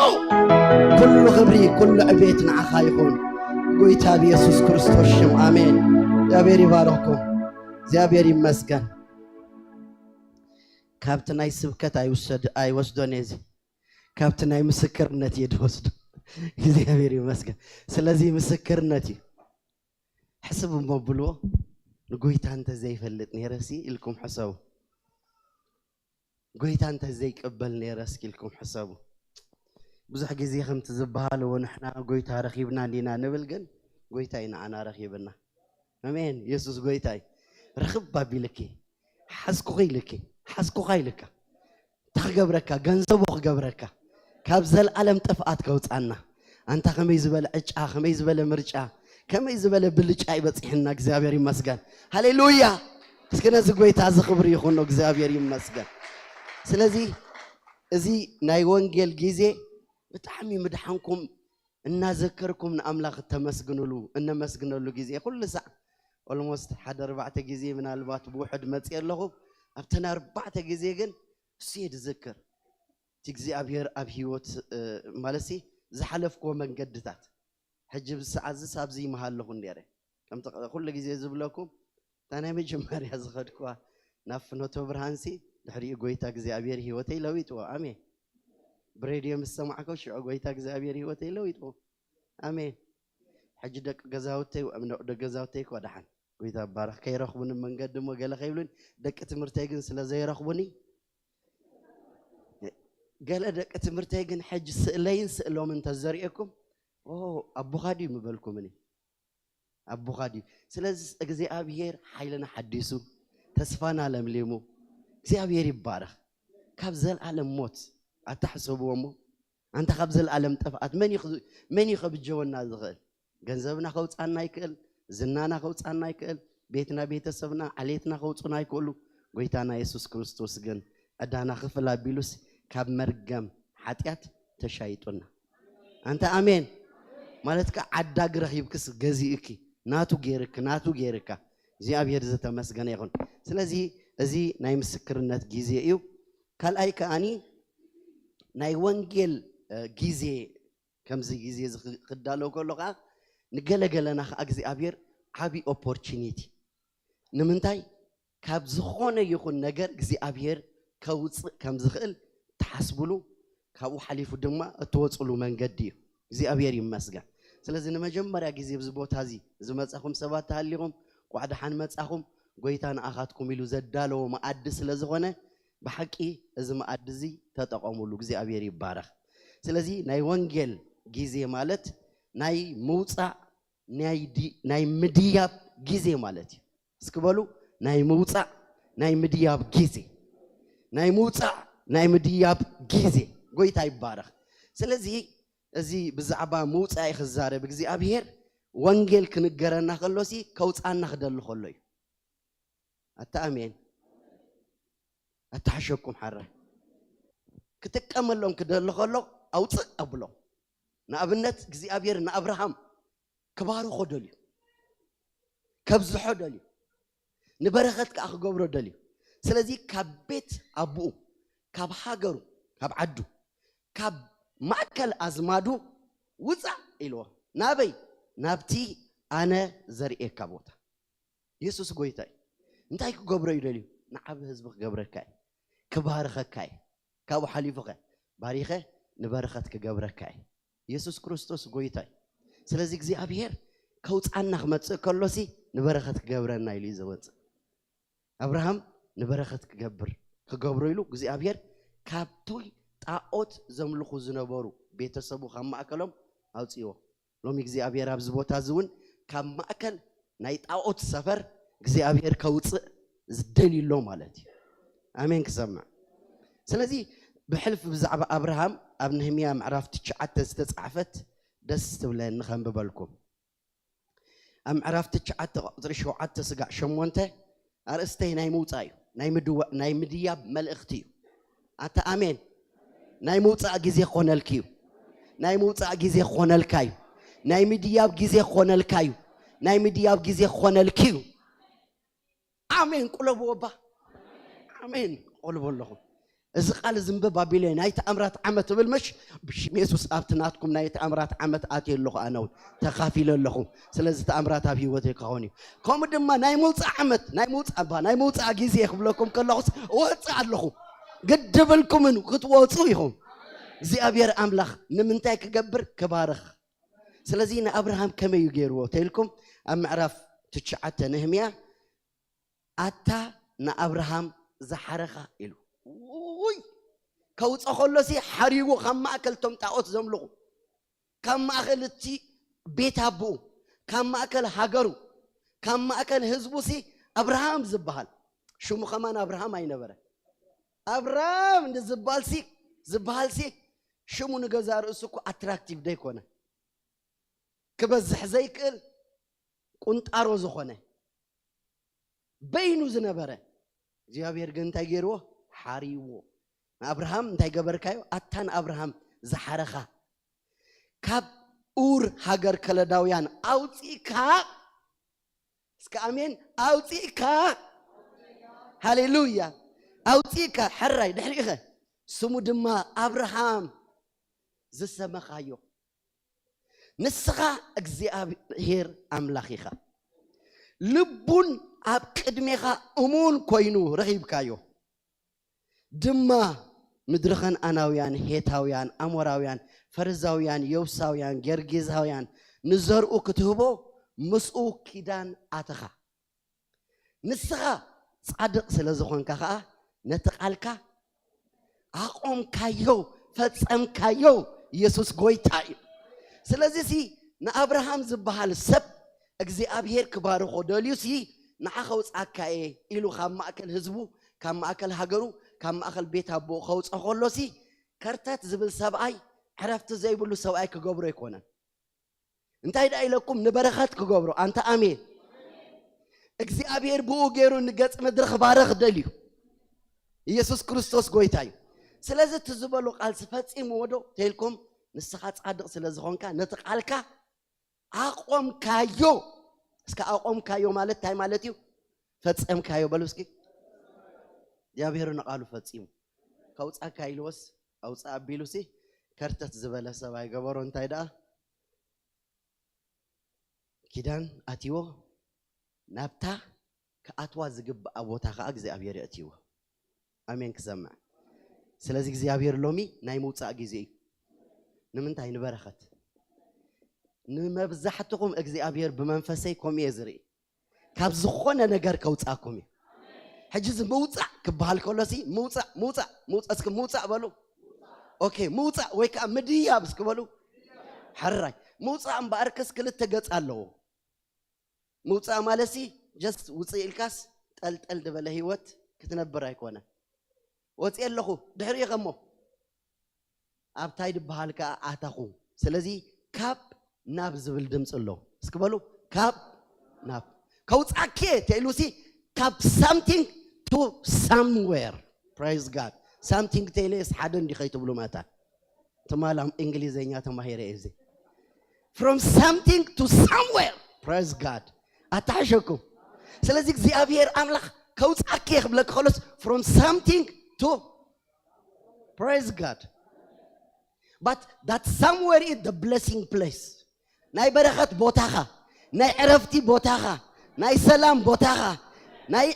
ኩሉ ክብሪ፣ ኩሉ ዕቤት ንዓኻ ይኹን። ጎይታ ብየሱስ ክርስቶስ ሽም ኣሜን። እግዚኣብሔር ይባረኽኩም። እግዚኣብሔር ይመስገን። ካብቲ ናይ ስብከት ኣይውሰድ-፣ ኣይወስዶን እየ እዚ። ካብቲ ናይ ምስክርነት እየ ዝወስዶ። እግዚኣብሔር ይመስገን። ስለዚ ምስክርነት እዩ። ሕስብ እሞ ብልዎ፣ "ንጎይታ እንተ ዘይፈልጥ ነይረሲ?" ኢልኩም ሕሰቡ። "ጎይታ እንተ ዘይቅበል ነይረ?" እስኪ ኢልኩም ሕሰቡ። ብዙሕ ግዜ ከምቲ ዝበሃል፣ "እዎ ንሕና ጎይታ ረኺብና እንዲና" ንብል፣ ግን ጎይታ እዩ ንዓና ረኺብና። ኣሜን። የሱስ ጎይታ እዩ። ርኽብ ኣቢልኪ፣ ሓዝኩኺ ኢልኪ፣ ሓዝኩኻ ኢልካ፣ እንታይ ክገብረካ? ገንዘቡ ክገብረካ፣ ካብ ዘለኣለም ጥፍኣት ከውፃና። ኣንታ ከመይ ዝበለ ዕጫ፣ ከመይ ዝበለ ምርጫ፣ ከመይ ዝበለ ብልጫ ይበፂሕና። እግዚኣብሔር ይመስገን። ሃሌሉያ። እስኪ ነዚ ጎይታ እዚ ክብሪ ይኹኖ። እግዚኣብሔር ይመስገን። ስለዚ እዚ ናይ ወንጌል ግዜ ብጣዕሚ ምድሓንኩም እናዘከርኩም ንኣምላኽ እተመስግኑሉ፣ እነመስግነሉ ግዜ ኩሉ ሳዕ፣ ኦልሞስት ሓደ ኣርባዕተ ግዜ ምናልባት ብውሕድ መፅእ ኣለኹ። ኣብተን ኣርባዕተ ግዜ ግን እሱ እየ ዝዝክር። እቲ እግዚኣብሔር ኣብ ህይወት፣ እ፣ ማለትሲ ዝሓለፍክዎ መንገድታት። ሕጂ ብሰዓት እዚ ሳብዚ ይመሃለኹ ነይረ። ከምቲ ኩሉ ግዜ ዝብለኩም፣ እታ ናይ መጀመርያ ዝኸድኩዋ ናብ ፍኖተ ብርሃንሲ፣ ድሕሪኡ ጎይታ እግዚኣብሔር ህይወተይ ለዊጥዎ። ኣሜን። ብሬድዮ ምስ ሰማዕኩ፣ ሽዑ ጎይታ እግዚኣብሔር ህይወተይ ለዊጥዎ። ኣሜን። ሕጂ ደቂ ገዛውተይ፣ ደቂ ገዛውተይ እኮ ደሓን፣ ጎይታ ይባረኽ፣ ከይረኽቡኒ መንገዲ እሞ ገለ ከይብሉኒ፣ ደቂ ትምህርተይ ግን ስለ ዘይረኽቡኒ፣ ገለ ደቂ ትምህርተይ ግን ሕጂ ስእለይን ስእሎም እንተዘርእኩም፣ "ኦ፣ ኣቦኻ ድዩ?" ምበልኩም እኔ። ኣቦኻ ድዩ? ስለዚ እግዚኣብሔር ሓይልና ሓዲሱ፣ ተስፋና ለምሊሙ፣ እግዚኣብሔር ይባረኽ። ካብ ዘለኣለም ሞት ኣታሕሰብዎ እሞ፣ ኣንታ ካብ ዘለኣለም ጥፍኣት መን እዩ ኽ-፣ መን እዩ ከብጀወና ዝኽእል? ገንዘብና ከውፃና ይክእል፣ ዝናና ከውፃና ይክእል፣ ቤትና፣ ቤተሰብና፣ ዓሌትና ከውፁና ይክእሉ። ጎይታና የሱስ ክርስቶስ ግን ዕዳና ክፍል ኣቢሉስ ካብ መርገም ሓጢኣት ተሻይጡና። ኣንታ ኣሜን። ማለት ከ ዓዳጊ ረኺብክስ ገዚእኪ፣ ናቱ ገይርክ፣ ናቱ ገይርካ። እግዚኣብሔር ዝተመስገነ ይኹን። ስለዚ እዚ ናይ ምስክርነት ግዜ እዩ። ካልኣይ ከኣኒ ናይ ወንጌል፣ እ፣ ግዜ፣ ከምዚ ግዜ እዚ ክ-፣ ክዳሎ ከሎ ከኣ ንገለገለና ከኣ እግዚኣብሔር ዓቢ ኦፖርቹኒቲ። ንምንታይ? ካብ ዝኾነ ይኹን ነገር እግዚኣብሔር ከውፅእ ከም ዝኽእል ትሓስብሉ፣ ካብኡ ሓሊፉ ድማ እትወፅሉ መንገዲ እዩ። እግዚኣብሔር ይመስገን። ስለዚ ንመጀመርያ ግዜ ኣብዚ ቦታ እዚ ዝመጻኹም ሰባት ተሃሊኹም፣ ኳዕ ደሓን መጻኹም። ጎይታ ንኣኻትኩም ኢሉ ዘዳለዎ መኣዲ ስለ ዝኾነ፣ ብሓቂ እዚ መኣዲ እዚ ተጠቐሙሉ። እግዚኣብሔር ይባረኽ። ስለዚ ናይ ወንጌል ግዜ ማለት ናይ ምውፃእ፣ ናይ ዲ-፣ ናይ ምድያብ ግዜ ማለት እዩ። እስኪ በሉ፣ ናይ ምውፃእ፣ ናይ ምድያብ ግዜ። ናይ ምውፃእ፣ ናይ ምድያብ ግዜ። ጎይታ ይባረኽ። ስለዚ እዚ ብዛዕባ ምውፃእ እዩ ክዛረብ እግዚኣብሔር። ወንጌል ክንገረና ከሎሲ ከውፃና ክደሊ ከሎ እዩ። ኣታ ኣሜን። ኣተሓሸኩም ሓራ ክጥቀመሎም ክደሊ ከሎ ኣውፅእ ኣብሎ። ንኣብነት እግዚኣብሔር ንኣብርሃም ክባርኾ ደልዩ፣ ከብዝሖ ደልዩ፣ ንበረኸት ከዓ ክገብሮ ደልዩ። ስለዚ ካብ ቤት ኣቦኡ፣ ካብ ሃገሩ፣ ካብ ዓዱ፣ ካብ ማእከል ኣዝማዱ ውፃእ ኢልዎ። ናበይ? ናብቲ ኣነ ዘርእየካ ቦታ። የሱስ ጎይታ እዩ። እንታይ ክገብሮ እዩ ደልዩ? ንዓብ ህዝቢ ክገብረካ እዩ፣ ክባርኸካ እዩ። ካብኡ ሓሊፉኸ ባሪኸ ንበረኸት ክገብረካ እዩ። የሱስ ክርስቶስ ጎይታ እዩ። ስለዚ እግዚኣብሔር ከውፃና ክመፅእ ከሎሲ ንበረኸት ክገብረና ኢሉ እዩ ዝወፅእ። ኣብርሃም ንበረኸት ክገብር፣ ክገብሮ ኢሉ እግዚኣብሔር ካብቲ ጣዖት ዘምልኹ ዝነበሩ ቤተሰቡ ካብ ማእከሎም ኣውፅዎ። ሎሚ እግዚኣብሔር ኣብዚ ቦታ እዚ እውን ካብ ማእከል ናይ ጣዖት ሰፈር እግዚኣብሔር ከውፅእ ዝደልዩ ኣሎ ማለት እዩ። ኣሜን ክሰምዕ። ስለዚ ብሕልፊ ብዛዕባ ኣብርሃም ኣብ ነህምያ ምዕራፍ ትሽዓተ ዝተፃሕፈት ደስ ትብለኒ ከንብበልኩም። ኣብ ምዕራፍ ትሽዓተ ቁፅሪ ሸውዓተ ስጋዕ ሸሞንተ ኣርእስተይ ናይ ምውፃእ እዩ። ናይ ምድዋ-፣ ናይ ምድያብ መልእኽቲ እዩ። ኣታ ኣሜን። ናይ ምውፃእ ግዜ ክኾነልኪ እዩ። ናይ ምውፃእ ግዜ ክኾነልካ እዩ። ናይ ምድያብ ግዜ ክኾነልካ እዩ። ናይ ምድያብ ግዜ ክኾነልኪ እዩ። ኣሜን። ቁለቡ ወባ። ኣሜን። ቆልቦ ኣለኹ። እዚ ቃል ዝንበብ ኣቢለ ናይ ተኣምራት ዓመት ትብል ምሽ? ብሽም የሱስ ኣብቲ ናትኩም ናይ ተኣምራት ዓመት ኣትየ ኣለኹ። ኣነ እውን ተኻፊለ ኣለኹ። ስለዚ ተኣምራት ኣብ ህይወተይ ክኸውን እዩ። ከምኡ ድማ ናይ ምውፃእ ዓመት፣ ናይ ምውፃእ እባ፣ ናይ ምውፃእ ግዜ ክብለኩም ከለኹስ እወፅእ ኣለኹ። ግድብልኩምን ክትወፁ ኢኹም። እግዚኣብሔር ኣምላኽ ንምንታይ ክገብር? ክባርኽ። ስለዚ ንኣብርሃም ከመይ እዩ ገይርዎ ተይልኩም ኣብ ምዕራፍ ትሽዓተ ነህምያ ኣታ ንኣብርሃም ዝሓረኻ ኢሉ። ውይ! ከውፀ ከሎሲ ሓሪዎ ካብ ማእከል ቶም ጣዖት ዘምልኹ፣ ካብ ማእከል እቲ ቤት ኣቦኡ፣ ካብ ማእከል ሃገሩ፣ ካብ ማእከል ህዝቡሲ ኣብርሃም ዝበሃል ሽሙ ከማን ኣብርሃም ኣይነበረ። ኣብርሃም ንዝበሃልሲ፣ ዝበሃልሲ ሽሙ ንገዛ ርእሱ እኮ ኣትራክቲቭ ደይኮነ፣ ክበዝሕ ዘይክእል ቁንጣሮ ዝኾነ በይኑ ዝነበረ እግዚኣብሔር ግን እንታይ ገይርዎ? ሓሪዎ። ንኣብርሃም እንታይ ገበርካዮ? ኣታ ንኣብርሃም ዝሓረኻ ካብ ኡር ሃገር ከለዳውያን ኣውፂእካ፣ እስከ ኣሜን፣ ኣውፂእካ፣ ሃሌሉያ፣ ኣውፂእካ፣ ሕራይ ድሕሪኸ ስሙ ድማ ኣብርሃም ዝሰመኻዮ። ንስኻ እግዚኣብሔር ኣምላኽ ኢኻ። ልቡን ኣብ ቅድሜኻ እሙን ኮይኑ ረኺብካዮ። ድማ ምድሪ ኸንኣናውያን፣ ሄታውያን፣ ኣሞራውያን፣ ፈርዛውያን፣ የውሳውያን፣ ጌርጌሳውያን ንዘርኡ ክትህቦ ምስኡ ኪዳን ኣተኻ። ንስኻ ጻድቕ ስለ ዝኾንካ ኸኣ ነቲ ቃልካ ኣቖምካዮ፣ ፈጸምካዮ። የሱስ ጎይታ እዩ። ስለዚሲ ንኣብርሃም ዝበሃል ሰብ እግዚኣብሔር ክባርኾ ደልዩሲ ንዓ ከውጽኣካ እየ ኢሉ ካብ ማእከል ህዝቡ፣ ካብ ማእከል ሃገሩ፣ ካብ ማእከል ቤት ኣቦኡ ከውጽኦ ከሎሲ ከርተት ዝብል ሰብኣይ፣ ዕረፍቲ ዘይብሉ ሰብኣይ ክገብሮ ኣይኮነን። እንታይ ደኣ ኢለኩም? ንበረኸት ክገብሮ። ኣንታ ኣሜን። እግዚኣብሔር ብኡ ገይሩ ንገጽ ምድሪ ክባረኽ ደልዩ። ኢየሱስ ክርስቶስ ጎይታ እዩ። ስለዚ እቲ ዝበሎ ቃል ፈጺምዎ ዶ ተይልኩም? ንስኻ ጻድቕ ስለ ዝኾንካ ነቲ ቃልካ ኣቖምካዮ። እስከ ኣቖምካዮ ማለት እንታይ ማለት እዩ? ፈጸምካዮ በሉ እስኪ። እግዚኣብሔር ንቓሉ ፈጺሙ። ከውጻካ ኢልዎስ ኣውጻእ ኣቢሉሲ ከርተት ዝበለ ሰብ ኣይገበሮ። እንታይ ደኣ ኪዳን ኣትይዎ፣ ናብታ ክኣትዋ ዝግብኣ ቦታ ኸኣ እግዚኣብሔር የእትይዎ። ኣሜን ክሰምዕ። ስለዚ እግዚኣብሔር ሎሚ ናይ ምውጻእ ግዜ እዩ። ንምንታይ? ንበረኸት። ንመብዛሕትኹም እግዚኣብሔር ብመንፈሰይ ከምኡ እየ ዝርኢ። ካብ ዝኾነ ነገር ከውፃኩም እዩ። ሕጂ እዚ ምውፃእ ክበሃል ከሎ ሲ ምውፃእ ምውፃእ ምውፃእ እስኪ ምውፃእ በሉ። ኦኬ ምውፃእ ወይ ከዓ ምድያብ እስኪ በሉ። ሕራይ ምውፃእ እምበኣርከስ ክልተ ገፅ ኣለዎ። ምውፃእ ማለት ሲ just ውፅእ ኢልካስ ጠልጠል ዝበለ ህይወት ክትነብር ኣይኮነ። ወፅየ ኣለኹ ድሕሪኡ ከሞ ኣብታይ ድበሃል ከዓ ኣተኹ። ስለዚ ካብ ናብ ዝብል ድምፂ ኣሎ። እስኪ በሉ ካብ ናብ። ከውፃኬ ተኢሉ ሲ ካብ something to somewhere። Praise God። Something ተኢለስ ሓደ እንዲ ከይትብሉ መታ ትማል እንግሊዘኛ ተማሂረ እዚ from something to somewhere። Praise God። ኣታሓሸኩም። ስለዚ እግዚኣብሔር ኣምላኽ ከውፃኬ ክብለክ ከሎስ from something to Praise God። But that somewhere is the blessing place። ናይ በረኸት ቦታኻ፣ ናይ ዕረፍቲ ቦታኻ፣ ናይ ሰላም ቦታኻ፣ ናይ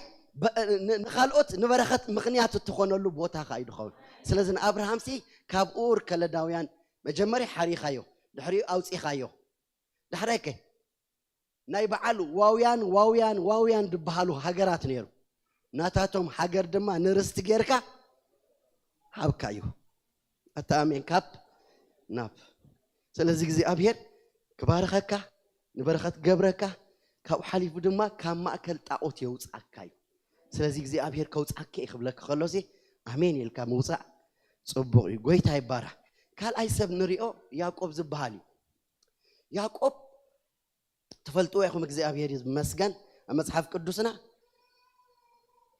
ንኻልኦት ንበረኸት ምኽንያት እትኾነሉ ቦታኻ እዩ ድኸውን። ስለዚ ንኣብርሃምሲ ካብ ኡር ከለዳውያን መጀመርያ ሓሪኻዮ፣ ድሕሪኡ ኣውፂኻዮ። ዳሕራይከ ናይ በዓል ዋውያን ዋውያን ዋውያን ዝበሃሉ ሃገራት ነይሩ። ናታቶም ሃገር ድማ ንርስቲ ጌርካ ሃብካ እዩ። ኣታ ኣሜን። ካብ ናብ ስለዚ እግዚኣብሔር ክባርኸካ፣ ንበረኸት ገብረካ፣ ካብኡ ሓሊፉ ድማ ካብ ማእከል ጣዖት የውፅኣካ እዩ። ስለዚ እግዚኣብሔር ከውፅኣካ እዩ ክብለካ ከሎሲ ኣሜን ኢልካ ምውፃእ ፅቡቕ እዩ። ጎይታ ይባረኽ። ካልኣይ ሰብ ንሪኦ ያዕቆብ ዝበሃል እዩ። ያዕቆብ ትፈልጥዎ ኢኹም። እግዚኣብሔር ይመስገን። ኣብ መጽሓፍ ቅዱስና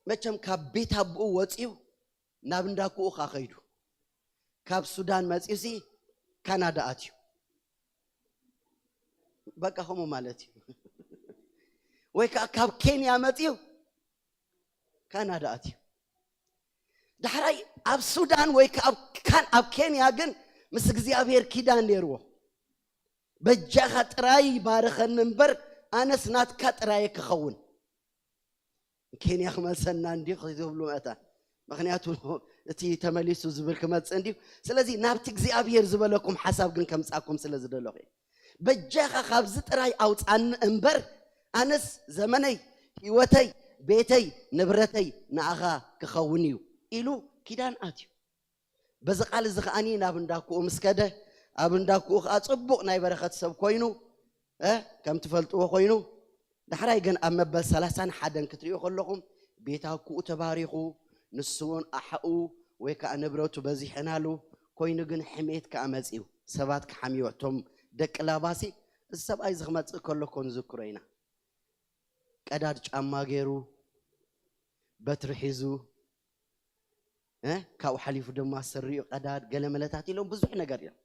መቸም ካብ ቤት ኣቦኡ ወፂኡ ናብ እንዳኩኡ ካ ከይዱ። ካብ ሱዳን መፂኡ ሲ ካናዳ ኣትዩ። በቃ ከምኡ ማለት እዩ። ወይ ከዓ ካብ ኬንያ መፂኡ ካናዳ ኣትዩ። ዳሕራይ ኣብ ሱዳን ወይ ከዓ ኣብ ኬንያ ግን ምስ እግዚኣብሔር ኪዳን ነይርዎ። በጃኻ ጥራይ ባርኸኒ እምበር ኣነስ ናትካ ጥራየ ክኸውን። ኬንያ ክመልሰና እንዲ ክትብሉ መእታ ምክንያቱ እቲ ተመሊሱ ዝብል ክመፅእ እንዲዩ። ስለዚ ናብቲ እግዚኣብሔር ዝበለኩም ሓሳብ ግን ከምፃኩም ስለ ዝደለኹ በጃኻ ካብዚ ጥራይ ኣውፃኒ እምበር ኣነስ ዘመነይ ህይወተይ ቤተይ ንብረተይ ንኣኻ ክኸውን እዩ ኢሉ ኪዳን ኣትዩ። በዚ ቃል እዚ ከዓኒ ናብ እንዳኩኡ ምስ ከደ ኣብ እንዳኩኡ ከዓ ፅቡቕ ናይ በረኸት ሰብ ኮይኑ ከም ትፈልጥዎ ኮይኑ ዳሕራይ ግን ኣብ መበል ሰላሳን ሓደን ክትሪኡ ከለኹም ቤት ኣኩኡ ተባሪኹ ንሱ እውን ኣሓኡ ወይ ከዓ ንብረቱ በዚሐናሉ ኮይኑ ግን ሕሜት ከዓ መፅዩ ሰባት ክሓምዮ እቶም ደቂ ላባሲ እዚ ሰብኣይ እዚ ክመፅእ ከሎ ኮ ንዝክሮ ኢና ቀዳድ ጫማ ገይሩ በትሪ ሒዙ ካብኡ ሓሊፉ ድማ ስሪኡ ቀዳድ ገለ መለታት ኢሎም ብዙሕ ነገር እዮም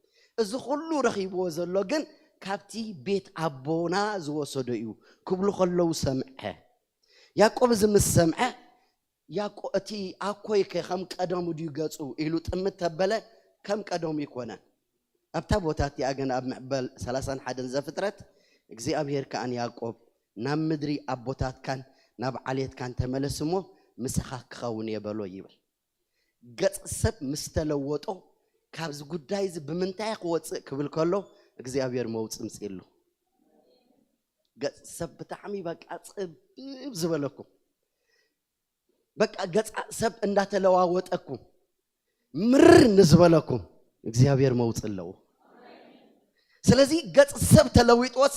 እዚ ኩሉ ረኺብዎ ዘሎ ግን ካብቲ ቤት ኣቦና ዝወሰዶ እዩ ክብሉ ከለዉ ሰምዐ ያዕቆብ እዚ ምስ ሰምዐ ያዕቆብ እቲ ኣኮይከ ከም ቀደሙ ድዩ ገጹ ኢሉ ጥምት ተበለ ከም ቀደሙ ይኮነ ኣብታ ቦታ እቲኣ ግን ኣብ ምዕበል ሰላሳን ሓደን ዘፍጥረት እግዚኣብሔር ከኣ ንያዕቆብ ናብ ምድሪ ኣቦታትካን ናብ ዓሌትካን ተመለስ እሞ ምሳኻ ክኸውን እየ በሎ ይብል። ገጽ ሰብ ምስ ተለወጦ ካብዚ ጉዳይ እዚ ብምንታይ ክወጽእ ክብል ከሎ እግዚኣብሔር መውጽ ምጽእሉ። ገጽ ሰብ ብጣዕሚ በቃ ጽብብ ዝበለኩም በቃ ገጻ ሰብ እንዳተለዋወጠኩም ምርር ንዝበለኩም እግዚኣብሔር መውፅ ኣለዎ። ስለዚ ገጽ ሰብ ተለዊጥዎስ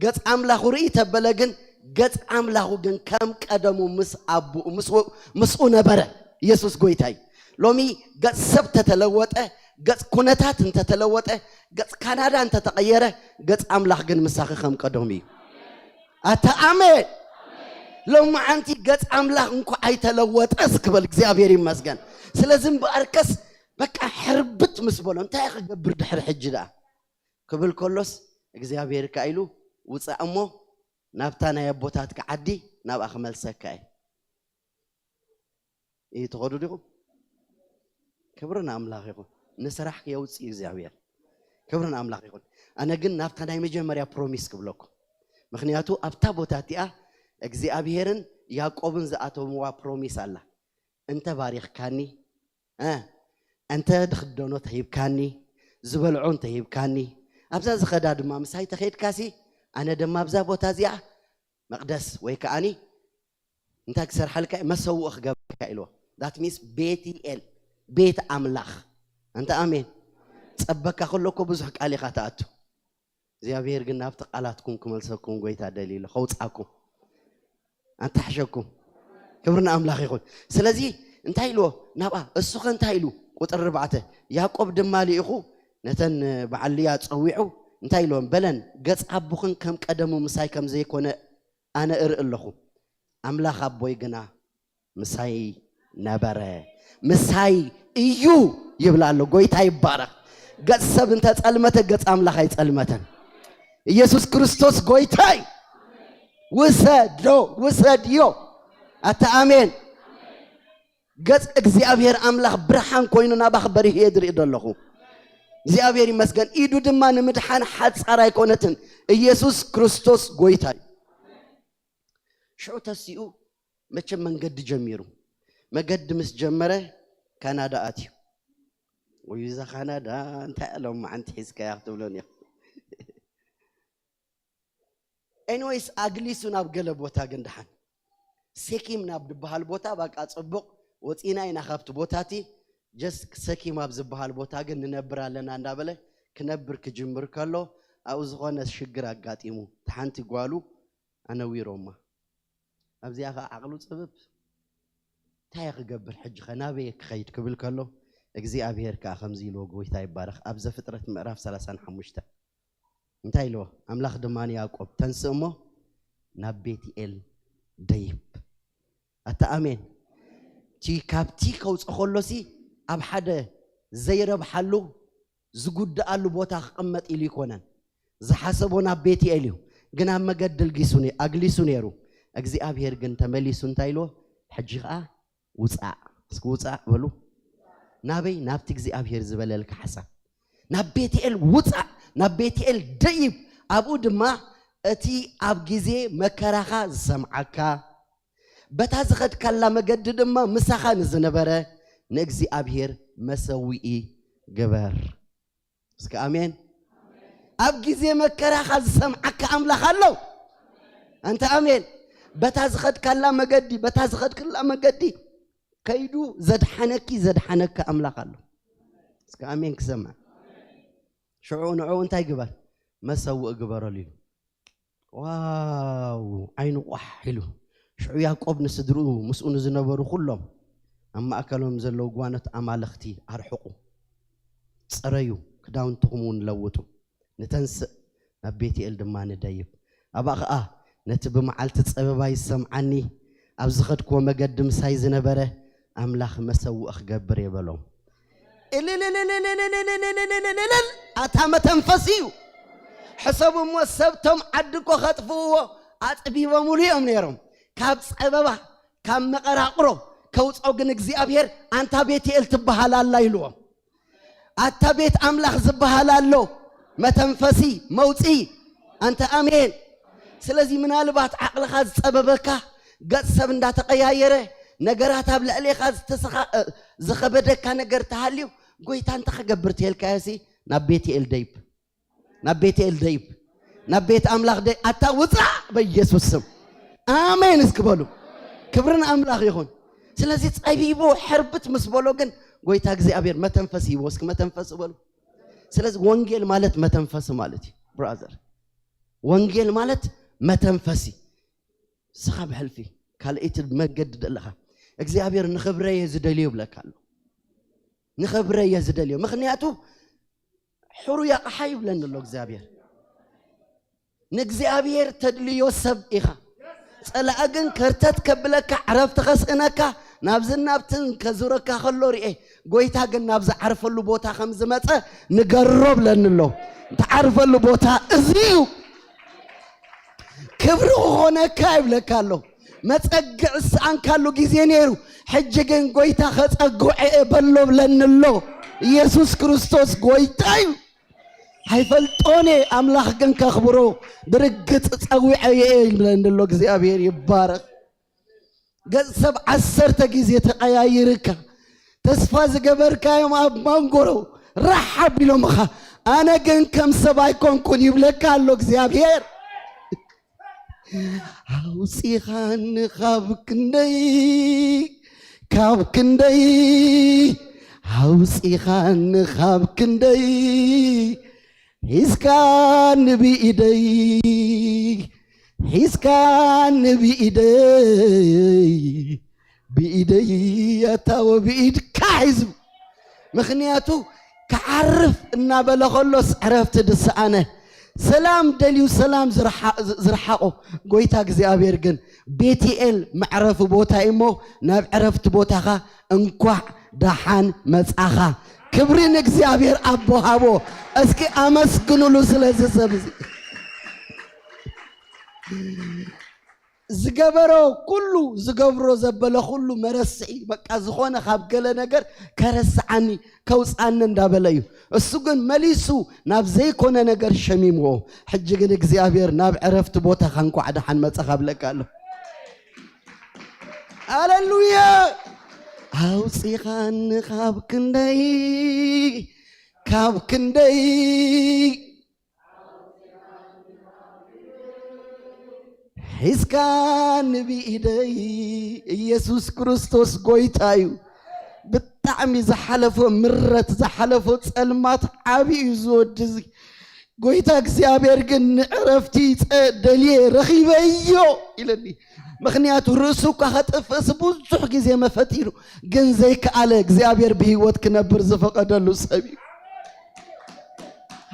ገጽ ኣምላኹ ርኢ ተበለ ግን ገጽ ኣምላኹ ግን ከም ቀደሙ ምስ ኣቦኡ ምስኡ ነበረ። ኢየሱስ ጎይታይ። ሎሚ ገጽ ሰብ ተተለወጠ፣ ገጽ ኩነታት እንተተለወጠ፣ ገጽ ካናዳ እንተተቐየረ፣ ገጽ ኣምላኽ ግን ምሳኺ ከም ቀደሙ እዩ። ኣታ ኣሜን። ሎማዓንቲ ገጽ ኣምላኽ እንኳ ኣይተለወጠስ ክበል እግዚኣብሔር ይመስገን። ስለዚ እምበኣርከስ በቃ ሕርብት ምስ በሎ እንታይ ክገብር ድሕሪ ሕጂ ደኣ ክብል ከሎስ እግዚኣብሔር ከ ኢሉ ውፃእ እሞ ናብታ ናይ ኣቦታትካ ዓዲ ናብኣ ክመልሰካ እየ። እዩ ትኸዱ ዲኹም? ክብሪ ንኣምላኽ ይኹን። ንስራሕ የውፅእ እግዚኣብሔር። ክብሪ ንኣምላኽ ይኹን። ኣነ ግን ናብታ ናይ መጀመርያ ፕሮሚስ ክብለኩም። ምክንያቱ ኣብታ ቦታ እቲኣ እግዚኣብሔርን ያዕቆብን ዝኣተምዋ ፕሮሚስ ኣላ። እንተ ባሪኽካኒ፣ እ፣ እንተ ድኽደኖ ተሂብካኒ፣ ዝበልዖ እንተ ሂብካኒ፣ ኣብዛ ዝኸዳ ድማ ምሳይ ተኸይድካሲ፣ ኣነ ድማ ኣብዛ ቦታ እዚኣ መቕደስ ወይ ከዓኒ እንታይ ክሰርሓልካ እዩ? መሰውእ ክገብረካ ኢልዎ። That means ቤትኤል፣ ቤት ኣምላኽ። ኣንተ ኣሜን። ጸበካ ከሎ እኮ ብዙሕ ቃል ኢኻ ትኣቱ። እግዚኣብሔር ግን ናብቲ ቃላትኩም ክመልሰኩም ጎይታ ደልዩ ኣሎ፣ ከውጻኩም፣ ኣንታሕሸኩም። ክብሪ ንኣምላኽ ይኹን። ስለዚ እንታይ ኢልዎ? ናብኣ እሱ ኸ እንታይ ኢሉ? ቁጥሪ ኣርባዕተ፣ ያዕቆብ ድማ ልኢኹ ነተን በዓል ልያ ጸዊዑ እንታይ ኢልዎም? በለን፣ ገጽ ኣቦኽን ከም ቀደሙ ምሳይ ከም ዘይኮነ ኣነ እርኢ ኣለኹ። ኣምላኽ ኣቦይ ግና ምሳይ ነበረ፣ ምሳይ እዩ ይብል ኣሎ። ጎይታ ይባረኽ። ገጽ ሰብ እንተጸልመተ ገጽ ኣምላኽ ኣይጸልመተን። ኢየሱስ ክርስቶስ ጎይታይ። ውሰዶ፣ ውሰድዮ። ኣታ ኣሜን። ገጽ እግዚኣብሔር ኣምላኽ ብርሃን ኮይኑ ናባኽ በሪሁ እየ ዝርኢ ዘለኹ። እግዚኣብሔር ይመስገን። ኢዱ ድማ ንምድሓን ሓጻር ኣይኮነትን። ኢየሱስ ክርስቶስ ጎይታይ። ሽዑ ተሲኡ መቸም መንገዲ ጀሚሩ። መገዲ ምስ ጀመረ ካናዳ ኣትዩ። ወይ እዛ ካናዳ እንታይ ኣለዎም መዓንቲ ሒዝካያ ክትብሎን እያ። ኤኒዌይስ ኣግሊሱ ናብ ገለ ቦታ ግን ደሓን ሴኪም ናብ ዝበሃል ቦታ ባቃ ጽቡቕ ወፂና ኢና ካብቲ ቦታቲ ጀስት ሴኪም ኣብ ዝበሃል ቦታ ግን ንነብር ኣለና እንዳበለ ክነብር ክጅምር ከሎ ኣብኡ ዝኾነ ሽግር ኣጋጢሙ። እቲ ሓንቲ ጓሉ ኣነዊሮማ። ኣብዚኣ ኸዓ ዓቕሉ ጽብብ። እንታይ እየ ክገብር ሕጂ ኸ ናበይ እየ ክኸይድ ክብል ከሎ እግዚኣብሔር ከዓ ከምዚ ኢልዎ፣ ጎይታ ይባረኽ፣ ኣብ ዘፍጥረት ምዕራፍ ሰላሳን ሓሙሽተ እንታይ ኢልዎ? ኣምላኽ ድማ ንያዕቆብ ተንስእ እሞ ናብ ቤትኤል ደይብ። ኣታ ኣሜን። እቲ ካብቲ ከውፅእ ከሎሲ ኣብ ሓደ ዘይረብሓሉ ዝጉድኣሉ ቦታ ክቕመጥ ኢሉ ይኮነን ዝሓሰቦ፣ ናብ ቤትኤል እዩ። ግን ኣብ መገዲ ኣልጊሱ ነ- ኣግሊሱ ነይሩ። እግዚኣብሔር ግን ተመሊሱ እንታይ ኢልዎ? ሕጂ ኸዓ ውፃእ። እስኪ ውፃእ በሉ። ናበይ? ናብቲ እግዚኣብሔር ዝበለልካ ሓሳብ። ናብ ቤትኤል ውፃእ፣ ናብ ቤትኤል ደይብ። ኣብኡ ድማ እቲ ኣብ ግዜ መከራኻ ዝሰምዓካ፣ በታ ዝኸድካላ መገዲ ድማ ምሳኻ ንዝነበረ ንእግዚኣብሔር መሰውኢ ግበር። እስከ ኣሜን። ኣብ ግዜ መከራኻ ዝሰምዓካ ኣምላኽ ኣሎ። ኣንተ ኣሜን። በታ ዝኸድካላ መገዲ፣ በታ ዝኸድክላ መገዲ ከይዱ ዘድሓነኪ፣ ዘድሓነካ ኣምላኽ ኣሎ። እስከ ኣሜን ክሰምዕ። ሽዑ ንዕኡ እንታይ ግበር? መሰውእ ግበረሉ ኢሉ። ዋው! ዓይኑ ቋሕ ኢሉ። ሽዑ ያዕቆብ ንስድርኡ ምስኡ ንዝነበሩ ኩሎም ኣብ ማእከሎም ዘለዉ ጓኖት ኣማልኽቲ ኣርሕቑ፣ ጽረዩ፣ ክዳውንትኹም እውን ለውጡ፣ ንተንስእ ናብ ቤትኤል ድማ ንደይብ። ኣብኣ ኸኣ ነቲ ብመዓልቲ ጸበባ ይሰምዓኒ ኣብ ዝኸድክዎ መገዲ ምሳይ ዝነበረ ኣምላኽ መሰውእ ክገብር እየ በሎም። እልልልልልልልልልልልልልልልልልልል ኣታ መተንፈሲ እዩ። ሕሰቡ እሞ ሰብቶም ዓዲ እኮ ከጥፍእዎ ኣጽቢቦምሉ እዮም ነይሮም። ካብ ጸበባ ካብ መቐራቕሮ ከውፅኦ ግን እግዚኣብሔር ኣንታ ቤትኤል ትበሃል ኣላ ኢልዎም። ኣታ ቤት ኣምላኽ ዝበሃል ኣሎ መተንፈሲ መውፅኢ። ኣንተ ኣሜን። ስለዚ ምናልባት ዓቕልኻ ዝፀበበካ ገፅ ሰብ እንዳተቐያየረ ነገራት ኣብ ልዕሌኻ ዝተሰኻ- እ፣ ዝኸበደካ ነገር ተሃልዩ ጎይታ እንታይ ክገብር ትየልካዮ ሲ ናብ ቤትኤል ደይብ ናብ ቤትኤል ደይብ ናብ ቤት ኣምላኽ ደይ ኣታ ውፃእ በኢየሱስ ስም ኣሜን እስኪ በሉ። ክብርን ኣምላኽ ይኹን። ስለዚ ፀቢቡ ሕርብት ምስ በሎ ግን ጎይታ እግዚኣብሔር መተንፈሲ ይቦ እስኪ መተንፈሲ በሉ። ስለዚ ወንጌል ማለት መተንፈሲ ማለት እዩ ብራዘር። ወንጌል ማለት መተንፈሲ። ስኻ ብሕልፊ ካልእቲ መገዲ ደለኻ እግዚኣብሔር ንኽብረ እየ ዝደልዮ ይብለካ ኣሎ። ንኽብረ እየ ዝደልዮ ምኽንያቱ ሕሩይ ኣቕሓ ይብለኒ ኣሎ እግዚኣብሔር። ንእግዚኣብሔር ተድልዮ ሰብ ኢኻ። ጸላእ ግን ከርተት ከብለካ ዕረፍቲ ከስእነካ ናብዝን ናብትን ከዙረካ ከሎ ርኤ። ጎይታ ግን ናብ ዝዓርፈሉ ቦታ ከም ዝመጸ ንገሮ ብለኒ ኣሎ። ትዓርፈሉ ቦታ እዚ እዩ። ክብሪ ክኾነካ ይብለካ ኣሎ። መጸግዕ ዝሰኣንካሉ ግዜ ነይሩ። ሕጂ ግን ጎይታ ከጸግዖ እየ በሎ ብለኒ ኣሎ። ኢየሱስ ክርስቶስ ጎይታ እዩ። ኣይፈልጦን እየ ኣምላኽ ግን ከኽብሮ ብርግጽ ጸዊዐ እየ ይብለኒ ኣሎ። እግዚኣብሔር ይባረኽ። ገጽ ሰብ ዓሰርተ ግዜ ተቐያይርካ ተስፋ ዝገበርካዮም ኣብ ማንጎሮ ራሕ ኣቢሎምኻ ኣነ ግን ከም ሰብ ኣይኮንኩን ይብለካ ኣሎ እግዚኣብሔር። ኣውፂኻኒ ካብ ክንደይ፣ ካብ ክንደይ፣ ኣውፂኻኒ ካብ ክንደይ፣ ሒዝካኒ ብኢደይ፣ ሒዝካኒ ብኢደይ፣ ብኢደይ ኣታወ ብኢድካ ሒዙ። ምኽንያቱ ክዓርፍ እናበለ ከሎስ ዕረፍቲ ድሰኣነ፣ ሰላም ደልዩ ሰላም ዝረሓ-፣ ዝረሓቖ ጎይታ እግዚኣብሔር ግን ቤትኤል መዕረፊ ቦታ እሞ ናብ ዕረፍቲ ቦታኻ እንኳዕ ደሓን መጻኻ። ክብሪ ንእግዚኣብሔር ኣቦ ሃቦ። እስኪ ኣመስግኑሉ ስለዚ ሰብ እዚ። ዝገበሮ ኩሉ፣ ዝገብሮ ዘበለ ኩሉ መረስዒ፣ በቃ ዝኾነ ካብ ገለ ነገር ከረስዓኒ፣ ከውፅኣኒ እንዳበለ እዩ። እሱ ግን መሊሱ ናብ ዘይኮነ ነገር ሸሚምዎ። ሕጂ ግን እግዚኣብሔር ናብ ዕረፍቲ ቦታኻ እንኳዕ ደሓን መጻኻ እብለካ ኣለኹ። ሃሌሉያ! ኣውፂኻኒ ካብ ክንደይ፣ ካብ ክንደይ ሒዝካኒ ብኢደይ። ኢየሱስ ክርስቶስ ጎይታ እዩ። ብጣዕሚ ዝሓለፎ ምረት፣ ዝሓለፎ ጸልማት ዓቢ እዩ እዚ ወዲ እዚ። ጎይታ እግዚኣብሔር ግን ንዕረፍቲ ጸ-፣ ደልየ ረኺበዮ ኢለኒ። ምኽንያቱ ርእሱ እኳ ከጥፍእስ ብዙሕ ግዜ መፈጢሩ፣ ግን ዘይከኣለ እግዚኣብሔር ብህይወት ክነብር ዝፈቐደሉ ሰብ እዩ።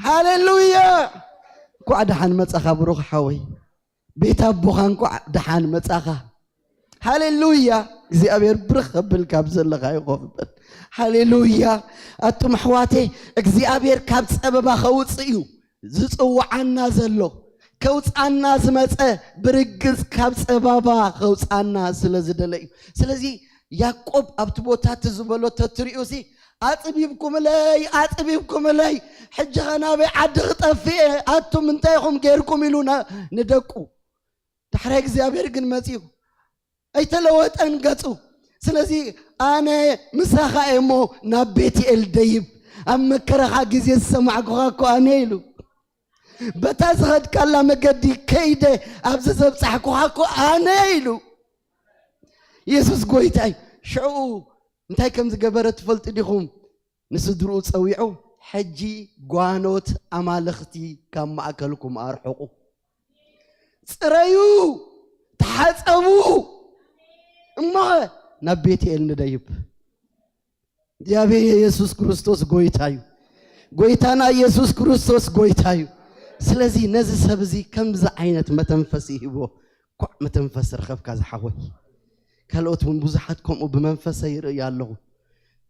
ሃሌሉያ! እንኳዕ ደሓን መጻኻ ብሩኽ ሓወይ። ቤት ኣቦኻ እንኳዕ ደሓን መጻኻ። ሃሌሉያ! እግዚኣብሔር ብርኽ ከብል ካብ ዘለኻ ይኾፍ በል። ሃሌሉያ! ኣቱም ኣሕዋተይ፣ እግዚኣብሔር ካብ ጸበባ ከውጽእ እዩ ዝጽውዓና ዘሎ። ከውጽኣና ዝመጸ ብርግጽ ካብ ጸበባ ከውጽኣና ስለ ዝደለ እዩ። ስለዚ ያዕቆብ ኣብቲ ቦታ እቲ ዝበሎ ተትሪኡ ሲ፣ "ኣጽቢብኩምለይ፣ ኣጽቢብኩምለይ፣ ሕጂ ኸ ናበይ ዓዲ ክጠፍእ እየ? ኣቱም እንታይ ኢኹም ጌርኩም?" ኢሉ ና-፣ ንደቁ። ዳሕራይ እግዚኣብሔር ግን መጺኡ። ኣይተለወጠን ገጹ። ስለዚ "ኣነ ምሳኻ እየ እሞ ናብ ቤትኤል ደይብ፣ ኣብ መከራኻ ግዜ ዝሰማዕኩኻ እኮ ኣነ" ኢሉ። "በታ ዝኸድካላ መገዲ ከይደ ኣብዚ ዘብጻሕኩኻ እኮ ኣነ" ኢሉ። ኢየሱስ ጎይታ እዩ። ሽዑ እንታይ ከም ዝገበረ ትፈልጡ ዲኹም? ንስድርኡ ጸዊዑ፣ "ሕጂ ጓኖት ኣማልኽቲ ካብ ማእከልኩም ኣርሕቑ፣ ጽረዩ፣ ተሓጸቡ፣ እሞ ናብ ቤትኤል ንደይብ።" እግዚኣብሔር ኢየሱስ ክርስቶስ ጎይታ እዩ። ጎይታና ኢየሱስ ክርስቶስ ጎይታ እዩ። ስለዚ ነዚ ሰብ እዚ ከምዚ ዓይነት መተንፈሲ ይህቦ። ኳዕ መተንፈሲ ረኸብካ ዝሓወይ። ካልኦት እውን ብዙሓት ከምኡ ብመንፈሰ ይርእዩ ኣለኹ።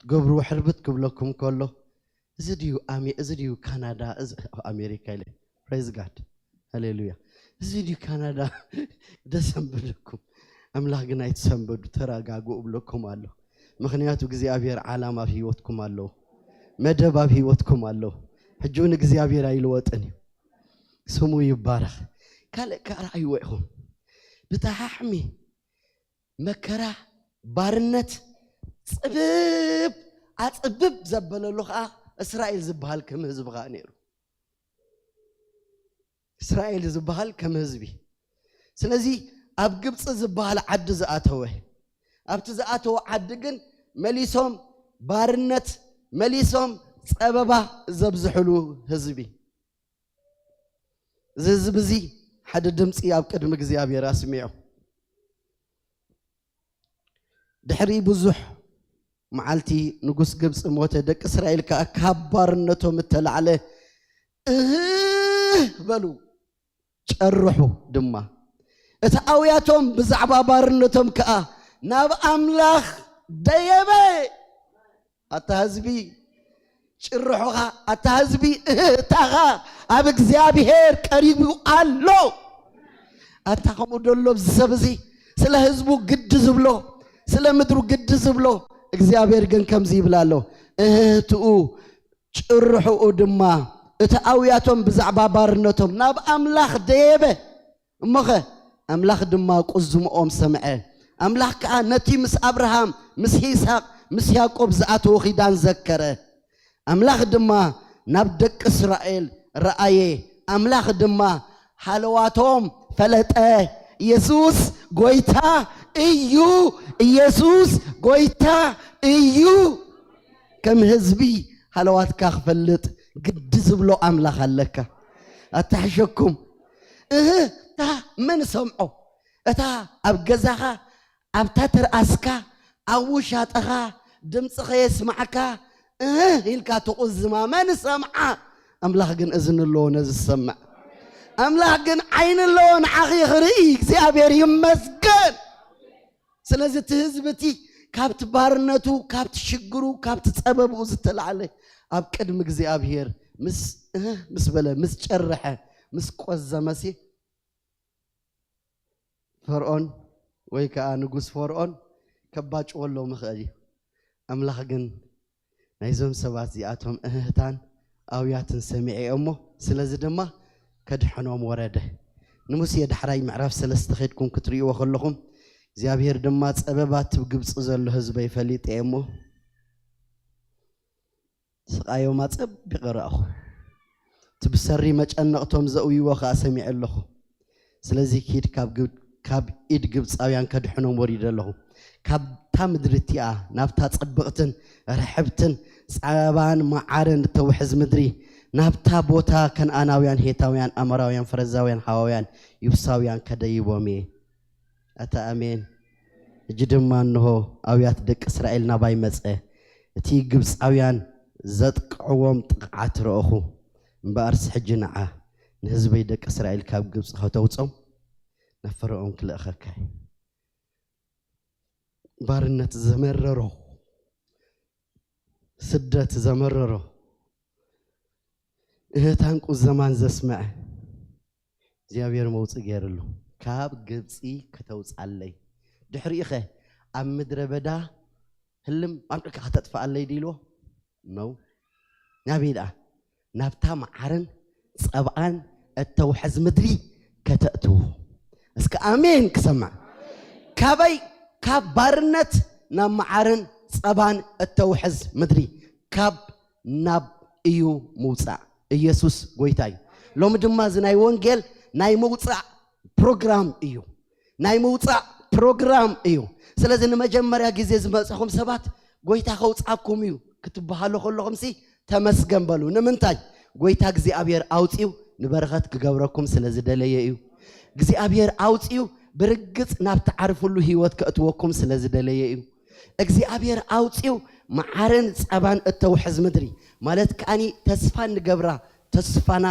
ትገብርዎ ሕርብት ክብለኩም ከሎ፣ "እዚ ድዩ ኣሜ-፣ እዚ ድዩ ካናዳ፣ እዚ ኣሜሪካ?" ኢለ፣ "Praise God፣ ሃሌሉያ። እዚ ድዩ ካናዳ?" ደሰንብደኩም። ኣምላኽ ግን "ኣይትሰንበዱ፣ ተረጋግኡ" እብለኩም ኣለኹ። ምኽንያቱ እግዚኣብሔር ዓላማ ኣብ ህይወትኩም ኣለዎ። መደብ ኣብ ህይወትኩም ኣለዎ። ሕጂ እውን እግዚኣብሔር ኣይልወጥን እዩ። ስሙ ይባረኽ። ካልእ ከኣ ረኣይዎ ኢኹም። ብታሕሚ መከራ፣ ባርነት፣ ጽብብ፣ ኣጽብብ ዘበለሉ ከኣ እስራኤል ዝበሃል ከም ህዝቢ ከኣ ነይሩ። እስራኤል ዝበሃል ከም ህዝቢ። ስለዚ ኣብ ግብጺ ዝበሃል ዓዲ ዝኣተወ፣ ኣብቲ ዝኣተወ ዓዲ ግን መሊሶም ባርነት፣ መሊሶም ጸበባ ዘብዝሕሉ ህዝቢ። እዚ ህዝቢ እዚ ሓደ ድምጺ ኣብ ቅድሚ እግዚኣብሔር ኣስሚዑ። ድሕሪ ብዙሕ መዓልቲ ንጉስ ግብጺ ሞተ፣ ደቂ እስራኤል ከኣ ካብ ባርነቶም እተላዕለ እህ በሉ፣ ጨርሑ ድማ። እቲ ኣውያቶም ብዛዕባ ባርነቶም ከኣ ናብ ኣምላኽ ደየበ። ኣታ ህዝቢ ጭርሖኻ፣ ኣታ ህዝቢ እህታኻ ኣብ እግዚኣብሔር ቀሪቡ ኣሎ። ኣታ ከምኡ ደሎ ኣብዚ ሰብ እዚ ስለ ህዝቡ ግዲ ዝብሎ፣ ስለ ምድሩ ግዲ ዝብሎ፣ እግዚኣብሔር ግን ከምዚ ይብል ኣሎ፣ እህትኡ ጭርሕኡ ድማ እቲ ኣውያቶም ብዛዕባ ባርነቶም ናብ ኣምላኽ ደየበ። እሞኸ ኣምላኽ ድማ ቁዝምኦም ሰምዐ። ኣምላኽ ከኣ ነቲ ምስ ኣብርሃም፣ ምስ ይስሐቅ፣ ምስ ያዕቆብ ዝኣተዎ ኺዳን ዘከረ። ኣምላኽ ድማ ናብ ደቂ እስራኤል ረኣየ። ኣምላኽ ድማ ሃለዋቶም ፈለጠ። ኢየሱስ ጎይታ እዩ። ኢየሱስ ጎይታ እዩ። ከም ህዝቢ ሃለዋትካ ክፈልጥ ግዲ ዝብሎ ኣምላኽ ኣለካ። ኣታሕሸኩም። እህ፣ እታ መን ሰምዖ? እታ ኣብ ገዛኻ ኣብታ ትርኣስካ፣ ኣብ ውሻጠኻ፣ ድምፂ ከየስማዕካ እህ ኢልካ ትቑዝማ መን ሰምዓ? ኣምላኽ ግን እዝኒ ኣለዎ ነዚ ዝሰምዕ። ኣምላኽ ግን ዓይኒ ኣለዎ ንዓኺ ክርኢ። እግዚኣብሔር ይመስገን። ስለዚ እቲ ህዝቢ እቲ ካብቲ ባርነቱ፣ ካብቲ ሽግሩ፣ ካብቲ ጸበብኡ ዝተላዕለ ኣብ ቅድሚ እግዚኣብሔር ምስ እህ ምስ በለ፣ ምስ ጨርሐ፣ ምስ ቆዘመሲ ፈርዖን ወይ ከዓ ንጉስ ፈርዖን ከባጭወሎም ይኽእል እዩ። ኣምላኽ ግን ናይዞም ሰባት እዚኣቶም እህህታን ኣውያትን ሰሚዐ እሞ፣ ስለዚ ድማ ከድሕኖም ወረደ። ንሙሴ ዳሕራይ ምዕራፍ ሰለስተ ኸድኩም ክትርእይዎ ከለኹም፣ እግዚኣብሔር ድማ ጸበባት ኣብ ግብጺ ዘሎ ህዝበይ ፈሊጠ እሞ፣ ስቓዮም ኣጸቢቐ ረኣኹ። እቲ ብሰሪ መጨነቕቶም ዘእውይዎ ኸኣ ሰሚዐ ኣለኹ። ስለዚ ኪድ ካብ ግብ-፣ ካብ ኢድ ግብጻውያን ከድሕኖም ወሪደ ኣለኹ። ካብታ ምድሪ እቲኣ ናብታ ጽብቕትን ርሕብትን ጸባን መዓርን እተውሕዝ ምድሪ፣ ናብታ ቦታ ከነኣናውያን፣ ሄታውያን፣ ኣሞራውያን፣ ፈረዛውያን፣ ሃዋውያን፣ ይቡሳውያን ከደይቦም እየ። ኣታ ኣሜን። ሕጂ ድማ እንሆ ኣውያት ደቂ እስራኤል ናባይ መጸ። እቲ ግብጻውያን ዘጥቅዕዎም ጥቕዓት ረእኹ። እምበኣርስ ሕጂ ንዓ ንህዝበይ ደቂ እስራኤል ካብ ግብጺ ከተውጾም ናብ ፈርዖን ክልእኸካ እየ። ባርነት ዘመረሮ፣ ስደት ዘመረሮ፣ እህታን ቁዘማን ዘስመዐ እግዚኣብሔር መውጽእ ገይርሉ። ካብ ግብጺ ከተውጻለይ። ድሕሪኡ ኸ ኣብ ምድረ በዳ ህልም ኣልዕልካ ከተጥፍኣለይ ድልዎ? ነው። ናበይ ደኣ? ናብታ መዓርን ጸብኣን እተውሕዝ ምድሪ ከተእትዉ። እስከ ኣሜን ክሰማዕ። ካበይ? ካብ ባርነት ናብ መዓርን ጸባን እተውሕዝ ምድሪ። ካብ ናብ እዩ ምውጻእ። ኢየሱስ ጎይታ እዩ። ሎሚ ድማ እዚ ናይ ወንጌል ናይ ምውጻእ ፕሮግራም እዩ። ናይ ምውጻእ ፕሮግራም እዩ። ስለዚ ንመጀመርያ ግዜ ዝመጽኹም ሰባት ጎይታ ከውጻኩም እዩ ክትበሃሉ ከለኹም ሲ ተመስገን በሉ። ንምንታይ? ጎይታ እግዚኣብሔር ኣውጺኡ ንበረኸት ክገብረኩም ስለ ዝደለየ እዩ። እግዚኣብሔር ኣውጺኡ ብርግጽ ናብ ትዓርፍሉ ህይወት ከእትወኩም ስለ ዝደለየ እዩ። እግዚኣብሔር ኣውጺኡ መዓርን ጸባን እተውሕዝ ምድሪ ማለት ከኣኒ ተስፋ እንገብራ ተስፋና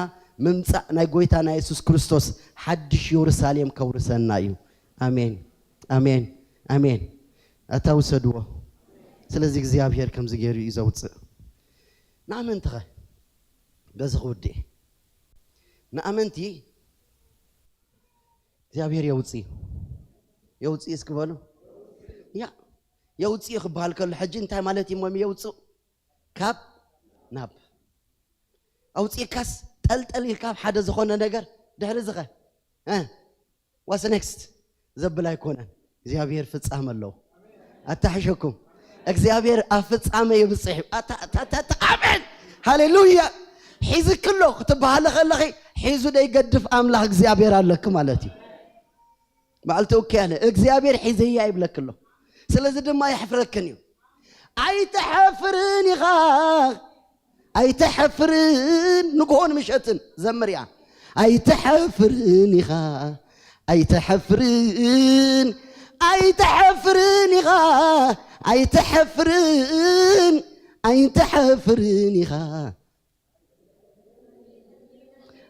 ምምጻእ ናይ ጎይታና የሱስ ክርስቶስ ሓድሽ የሩሳሌም ከውርሰና እዩ። ኣሜን፣ ኣሜን፣ ኣሜን። ኣታ ውሰድዎ። ስለዚ እግዚኣብሔር ከምዚ ገይሩ እዩ ዘውፅእ። ንኣመንትኸ በዚ ክውድእ ንኣመንቲ እግዚኣብሔር የውፅእ፣ የውፅእ እስኪ በሉ። ያ የውፅእ ክበሃል ከሎ ሕጂ እንታይ ማለት እዩ? ሞም የውፅእ ካብ ናብ ኣውፅእካስ ጠልጠል ኢልካ ኣብ ሓደ ዝኾነ ነገር ድሕሪ ዝኸ ዋስ ኔክስት ዘብል ኣይኮነን። እግዚኣብሔር ፍጻመ ኣለዎ። ኣታሕሸኩም። እግዚኣብሔር ኣብ ፍጻመ የብፅሕ እዩ። ኣታ- ኣታ- ኣታ- ኣታ- ኣሜን። ሃሌሉያ። ሒዝክሎ ክትበሃለ ከለኺ ሒዙ ደይገድፍ ኣምላኽ እግዚኣብሔር ኣለክ ማለት እዩ። በዓልቲ ኦኬ ኣለ እግዚኣብሔር ሒዘያ ይብለክሎ። ስለዚ ድማ የሕፍረክን እዩ። ኣይትሐፍርን ኢኻ ኣይትሐፍርን ንግሆን ምሸትን ዘምር እያ። ኣይትሐፍርን ኢኻ ኣይትሐፍርን ኣይትሐፍርን ኢኻ ኣይትሐፍርን ኣይትሐፍርን ኢኻ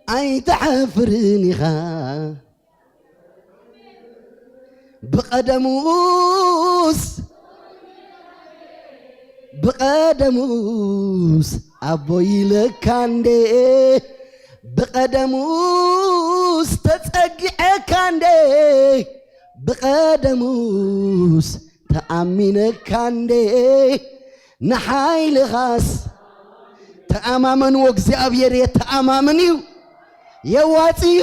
ኣይትሐፍርን ኢኻ። ብቐደሙስ ብቐደሙስ ኣቦ ኢለካ እንዴ ብቐደሙስ ተጸጊዐካ እንዴ ብቐደሙስ ተኣሚነካ እንዴ ንሓይልኻስ ተኣማመንዎ እግዚኣብሔር የተኣማምን እዩ የዋፂ እዩ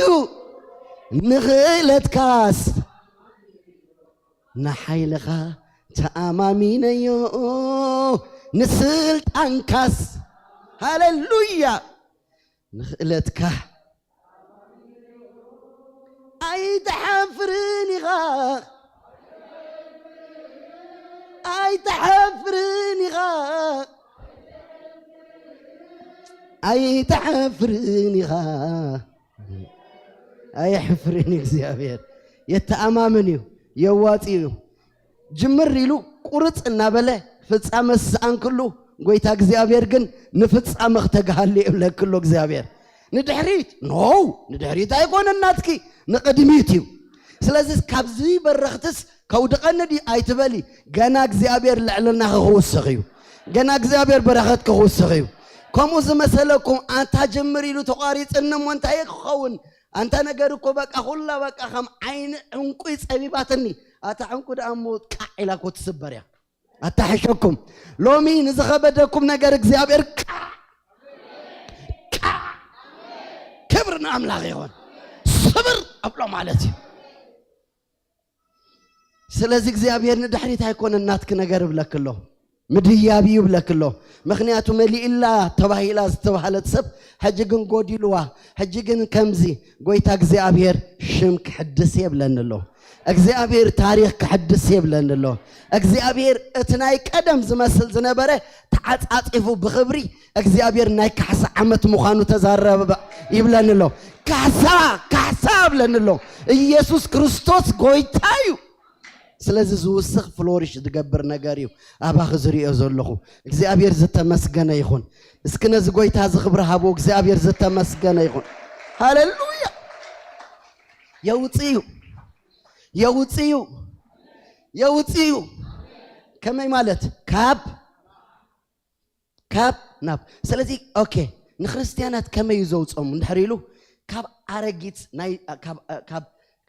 ንኽእለትካስ ንሓይልኻ ተኣማሚነዮ ንስልጣንካስ ሃሌሉያ ንኽእለትካ ኣይትሓፍርን ኢኻ ኣይትሓፍርን ኢኻ ኣይትሓፍርን ኢኻ ኣይሕፍርን እዩ እግዚኣብሔር። የተኣማምን እዩ። የዋፂ እዩ። ጅምር ኢሉ ቁርፅ እናበለ ፍፃመ ዝሰኣንክሉ ጎይታ እግዚኣብሔር ግን ንፍፃመ ክተግሃሉ የብለክሎ እግዚኣብሔር። ንድሕሪት ኖው ንድሕሪት ኣይኮነን ናትኪ ንቕድሚት እዩ። ስለዚ ካብዚ በረኽትስ ከውድቐኒ ድዩ ኣይትበሊ። ገና እግዚኣብሔር ልዕልና ክውስኽ እዩ። ገና እግዚኣብሔር በረኸት ክውስኽ እዩ። ከምኡ ዝመሰለኩም ኣንታ ጅምር ኢሉ ተቋሪፅኒ እሞ እንታይ ክኸውን ኣንታ ነገር እኮ በቃ ኩላ በቃ ከም ዓይኒ ዕንቁ ጸቢባትኒ ኣታ ዕንቁ ደኣ እሞ ቃዕ ኢላ እኮ ትስበር እያ ኣታሕሸኩም ሎሚ ንዝኸበደኩም ነገር እግዚኣብሔር ቃዕ ቃዕ ክብሪ ንኣምላኽ ይኹን ስብር ኣብሎ ማለት እዩ ስለዚ እግዚኣብሔር ንድሕሪት ኣይኮነ ናትክ ነገር እብለክ ኣሎ ምድያብ እዩ እብለክ ኣሎ ምክንያቱ መሊእላ ተባሂላ ዝተባሃለት ሰብ ሕጂ ግን ጎዲልዋ ሕጂ ግን ከምዚ ጎይታ እግዚኣብሔር ሽም ክሕድስ የብለኒ ኣሎ እግዚኣብሔር ታሪክ ክሕድስ የብለኒ ኣሎ እግዚኣብሔር እቲ ናይ ቀደም ዝመስል ዝነበረ ተዓፃፂፉ ብክብሪ እግዚኣብሔር ናይ ካሕሳ ዓመት ምዃኑ ተዛረበ ይብለኒ ኣሎ ካሕሳ ካሕሳ እብለኒ ኣሎ ኢየሱስ ክርስቶስ ጎይታ እዩ ስለዚ ዝውስኽ ፍሎሪሽ ዝገብር ነገር እዩ ኣባኺ ዝሪኦ ዘለኹ እግዚኣብሔር ዝተመስገነ ይኹን እስኪ ነዚ ጎይታ እዚ ክብሪ ሃቦ እግዚኣብሔር ዝተመስገነ ይኹን ሃሌሉያ የውፅእ እዩ የውፅእ እዩ የውፅእ እዩ ከመይ ማለት ካብ ካብ ናብ ስለዚ ኦኬ ንክርስትያናት ከመይ እዩ ዘውፅኦም እንድሕር ኢሉ ካብ ኣረጊት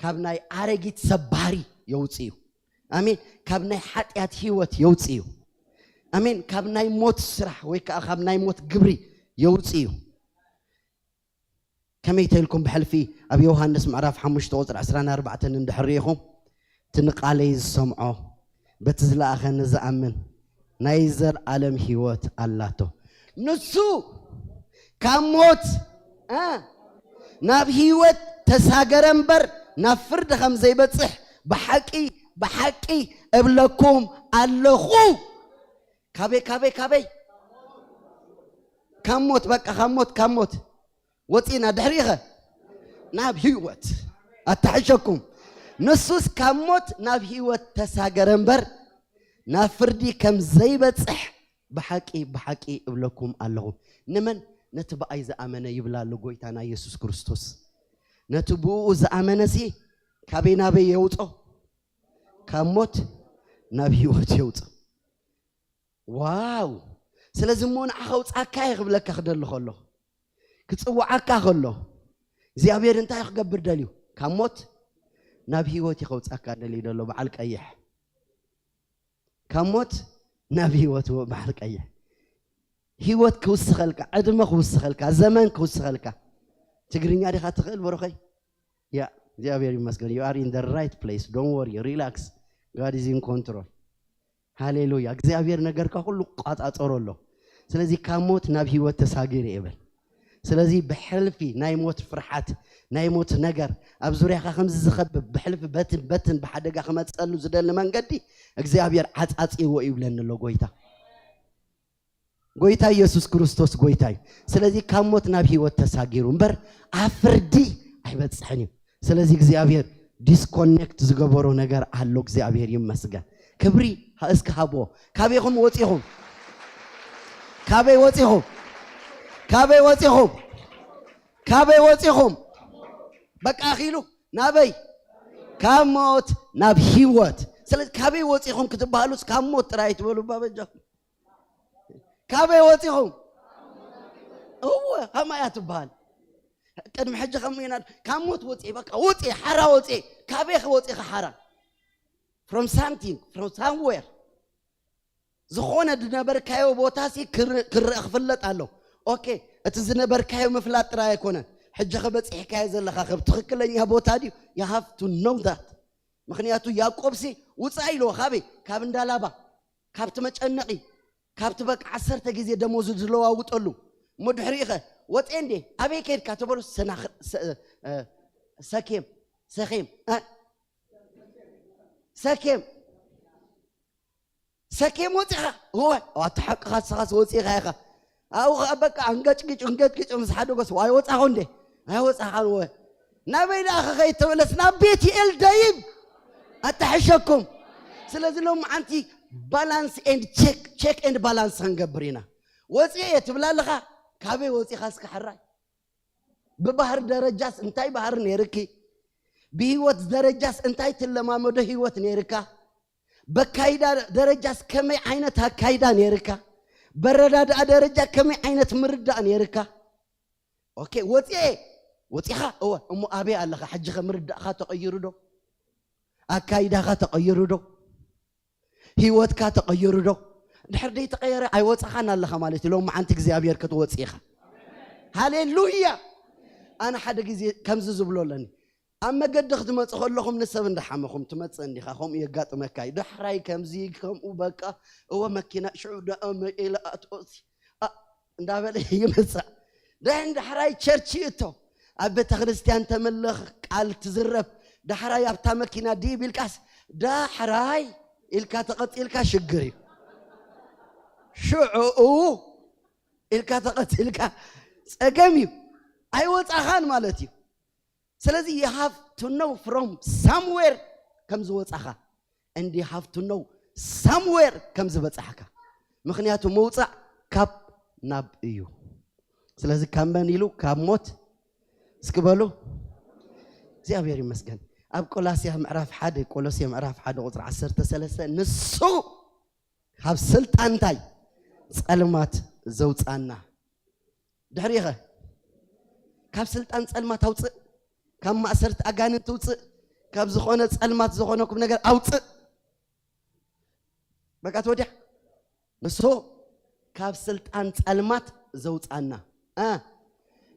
ካብ ናይ ኣረጊት ሰባሪ የውፅእ እዩ ኣሜን ካብ ናይ ሓጢኣት ህይወት የውፅእ እዩ ኣሜን ካብ ናይ ሞት ስራሕ ወይ ከዓ ካብ ናይ ሞት ግብሪ የውፅእ እዩ ከመይ ተልኩም ብሕልፊ ኣብ ዮሃንስ ምዕራፍ ሓሙሽተ ቁፅሪ ዕስራን ኣርባዕተን እንድሕር ርኢኹም እቲ ንቃለይ ዝሰምዖ በቲ ዝለኣኸኒ ዝኣምን ናይ ዘልኣለም ህይወት ኣላቶ ንሱ ካብ ሞት እ፣ ናብ ህይወት ተሳገረ እምበር ናብ ፍርዲ ከም ዘይበፅሕ ብሓቂ ብሓቂ እብለኩም ኣለኹ ካበይ ካበይ ካበይ ካብ ሞት በቃ ካብ ሞት ካብ ሞት ወፂና ድሕሪኸ ናብ ህይወት ኣታሕሸኩም ንሱስ ካብ ሞት ናብ ህይወት ተሳገረ እምበር ናብ ፍርዲ ከም ዘይበፅሕ ብሓቂ ብሓቂ እብለኩም ኣለኹ ንመን ነቲ ብኣይ ዝኣመነ ይብላ ኣሎ ጎይታና የሱስ ክርስቶስ ነቲ ብኡ ዝኣመነሲ ካበይ ናበይ የውፆ ካብ ሞት ናብ ህይወት የውፆ ዋው ስለዚ እሞ ንዓኻ ውፃካ እየ ክብለካ ክደሊ ከሎ ክፅውዓካ ከሎ እግዚኣብሔር እንታይ ክገብር ደልዩ ካብ ሞት ናብ ህይወት እዩ ከውፃካ ደልዩ ደሎ በዓል ቀይሕ ካብ ሞት ናብ ህይወት በዓል ቀይሕ ህይወት ክውስኸልካ ዕድመ ክውስኸልካ ዘመን ክውስኸልካ ትግርኛ ዲኻ ትኽእል ብሩኸይ ያ እግዚኣብሔር ይመስገን you are in the right place don't worry relax God is in control ሃሌሉያ እግዚኣብሔር ነገርካ ኩሉ ቋፃፀሮ ኣሎ ስለዚ ካብ ሞት ናብ ህይወት ተሳጊረ ይብል ስለዚ ብሕልፊ ናይ ሞት ፍርሓት ናይ ሞት ነገር ኣብ ዙርያኻ ከምዚ ዝኸብብ ብሕልፊ በትን በትን ብሓደጋ ክመፀሉ ዝደሊ መንገዲ እግዚኣብሔር ዓፃፂዎ ይብለኒ ኣሎ ጎይታ ጎይታ ኢየሱስ ክርስቶስ ጎይታ እዩ ስለዚ ካብ ሞት ናብ ህይወት ተሳጊሩ እምበር ኣብ ፍርዲ ኣይበፅሕን እዩ ስለዚ እግዚኣብሔር ዲስኮኔክት ዝገበሮ ነገር ኣሎ እግዚኣብሔር ይመስገን ክብሪ እስኪ ሃብዎ ካበይኹም ወፂኹም ካበይ ወፂኹም ካበይ ወፂኹም ካበይ ወፂኹም በቃ ኣኺሉ ናበይ ካብ ሞት ናብ ህይወት ስለዚ ካበይ ወፂኹም ክትበሃሉስ ካብ ሞት ጥራይ ትበሉ ባበጃኹም ካበይ ወፂኹም እወ ከማያ ትበሃል ቅድሚ ሕጂ ከም ኢና ካብ ሞት ወፂ በቃ ወፂ ሓራ ወፂ ካበይ ክወፂ ሓራ from something from somewhere ዝኾነ ዝነበርካዮ ቦታ ሲ ክርእ ክፍለጥ ኣሎ ኦኬ እቲ ዝነበርካዮ ምፍላጥ ጥራይ ኣይኮነን ሕጂ ከበፂሕካዮ ዘለካ ከብ ትክክለኛ ቦታ ድዩ you have to know that ምክንያቱ ያዕቆብ ሲ ውፃእ ኢልዎ ካበይ ካብ እንዳላባ ካብቲ መጨነቒ ካብቲ በቃ ዓሰርተ ግዜ ደሞዙ ዝለዋውጠሉ እሞ ድሕሪኡ ኸ ወፀ እንዴ ኣበይ ከድካ ተበሎ ሰኬም ሰኬም እ? ሰኬም ሰኬም ወፂኻ እወ ኣቲ ሓቅኻ ንስኻስ ወፂኻ ኢኻ ኣብኡ ከዓ በቃ ኣንገጭግጭ እንገጭግጭ ምስ ሓደጎስ ኣይወፃኹ እንዴ ኣይወፃኻን እወ ናበይ ደኣ ከኸይድ ተመለስ ናብ ቤትኤል ደይብ ኣተሐሸኩም ስለዚ ሎም ዓንቲ balance and check check and balance ክንገብር ኢና ወፂ እየ ትብላ ኣለኻ ካበይ ወፂኻ እስከ ሕራይ ብባህር ደረጃስ እንታይ ባህር ነይርኪ ብህይወት ደረጃስ እንታይ ትለማመዶ ህይወት ነይርካ በካይዳ ደረጃስ ከመይ ዓይነት ኣካይዳ ነይርካ በረዳድኣ ደረጃ ከመይ ዓይነት ምርዳእ ነይርካ ኦኬ ወፅኤ ወፂኻ እወ እሞ ኣበይ ኣለኻ ሕጂ ኸ ምርዳእኻ ተቐይሩ ዶ ኣካይዳኻ ተቐይሩ ዶ ህይወትካ ተቐይሩ ዶ ድሕር ደይ ተቐየረ ኣይወፃኻን ኣለኻ ማለት እዩ ሎም መዓንቲ እግዚኣብሔር ክትወፅ ኢኻ ሃሌሉያ ኣነ ሓደ ግዜ ከምዚ ዝብሎ ኣለኒ ኣብ መገዲ ክትመፁ ከለኹም ንሰብ እንዳሓመኹም ትመፅእ እንዲኻ ከምኡ የጋጥመካ እዩ ዳሕራይ ከምዚ ከምኡ በቃ እወ መኪና ሽዑ ደኣ መኤለ ኣትኦሲ እንዳበለ ይመፅእ ደን ዳሕራይ ቸርች ይእቶ ኣብ ቤተ ክርስቲያን ተመለኽ ቃል ትዝረብ ዳሕራይ ኣብታ መኪና ድይብ ኢልካስ ዳሕራይ ኢልካ ተቐፂልካ ሽግር እዩ ሽዑኡ ኢልካ ተቐፂልካ ፀገም እዩ ኣይወፃኻን ማለት እዩ ስለዚ you have to know from somewhere ከም ዝወፃኻ and you have to know somewhere ከም ዝበፃሕካ ምክንያቱ ምውፃእ ካብ ናብ እዩ ስለዚ ካብ መን ኢሉ ካብ ሞት እስኪ በሉ እግዚኣብሔር ይመስገን ኣብ ቆላስያ ምዕራፍ ሓደ ቆሎስያ ምዕራፍ ሓደ ቁፅሪ ዓሰርተ ሰለስተ ንሱ ካብ ስልጣን እንታይ ጸልማት ዘውጻና ድሕሪኸ ካብ ስልጣን ጸልማት ኣውፅእ ካብ ማእሰርቲ ኣጋንንቲ ውፅእ ካብ ዝኾነ ጸልማት ዝኾነኩም ነገር ኣውፅእ በቃ ተወዲያ ንሱ ካብ ስልጣን ጸልማት ዘውፃና እ፣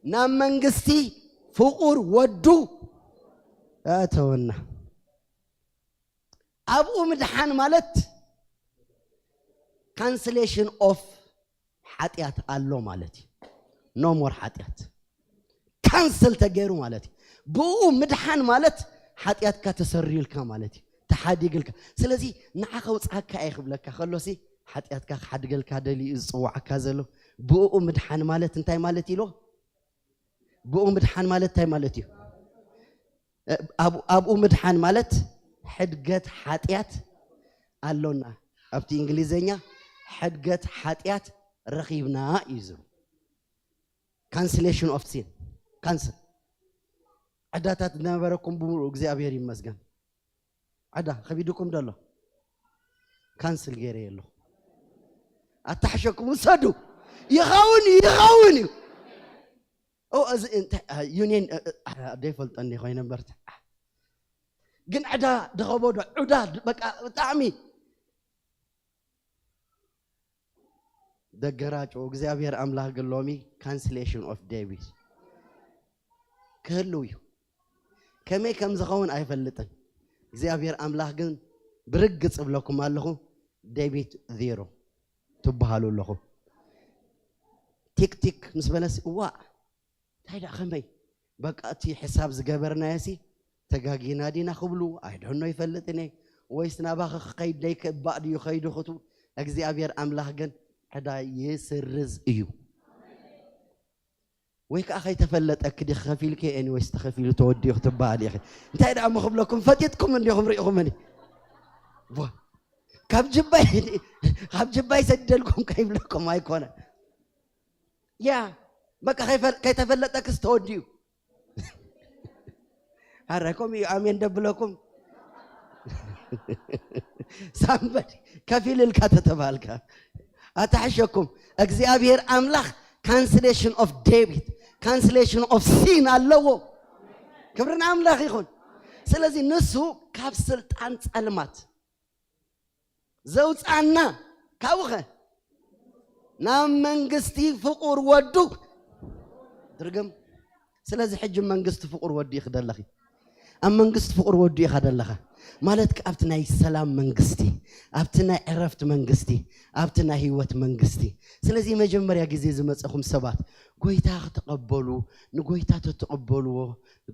ናብ መንግስቲ ፍቁር ወዱ ኣተወና ኣብኡ ምድሓን ማለት ካንስሌሽን ኦፍ ሓጢኣት ኣሎ ማለት እዩ no more ሓጢኣት ካንስል ተገይሩ ማለት እዩ ብኡ ምድሓን ማለት ሓጢኣትካ ተሰሪዩልካ ማለት እዩ ተሓዲግልካ ስለዚ ንዓ ከውፅኣካ እየ ክብለካ ከሎሲ ሓጢኣትካ ክሓድገልካ ደልዩ ዝፅዋዓካ ዘሎ ብኡ ምድሓን ማለት እንታይ ማለት ኢሎ ብኡ ምድሓን ማለት እንታይ ማለት እዩ ኣብኡ ምድሓን ማለት ሕድገት ሓጢኣት ኣሎና ኣብቲ እንግሊዘኛ ሕድገት ሓጢኣት ረኺብና እዩ ዝብል cancellation of sin cancel ዕዳታት ዝነበረኩም ብምሉእ እግዚኣብሔር ይመስገን ዕዳ ከቢድኩም ደሎ ካንስል ገይረ የለኹ ኣታሕሸኩም ውሰዱ ይኸውን እዩ ይኸውን እዩ እዚ እንታይ ዩኒየን ደይፈልጠኒ ኮይነ እምበርቲ ግን ዕዳ ድኸበዶ ዕዳ በቃ ብጣዕሚ ደገራጮ እግዚኣብሔር ኣምላኽ ግን ሎሚ ካንስሌሽን ኦፍ ዴቢት ክህልው እዩ ከመይ ከም ዝኸውን ኣይፈልጥን እግዚኣብሔር ኣምላኽ ግን ብርግጽ እብለኩም ኣለኹ ዴቢት ዜሮ ትበሃሉ ኣለኹም ቲክቲክ ምስ በለስ እዋእ እንታይ ደኣ ከመይ በቃ እቲ ሕሳብ ዝገበርናዮ ሲ ተጋጊና ዲና ክብሉ ኣይደኖ ይፈልጥን እየ ወይስ ናባኸ ክኸይድ ደይክባእ ድዩ ከይዱ ክትቡ እግዚኣብሔር ኣምላኽ ግን ዕዳ ይስርዝ እዩ ወይ ከዓ ከይተፈለጠ ክዲ ከፊልክ ኤኒወይስ ተኸፊሉ ተወዲኡ ክትበሃል ኢኺ እንታይ ደኣ ምክብለኩም ፈጢጥኩም እንዲኹም ርኢኹምኒ ካብ ጅባይ ካብ ጅባይ ሰዲደልኩም ከይብለኩም ኣይኮነ ያ በቃ ከይተፈለጠክስ ተወዲኡ ኣረ ከምኡ እዩ ኣሜን ደብለኩም ሳምበድ ከፊል እልካ ተተባልካ ኣታሕሸኩም እግዚኣብሔር ኣምላኽ cancellation of debt cancellation of sin ኣለዎ ክብርን ኣምላኽ ይኹን ስለዚ ንሱ ካብ ስልጣን ጸልማት ዘውፃና ካብኸ ናብ መንግስቲ ፍቁር ወዱ ትርግም ስለዚ ሕጂ መንግስቲ ፍቁር ወዱ ኢኺ ደለኺ ኣብ መንግስቲ ፍቁር ወዱ ኢኻ ደለኻ ማለት ከ ኣብቲ ናይ ሰላም መንግስቲ፣ ኣብቲ ናይ ዕረፍቲ መንግስቲ፣ ኣብቲ ናይ ህይወት መንግስቲ። ስለዚ መጀመርያ ግዜ ዝመፀኹም ሰባት ጎይታ ክትቐበሉ፣ ንጎይታ ተትቕበልዎ፣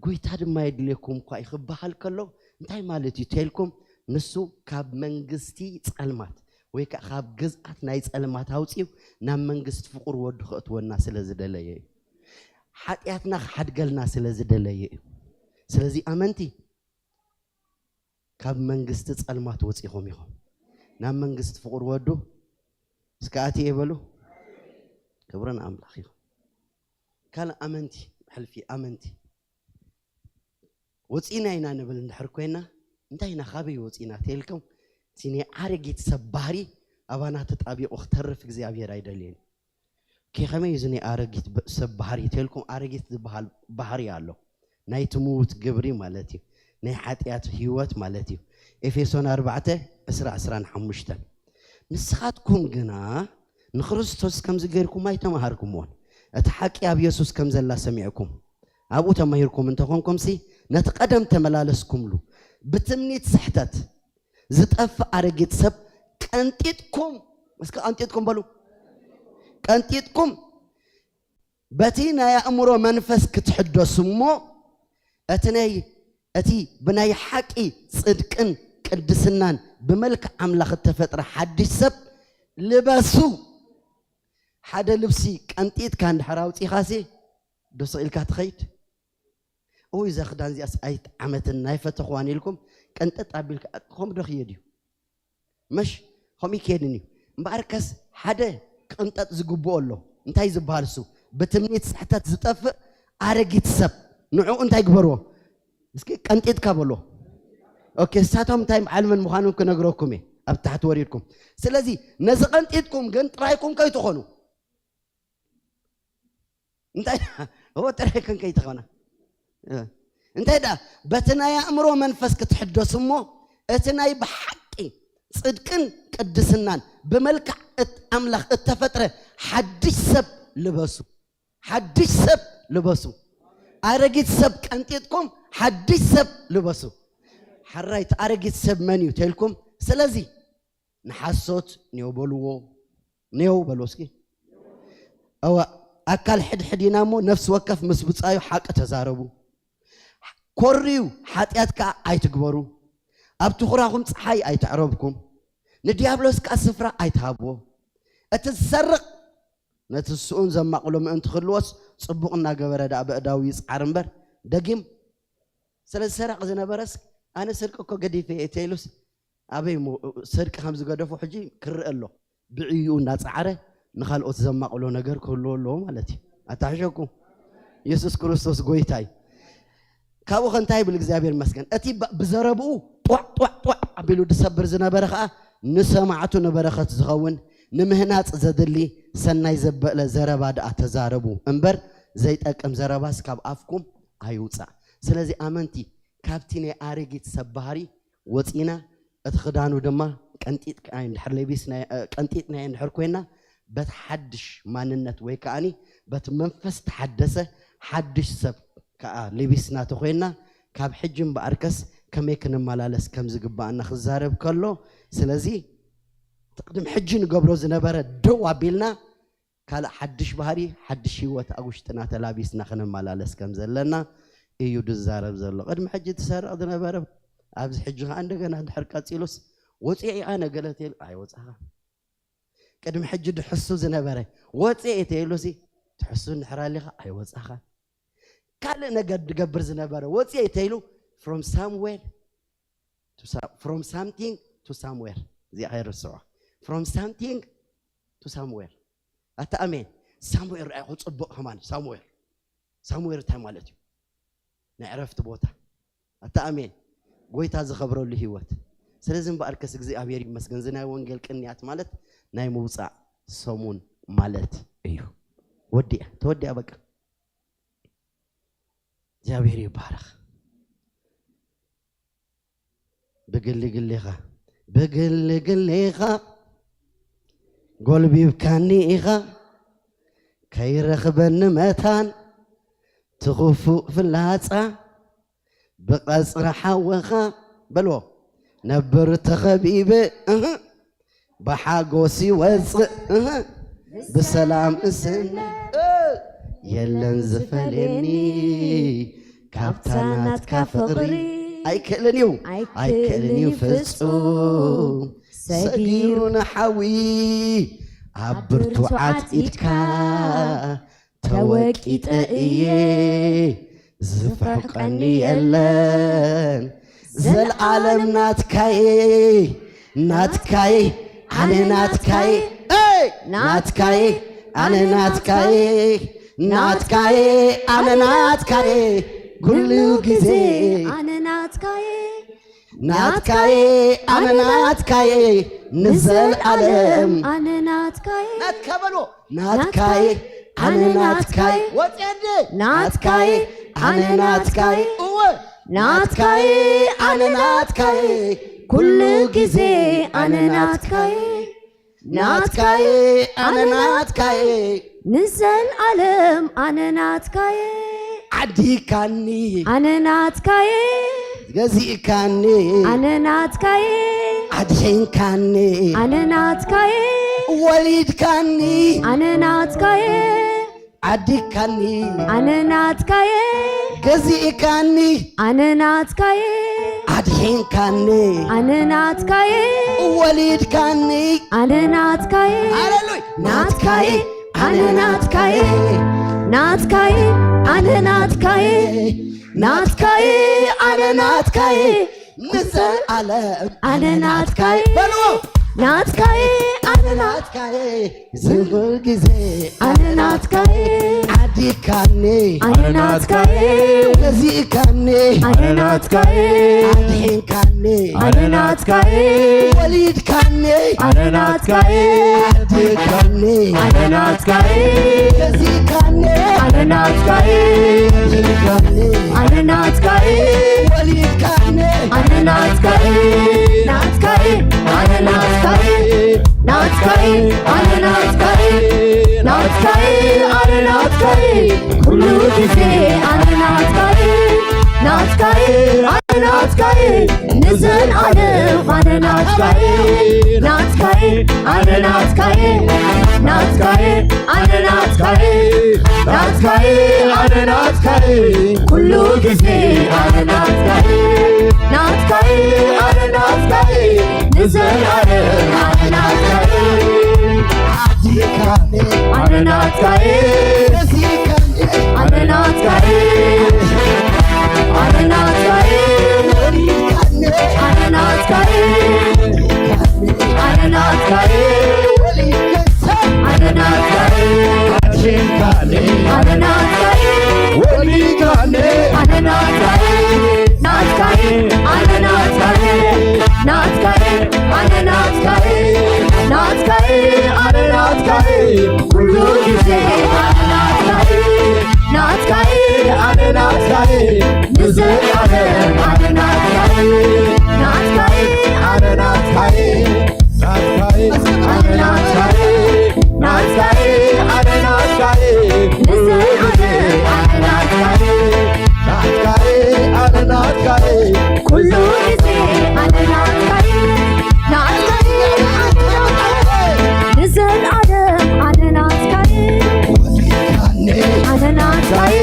ጎይታ ድማ የድልየኩም እኳ እዩ ክበሃል ከሎ እንታይ ማለት እዩ ተልኩም፣ ንሱ ካብ መንግስቲ ፀልማት ወይ ከዓ ካብ ግዝኣት ናይ ፀልማት ኣውፅኡ ናብ መንግስቲ ፍቁር ወዱ ከእትወና ስለ ዝደለየ እዩ። ሓጢኣትና ክሓድገልና ስለ ዝደለየ እዩ። ስለዚ ኣመንቲ ካብ መንግስቲ ጸልማት ወጺኹም ኢኹም ናብ መንግስቲ ፍቁር ወዱ እስከ ኣትየ በሉ። ክብሪ ንኣምላኽ ይኹን። ካልእ ኣመንቲ፣ ሕልፊ ኣመንቲ ወጺና ኢና ንብል እንድሕር ኮይና፣ እንታይ ኢና፣ ካበይ ወጺና ተልኩም፣ እቲ ናይ ኣረጊት ሰብ ባህሪ ኣባና ተጣቢቑ ክተርፍ እግዚኣብሔር ኣይደልየን። ከመይ እዩ እዚ ናይ ኣረጊት ሰብ ባህሪ ተልኩም፣ ኣረጊት ዝበሃል ባህሪ ኣሎ። ናይ ትምውት ግብሪ ማለት እዩ። ናይ ሓጢኣት ህይወት ማለት እዩ። ኤፌሶን ኣርባዕተ ዕስራ ዕስራን ሓሙሽተን። ንስኻትኩም ግና ንክርስቶስ ከምዚ ጌርኩም ኣይተማሃርኩምዎን፣ እቲ ሓቂ ኣብ የሱስ ከም ዘላ ሰሚዕኩም፣ ኣብኡ ተማሂርኩም እንተኾንኩምሲ፣ ነቲ ቀደም ተመላለስኩምሉ፣ ብትምኒት ስሕተት ዝጠፍእ ኣረጊት ሰብ ቀንጢጥኩም፣ እስኪ ቀንጢጥኩም በሉ፣ ቀንጢጥኩም በቲ ናይ ኣእምሮ መንፈስ ክትሕደሱ እሞ፣ እቲ ናይ፣ እቲ ብናይ ሓቂ ጽድቅን ቅድስናን ብመልክዕ ኣምላኽ እተፈጥረ ሓድሽ ሰብ ልበሱ። ሓደ ልብሲ ቀንጢጥካ እንድሕር ኣውጺኻሲ፣ ዶስ ኢልካ ትኸይድ? እውይ፣ እዛ ክዳን እዚኣስ ኣይጠዓመትን፣ ናይ ፈተኽዋን ኢልኩም ቀንጠጥ ኣቢልካ፣ ከምኡ ዶ ክየድ እዩ? መሽ ከምኡ ይከየድን እዩ። እምበኣርከስ ሓደ ቅንጠጥ ዝግብኦ ኣሎ። እንታይ ዝበሃል እሱ? ብትምኒት ስሕተት ዝጠፍእ ኣረጊት ሰብ። ንዕኡ እንታይ ግበርዎ? እስኪ ቀንጢጥካ በሎ። ኦኬ፣ እሳቶም እንታይ በዓል መን ምዃኖም ክነግረኩም እየ፣ ኣብ ታሕቲ ወሪድኩም። ስለዚ ነዚ ቀንጢጥኩም ግን ጥራይኩም ከይትኾኑ። እንታይ እዎ ጥራይ ከን ከይትኾና። እ፣ እንታይ ደኣ፣ በቲ ናይ ኣእምሮ መንፈስ ክትሕደሱ እሞ፣ እቲ ናይ ብሓቂ ጽድቅን ቅድስናን ብመልክዕ እት-፣ ኣምላኽ እተፈጥረ ሓድሽ ሰብ ልበሱ። ሓድሽ ሰብ ልበሱ። ኣረጊት ሰብ ቀንጢጥኩም ሓድሽ ሰብ ልበሱ። ሕራይ እቲ ኣረጊት ሰብ መን እዩ ተልኩም፣ ስለዚ ንሓሶት ኔው በልዎ። ኔው በልዎ እስኪ። እወ፣ ኣካል ሕድሕድ ኢና እሞ ነፍሲ ወከፍ ምስ ብጻዩ ሓቂ ተዛረቡ። ኮርዩ ሓጢኣት ከኣ ኣይትግበሩ። ኣብ ትኹራኹም ጸሓይ ኣይተዕረብኩም። ንዲያብሎስ ከኣ ስፍራ ኣይትሃብዎ። እቲ ዝሰርቕ ነቲ ስኡን ዘማቕሎ ምእንቲ ክህልዎስ ጽቡቕ እናገበረ ደኣ በእዳዉ ይጽዓር እምበር ደጊም። ስለዚ ሰራቂ ዝነበረስ ኣነ ስርቂ እኮ ገዲፈ እየ ተኢሉስ ኣበይ እሞ ስርቂ ከም ዝገደፎ ሕጂ ክርእ ኣሎ። ብዕዩ እናጸዓረ ንኻልኦት ዘማቕሎ ነገር ክህልዎ ኣለዎ ማለት እዩ። ኣታሕሸኩ የሱስ ክርስቶስ ጎይታ እዩ። ካብኡ ከ እንታይ ይብል እግዚኣብሔር ይመስገን? እቲ ብ-፣ ብዘረብኡ ጧዕ ጧዕ ጧዕ ኣቢሉ ዝሰብር ዝነበረ ኸኣ ንሰማዕቱ ንበረኸት ዝኸውን ንምህናጽ ዘድሊ ሰናይ ዘበለ ዘረባ ደኣ ተዛረቡ እምበር ዘይጠቅም ዘረባስ ካብ ኣፍኩም ኣይውጻእ። ስለዚ ኣመንቲ ካብቲ ናይ ኣረጊት ሰብ ባህሪ ወጺና እቲ ክዳኑ ድማ ቀንጢጥ-፣ ኣይ፣ እንድሕር ለቢስና፣ እ፣ ቀንጢጥናዮ እንድሕር ኮይና በቲ ሓድሽ ማንነት ወይ ከኣኒ በቲ መንፈስ ተሓደሰ ሓድሽ ሰብ ከኣ ለቢስና ተኾይና ካብ ሕጂ እምበኣርከስ ከመይ ክንመላለስ ከም ዝግባኣና ክዛረብ ከሎ፣ ስለዚ እቲ ቅድሚ ሕጂ ንገብሮ ዝነበረ ደው ኣቢልና ካልእ ሓድሽ ባህሪ፣ ሓድሽ ህይወት ኣብ ውሽጥና ተላቢስና ክንመላለስ ከም ዘለና እዩ ዝዛረብ ዘሎ። ቅድሚ ሕጂ ትሰርቕ ዝነበረ ኣብዚ ሕጂ ኸዓ እንደገና እንድሕር ቀጺሉስ ወፂኤ ኣነ ገለ ተይሉ ኣይወፃኻ። ቅድሚ ሕጂ ድሕሱ ዝነበረ ወፂኤ ተይሉሲ ትሕሱ እንድሕር ኣሊኻ ኣይወፃኻ። ካልእ ነገር ድገብር ዝነበረ ወፂኤ ተይሉ from somewhere to some-፣ from something to somewhere። እዚኣ ከይርስዖ። From something to somewhere። ኣታ ኣሜን። ሳምዌር ርኣይኹ ጽቡቕ ከማን ሳምዌር። ሳምዌር እንታይ ማለት እዩ? ናይ ዕረፍቲ ቦታ። ኣታ ኣሜን። ጎይታ ዝኸብረሉ ህይወት። ስለዚ እምበኣርከስ እግዚኣብሔር ይመስገን። እዚ ናይ ወንጌል ቅንያት ማለት ናይ ምውጻእ ሰሙን ማለት እዩ። ወዲኣ፣ ተወዲኣ በቃ። እግዚኣብሔር ይባረኽ። ብግሊ ግሊኻ፣ ብግሊ ግሊኻ ጎልቢብካኒ ኢኻ፣ ከይረኽበኒ መታን ትኽፉእ ፍላጻ ብቐጽሪ ሓወኻ። በልዎ፣ ነብር ተኸቢበ እህ፣ ብሓጎስ ይወፅእ እህ፣ ብሰላም እስነ እ፣ የለን ዝፈልየኒ ካብታ ናትካ ፍቕሪ። ኣይክእልን እዩ ኣይክእልን እዩ ፍጹም ሰጊሩ ንሓዊ ኣብ ብርቱዓት ኢድካ ተወቂጠ እየ ዝፍሕቀኒ የለን ዘልዓለም ናትካየ ናትካየ ኣነ ናትካየ ናትካየ ኣነ ናትካየ ናትካየ ኣነ ናትካየ ኩሉ ግዜ ኣነ ናትካየ ናትካየ ኣነ ናትካየ ንዘልዓለም ኣነ ናትካየ ናትካ በሎ ናትካየ ኣነ ናትካየ ወፅየ እንዴ ናትካየ ኣነ ናትካየ እወ ናትካየ ኣነ ናትካየ ኩሉ ግዜ ኣነ ናትካየ ናትካየ ኣነ ናትካየ ንዘልዓለም ኣነ ናትካየ ዓዲካኒ ኣነ ናትካየ ገዚእካኒ ኣነ ናትካየ ኣድሒንካኒ ኣነ ናትካየ ወሊድካኒ ኣነ ናትካየ ዓዲካኒ ኣነ ናትካየ ገዚእካኒ ኣነ ናትካየ ኣድሒንካኒ ኣነ ናትካየ ወሊድካኒ ኣነ ናትካየ ሃሌሉያ ናትካየ ኣነ ናትካየ ናትካየ ኣነ ናትካየ ናትካየ ኣነ ናትካየ ንዘልዓለም ኣነ ናትካየ በሉ ናትካየ ኣነ ናትካየ ዝኹል ግዜ ኣነ ናትካየ ዓዲካኒ ኣነ ናትካየ ገዚእካኒ ኣነ ናትካየ ኣድሒንካኒ ኣነ ናትካየ ወሊድካኒ ኣነ ናትካየ ዓዲካኒ ኣነ ናትካየ ገዚእካኒ ኣነ ናትካየ ኣድሒንካኒ ኣነ ናትካየ ወሊድካኒ ኣነ ናትካየ ናትካየ ኣነ ናትካየ ናትካየ ኣነ ናትካየ ናትካየ ኣነ ናትካየ ኩሉ ግዜ ኣነ ናትካየ ናትካየ ኣነ ናትካየ ንዘልዓለም ኣነ ናትካየ ናትካየ ኣነ ናትካየ ናትካየ ኣነ ናትካየ ናትካየ ኣነ ናትካየ ኩሉ ግዜ ኣነ ናትካየ ናትካየ ኣነ ናትካየ ንዘልዓለም ኣነ ናትካየ ዓዲካኒ ኣነ ናትካየ ገዚእካኒ ኣነ ናትካየ ኣነ ናትካየ ወሊድካኒ ኣነ ናትካየ ኣነ ናትካየ ወሊድካኒ ኣነ ናትካየ ኣድሒንካኒ ኣነ ናትካየ ወሊድካኒ ኣነ ናትካየ ናትካየ ኣነ ናትካየ ናትካየ ኣነ ናትካየ ናትካየ ኣነ ናትካየ ኩሉ ግዜ ኣነ ናትካየ ናትካየ ኣነ ናትካየ ንዘልዓለም ኣነ ናትካየ ናትካየ ኣነ ናትካየ ናትካየ ኣነ ናትካየ ናትካየ ኣነ ናትካየ ንዘልዓለም ኣነ ናትካየ ናትካየ ኣነ ናትካየ ኩሉ ግዜ ኣነ ናትካየ ናትካየ ኣነ ናትካየ ንዘልዓለም ኣነ ናትካየ ኣነ ናትካየ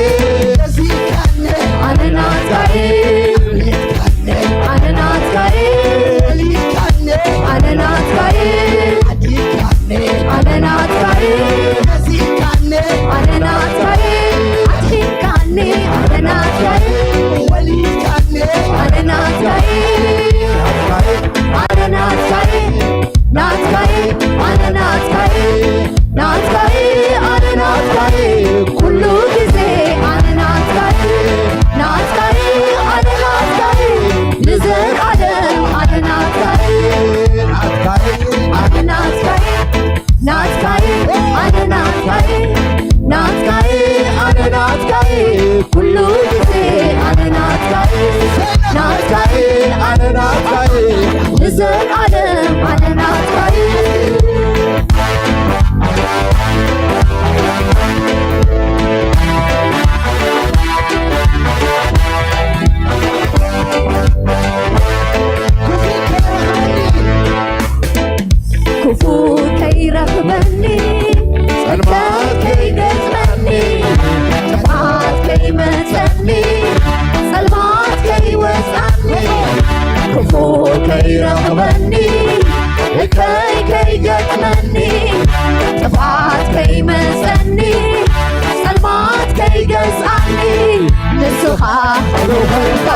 ንስኻ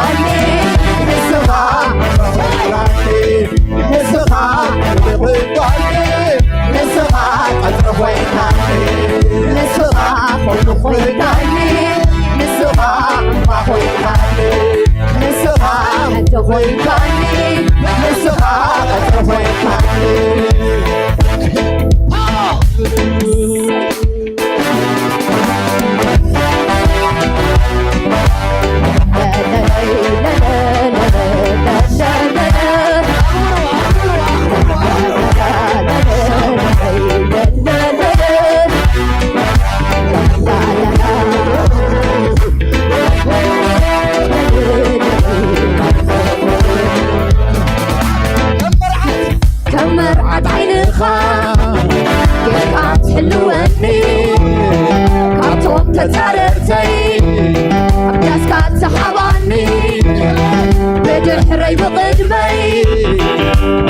ንስኻ ንስኻ ንስኻ ንስኻ ንስኻ ንስኻ ንስኻ ንስኻ ከም መርዓት ዓይንኻ ጌርካ ትሕልወኒ፣ ካብቶም ተጻረርተይ ኣብ ዳስካ ትሓባኒ። ብድሕረይ ብቕድመይ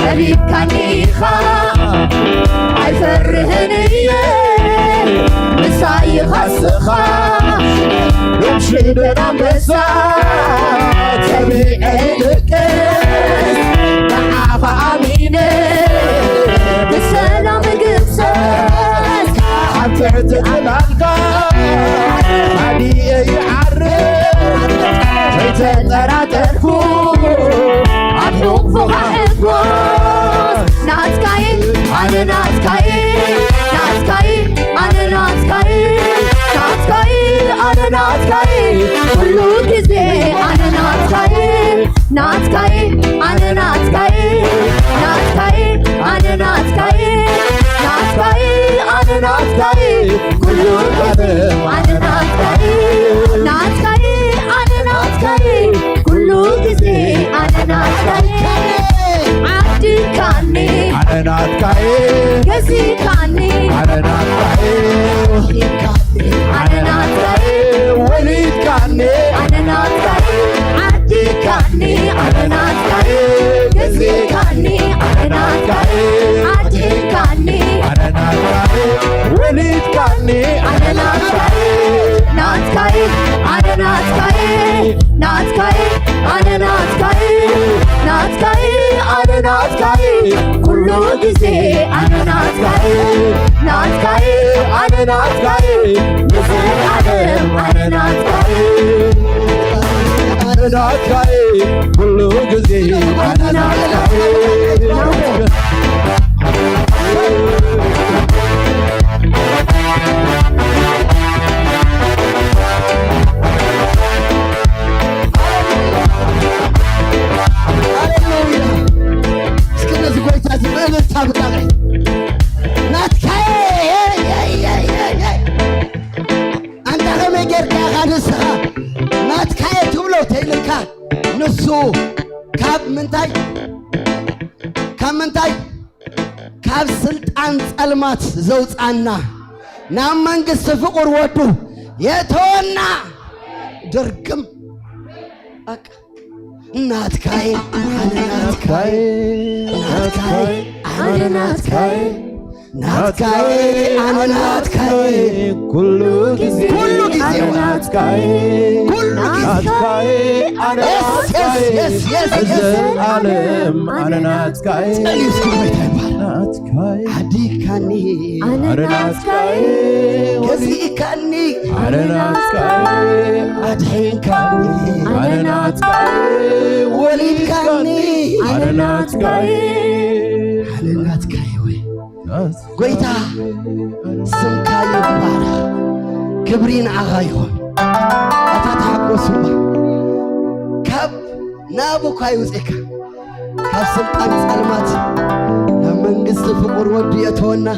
ከቢብካኒ ኢኻ፣ ኣይፈርህን እየ ምሳይ ኢኻ ስኻ። ሎም ሽደድ ኣንበሳ ተቢዐ ይልቅስ፣ ንዓኻ ኣሚነ ብሰላም እግሰስ። ኣብ ትሕቲ ጽላልካ ሃዲኤ ይዓርፍ፣ ከይተጠራጠርኩ ኣብ ሕቑፍኻ ሕጎስ። ናትካይ ኣነ ናትካይ ናትካይ ኣነ ናትካይ ናትካይ ኣነ ናትካይ ኩሉ ግዜ ኣነ ናትካይ ናትካይ ኣነ ናትካይ ናትካይ ኣነ ናትካይ ናትካይ ኣነ ናትካይ ኩሉ ግዜ ኣነ ናትካይ ናትካይ ኣነ ናትካይ ኩሉ ግዜ ኣነ ናትካይ ዓዲካኒ ኣነ ናትካይ ገዚካኒ ኣነ ናትካይ ኣነ ናትካይ ወሊድካኒ ኣነ ናትካይ ዓዲካኒ ኣነ ናትካይ ገዚካኒ ኣነ ናትካይ ዓዲካኒ ኣነ ናትካይ ወሊድካኒ ኣነ ናትካይ ናትካይ ኣነ ናትካይ ናትካይ ኣነ ናትካይ ናትካይ ኣነ ናትካይ ኩሉ ግዜ ኣነ ናትካይ ናትካይ ኣነ ናትካይ ንዘለዓለም ኣነ ናትካይ ኣነ ናትካይ ኩሉ ግዜ ኣነ ናትካይ ሃሌሉያ። እስኪ ነዚ ጎይታ እዚ ብእልልታ ብጣዕሚ ናትካየ፣ ኣንታ ከመይ ጌርካ ኢኻ ንስኻ ናትካየ ትብሎ ተይልካ፣ ንሱ ካብ ምንታይ፣ ካብ ምንታይ፣ ካብ ስልጣን ጸልማት ዘውጻና፣ ናብ መንግስቲ ፍቁር ወዱ የተወና ድርግም። በቃ ናትካይ ኣነ ናትካይ ናትካይ ኣነ ናትካይ ናትካይ ኣነ ናትካይ ኩሉ ግዜ ኩሉ ግዜ ኣነ ናትካይ ኩሉ ግዜ ናትካይ ኣነ yes, yes, ናትካይ yes, yes, yes. ዘልዓለም ኣነ ናትካይ ጸልዩ እስኪ ጎይታ ይባል ናትካይ ዓዲካኒ ኣነ ኣነ ናትካይ ናትካይ ገዚእካኒ ኣነ ናትካይ ኣድሒንካኒ ኣነ ናትካይ ወሊድካኒ ኣነ ናትካይ ኣነ ናትካይ ወይ ጎይታ ስምካ ይባረኽ። ክብሪ ንዓኻ ይኹን። ኣታ ተሓጎስ እባ ካብ ናብ እኳ ይውፅእካ ካብ ስልጣን ጸልማት ናብ መንግስቲ ፍቁር ወዱ የእተወና።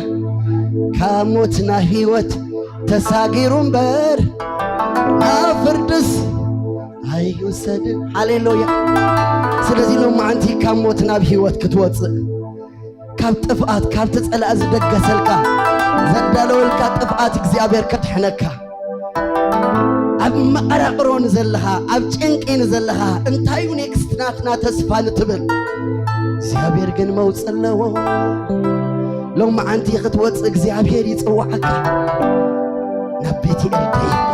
ካብ ሞት ናብ ህይወት ተሳጊሩ እምበር ናብ ፍርድስ ኣይውሰድን። ሃሌሉያ። ስለዚ ሎማዓንቲ ካብ ሞት ናብ ህይወት ክትወፅእ፣ ካብ ጥፍኣት፣ ካብቲ ጸላኢ ዝደገሰልካ፣ ዘዳለወልካ ጥፍኣት እግዚኣብሔር ከድሕነካ። ኣብ መቐራቕሮ ንዘለኻ፣ ኣብ ጭንቂ ንዘለኻ፣ እንታይ እዩ ኔክስት ናትና ተስፋ ንትብል? እግዚኣብሔር ግን መውጽእ ኣለዎ። ሎማዓንቲ ክትወጽእ እግዚኣብሔር ይጽውዓካ። ናብ ቤት ኤል ደይብ፣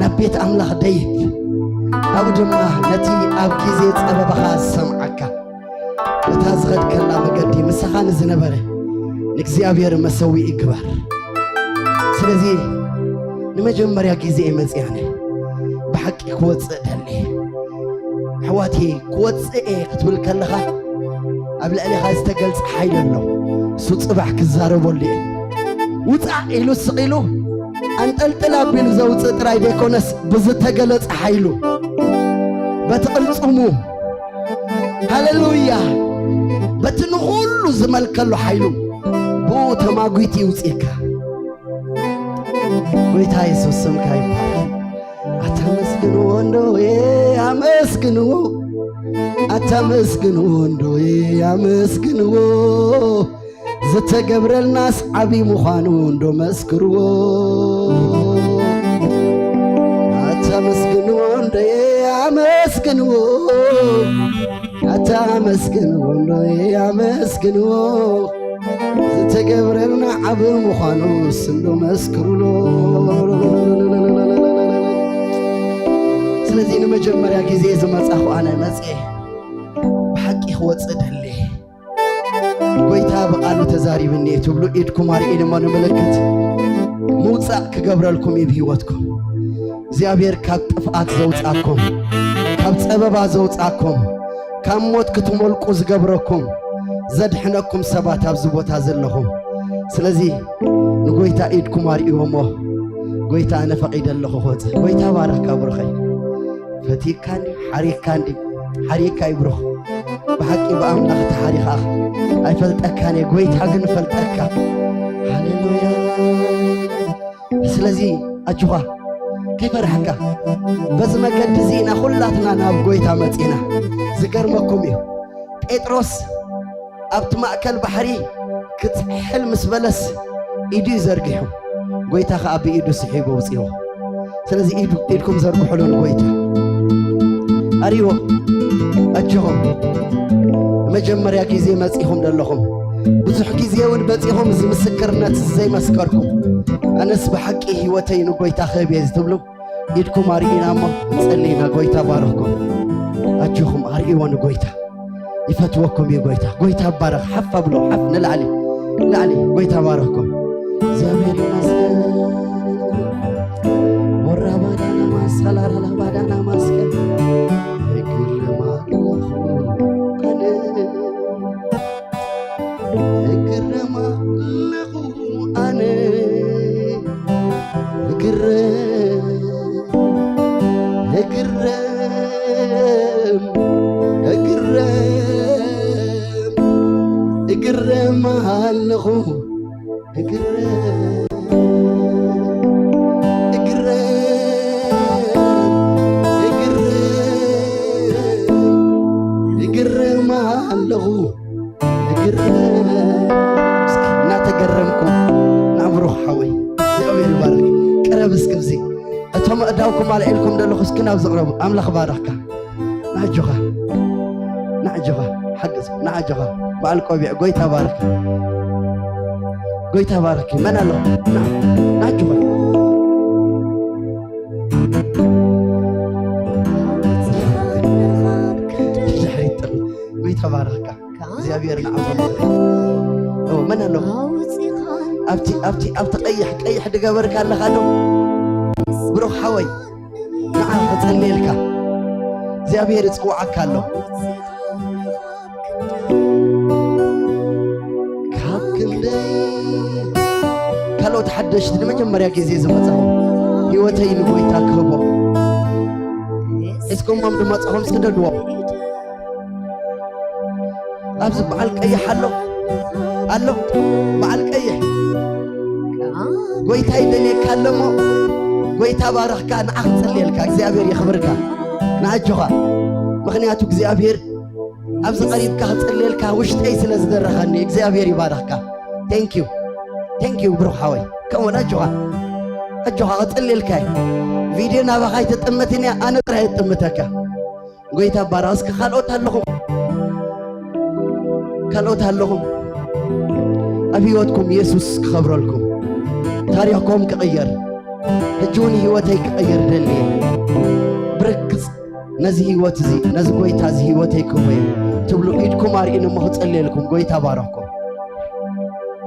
ናብ ቤት ኣምላኽ ደይብ። ኣብኡ ድማ ነቲ ኣብ ግዜ ጸበባኻ ዝሰምዓካ፣ ነታ ዝኸድከላ መገዲ ምሳኻ ንዝነበረ ንእግዚኣብሔር መሰውኢ ግበር። ስለዚ ንመጀመርያ ግዜ እየ መጽኣነ። ብሓቂ ክወጽእ ደሊ። ኣሕዋተይ፣ ክወጽእ እየ ክትብል ከለኻ፣ ኣብ ልዕሌኻ ዝተገልጸ ሓይሊ ኣሎ። እሱ ጽባሕ ክዛረበሉ እየ። ውጻእ ኢሉ ስቕ ኢሉ ኣንጠልጥል ኣቢሉ ዘውጽእ ጥራይ ዘይኮነስ፣ ብዝተገለጸ ሓይሉ፣ በቲ ቅልጽሙ፣ ሃሌሉያ፣ በቲ ንኹሉ ዝመልከሉ ሓይሉ፣ ብኡ ተማጒቱ ይውጽእካ። ጎይታ የሱስ ስምካ ይባረክ። ኣታመስግንዎ እንዶ ኣመስግንዎ፣ ኣታመስግንዎ እንዶ ኣመስግንዎ፣ ዝተገብረልናስ ዓቢ ምዃኑ እንዶ መስክርዎ። ኣታመስግንዎ እንዶ ኣመስግንዎ፣ ኣታመስግንዎ እንዶ ኣመስግንዎ፣ ዝተገብረልና ዓቢ ምዃኑ ስንዶ መስክሩሉ። ስለዚ ንመጀመርያ ግዜ ዝመጻኹ ኣነ መጽኤ ብሓቂ ክወጽእ ደሊ። ጎይታ ብቓሉ ተዛሪብኒ እየ ትብሉ ኢድኩም ኣርኢልሞ ንምልክት ምውጻእ ክገብረልኩም እዩ ብህይወትኩም። እግዚኣብሔር ካብ ጥፍኣት ዘውጻኩም፣ ካብ ጸበባ ዘውጻኩም፣ ካብ ሞት ክትመልቁ ዝገብረኩም፣ ዘድሕነኩም ሰባት ኣብዚ ቦታ ዘለኹም። ስለዚ ንጎይታ ኢድኩም ኣርእዎ እሞ፣ ጎይታ ኣነ ፈቒደ ኣለኹ ክወጽእ። ጎይታ ባረኽካ ብሩኸይ። ፈቲካ እንዲ ሓሪካ እንዲ ሓሪካ ይብሩኽ። ብሓቂ ብኣምላኽ ተሓሪኻ ኣይፈልጠካን እየ፣ ጎይታ ግን ፈልጠካ። ሃሌሉያ። ስለዚ ኣጆኻ፣ ከይፈራሕካ፣ በዚ መገዲ እዚ ኢና ኩላትና ናብ ጎይታ መጺና። ዝገርመኩም እዩ፣ ጴጥሮስ ኣብቲ ማእከል ባሕሪ ክጽሕል ምስ በለስ፣ ኢዱ እዩ ዘርጊሑ። ጎይታ ኸኣ ብኢዱ ስሒቡ ኣውጺዎ። ስለዚ ኢድ-፣ ኢድኩም ዘርግሑሉ ንጎይታ። ኣሪዎ፣ ኣጆኹም። መጀመርያ ግዜ መጺኹም ዘለኹም፣ ብዙሕ ግዜ እውን መጺኹም እዚ ምስክርነት ዘይመስከርኩም፣ ኣነስ ብሓቂ ህይወተይ ንጎይታ ክህብ እየ ዝትብሉ፣ ኢድኩም ኣርኢና እሞ ንጸሊ ኢና። ጎይታ ባረኽኩም። ኣጆኹም፣ ኣርኢዎ ንጎይታ። ይፈትወኩም እዩ ጎይታ። ጎይታ ባረኽ። ሓፍ ኣብሎ፣ ሓፍ ንላዕሊ፣ ንላዕሊ። ጎይታ ባረኽኩም። እግዚኣብሔር ይመስገን። ወራባዳና ማሳላራላ ባዳና ማስከ። እግርማ ኣለኹ ኣነ። እግርማ ኣለኹ ኣነ። እግርም፣ እግርም፣ እግርም፣ እግርም ኣለኹ፣ እግርም፣ እግርም፣ እግርም፣ እግርም ኣለኹ። እግር-፣ እስኪ እናተገረምኩ፣ ናብሩኽ ሓወይ፣ እግዚኣብሔር ይባርክ። ቅረብ እስኪ፣ ኣብዚ እቶም ኣእዳውኩም ኣልዒልኩም ዘለኹ፣ እስኪ ናብዚ ቅረቡ። ኣምላኽ ባረኽካ። ንኣጆኻ፣ ንኣጆኻ፣ ሓግዝ፣ ንኣጆኻ። በዓል ቆቢዕ፣ ጎይታ ባርክ፣ ጎይታ ባርክ። መን ኣሎ? ና፣ ንኣጆኻ። ድሕሪት ጥር-፣ ጎይታ ባረኽካ። እግዚኣብሔር ንዓኹም ይባርክ። ኦ፣ መን ኣሎ? ኣብቲ፣ ኣብቲ፣ ኣብቲ ቀይሕ፣ ቀይሕ ድገበርካ ኣለኻ ዶ? ብሩኽ ሓወይ፣ ንዓ ክጸልየልካ። እግዚኣብሔር ይጽውዓካ ኣሎ። ካብ ክንደይ ካልኦት ሓደሽቲ ንመጀመርያ ግዜ ዝመጻኹም፣ ህይወተይ ንጎይታ ክህቦ ሒዝኩሞም ዝመጻኹም ስደድዎም። ኣብዚ በዓል ቀይሕ ኣሎ፣ ኣሎ፣ በዓል ቀይሕ። ጎይታ ይደልየካ ኣሎ እሞ፣ ጎይታ ባረኽካ፣ ንዓ ክጽልየልካ፣ እግዚኣብሔር የኽብርካ። ንኣጆኻ፣ ምኽንያቱ እግዚኣብሔር ኣብዚ ቀሪብካ ክጽልየልካ ውሽጠይ ስለ ዝደረኸኒ፣ እግዚኣብሔር ይባረኽካ። Thank you፣ thank you ብሩኽ ሓወይ። ከምኡውን ኣጆኻ፣ ኣጆኻ፣ ክጽልየልካ እየ። ቪድዮ ናባኻ ኣይተጠመትን እያ፣ ኣነ ጥራይ እጥምተካ። ጎይታ ባርኽ። እስኪ ካልኦት ኣለኹም፣ ካልኦት ኣለኹም፣ ኣብ ህይወትኩም የሱስ ክኸብረልኩም፣ ታሪኽኩም ክቕየር፣ ሕጂ እውን ህይወተይ ክቕየር ደልየ። ብርግጽ ነዚ ህይወት እዚ፣ ነዚ ጎይታ እዚ ህይወተይ ክህቦ እየ ትብሉ ኢድኩም ኣርእዩኒ እሞ ክጸልየልኩም። ጎይታ ባረኽኩም።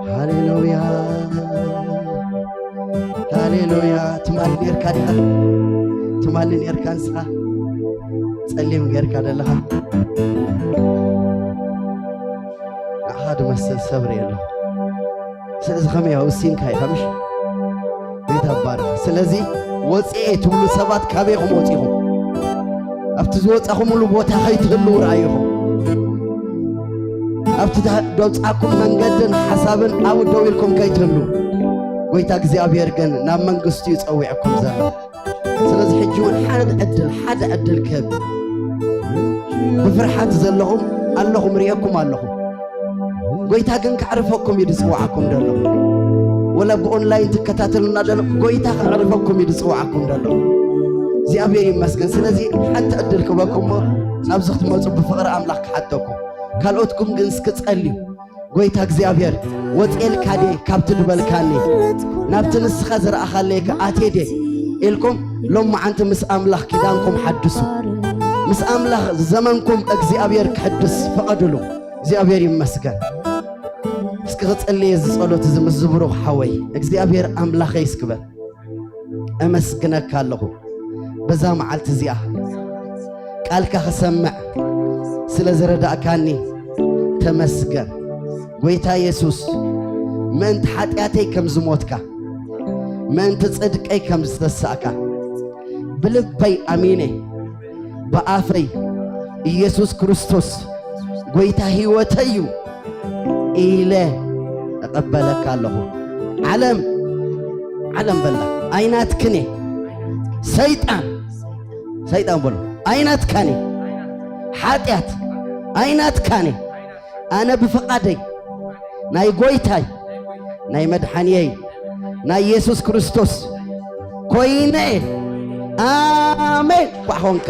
ሃሌሉያ፣ ሃሌሉያ። ትማሊ ኔርካ ዲኻ? ትማሊ ኔርካ ንስኻ? ጸሊም ጌርካ ዘለኻ? ንዓኻ ድመስል ሰብ ርእየ ኣለኹ። ስለዚ ከመይ ውሲንካ ኢኻ፣ ምሽ? ቤት ኣባር። ስለዚ ወፅኤ ትብሉ ሰባት ካበይኹም ወፂኹም? ኣብቲ ዝወፃኹምሉ ቦታ ከይትህልዉ ረኣይኹም። ኣብቲ ዳ-፣ ደውፃኩም መንገድን ሓሳብን ኣብኡ ደው ኢልኩም ከይትህልዉ። ጎይታ እግዚኣብሔር ግን ናብ መንግስቱ እዩ ጸዊዕኩም ዘሎ። ስለዚ ሕጂ እውን ሓደ ዕድል፣ ሓደ ዕድል ክህብ። ብፍርሓት ዘለኹም ኣለኹም፣ ርእየኩም ኣለኹ። ጎይታ ግን ከዕርፈኩም እዩ ዝጽውዓኩም ዘሎ። ወላ ብኦንላይን ትከታተሉና ዘሎ፣ ጎይታ ከዕርፈኩም እዩ ዝጽውዓኩም ዘሎ። እግዚኣብሔር ይመስገን። ስለዚ ሓንቲ ዕድል ክበኩም እሞ ናብዚ ክትመጹ ብፍቕሪ ኣምላኽ ክሓተኩም። ካልኦትኩም ግን እስኪ ጸልዩ። ጎይታ እግዚኣብሔር፣ ወጽኤልካ ድየ ካብቲ ድበልካኒ? ናብቲ ንስኻ ዝረኣኻለይ ከ ኣትየ ድየ? ኢልኩም ሎማዓንቲ ምስ ኣምላኽ ኪዳንኩም ሓድሱ። ምስ ኣምላኽ ዘመንኩም እግዚኣብሔር ክሕድስ ፍቐድሉ። እግዚኣብሔር ይመስገን። እስኪ ክጽልይ እዚ ጸሎት እዚ ምስ ዝብሩኽ ሓወይ፣ እግዚኣብሔር ኣምላኸይ እስኪ በል። ኣመስግነካ ኣለኹ በዛ መዓልቲ እዚኣ ቃልካ ክሰምዕ ስለ ዝረዳእካኒ ተመስገን። ጎይታ የሱስ፣ ምእንቲ ሓጢኣተይ ከም ዝሞትካ፣ ምእንቲ ጽድቀይ ከም ዝተሳእካ ብልበይ ኣሚነ፣ ብኣፈይ ኢየሱስ ክርስቶስ ጎይታ ህይወተይ እዩ ኢለ እቐበለካ ኣለኹ። ዓለም፣ ዓለም በላ ኣይናትክን እየ። ሰይጣን፣ ሰይጣን በሉ ኣይናትካን እየ። ሓጢኣት ኣይናትካን እየ። ኣነ ብፍቓደይ ናይ ጎይታይ ናይ መድሓንየይ ናይ የሱስ ክርስቶስ ኮይነ። ኣሜን። ኳዕ ኾንካ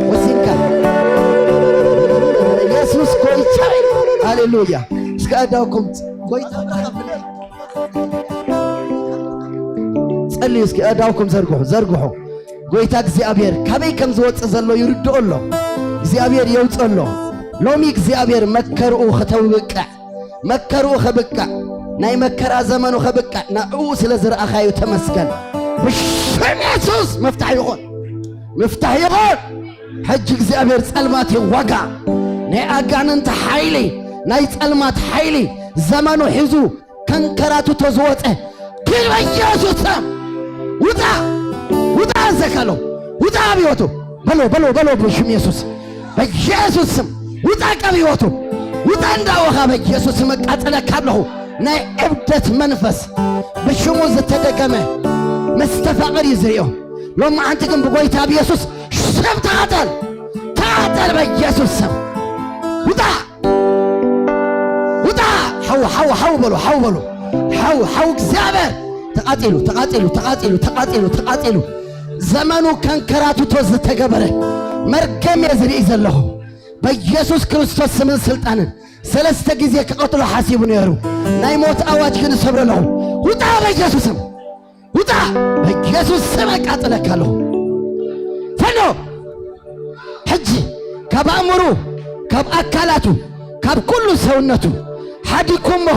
ወሲንካ። የሱስ ጎይታይ። ሃሌሉያ። እስከ ኣዳውኩም ጎይታ ጸልዩ እስኪ ኣዳውኩም ዘርግሑ፣ ዘርግሑ። ጎይታ እግዚኣብሔር ካበይ ከም ዝወጽእ ዘሎ ይርድኦ ኣሎ። እግዚኣብሔር የውጽእ ኣሎ። ሎሚ እግዚኣብሔር መከርኡ ከተብቅዕ፣ መከርኡ ከብቅዕ፣ ናይ መከራ ዘመኑ ከብቅዕ ንዕኡ ስለ ዝረኣኻዮ ተመስገን። ብሽም የሱስ ምፍታሕ ይኹን፣ ምፍታሕ ይኹን። ሕጂ እግዚኣብሔር ጸልማት ይዋጋ። ናይ ኣጋንንቲ ሓይሊ፣ ናይ ጸልማት ሓይሊ ዘመኑ ሒዙ ከንከራትቶ ዝወጸ ግን በኢየሱስ ስም ውጣ፣ ውጣ እዘካለሁ፣ ውጣ ኣብ ህይወቱ በሎ፣ በሎ፣ በሎ ብሽም የሱስ፣ በኢየሱስ ስም ውጣ ካብ ህይወቱ ውጣ። እንዳወኻ በኢየሱስ ስም እቃጸለካ ኣለኹ። ናይ እብደት መንፈስ ብሽሙ ዝተደገመ መስተፋቕር እዩ ዝርእዮ። ሎማዓንቲ ግን ብጎይታ ብየሱስ ስም ተቓጸል፣ ተቓጸል በኢየሱስ ስም ውጣ። ውጣ! ሓው፣ ሓው፣ ሓው በሉ፣ ሓው በሉ። ሓው፣ ሓው እግዚኣብሔር ተቓጺሉ፣ ተቓጺሉ፣ ተቓጺሉ፣ ተቓጺሉ፣ ተቓጺሉ። ዘመኑ ከንከራትቶ ዝተገበረ መርገም እየ ዝርኢ ዘለኹ። በኢየሱስ ክርስቶስ ስምን ስልጣንን ሰለስተ ግዜ ክቐትሎ ሓሲቡ ነይሩ። ናይ ሞት ኣዋጅ ግን እሰብሮ ኣለኹ። ውጣ በኢየሱስ ስም። ውጣ! በኢየሱስ ስም ኣቃጥለካ ኣለኹ። ፈኖ! ሕጂ ካብ ኣእምሩ፣ ካብ ኣካላቱ፣ ካብ ኩሉ ሰውነቱ ሓዲግኩሞ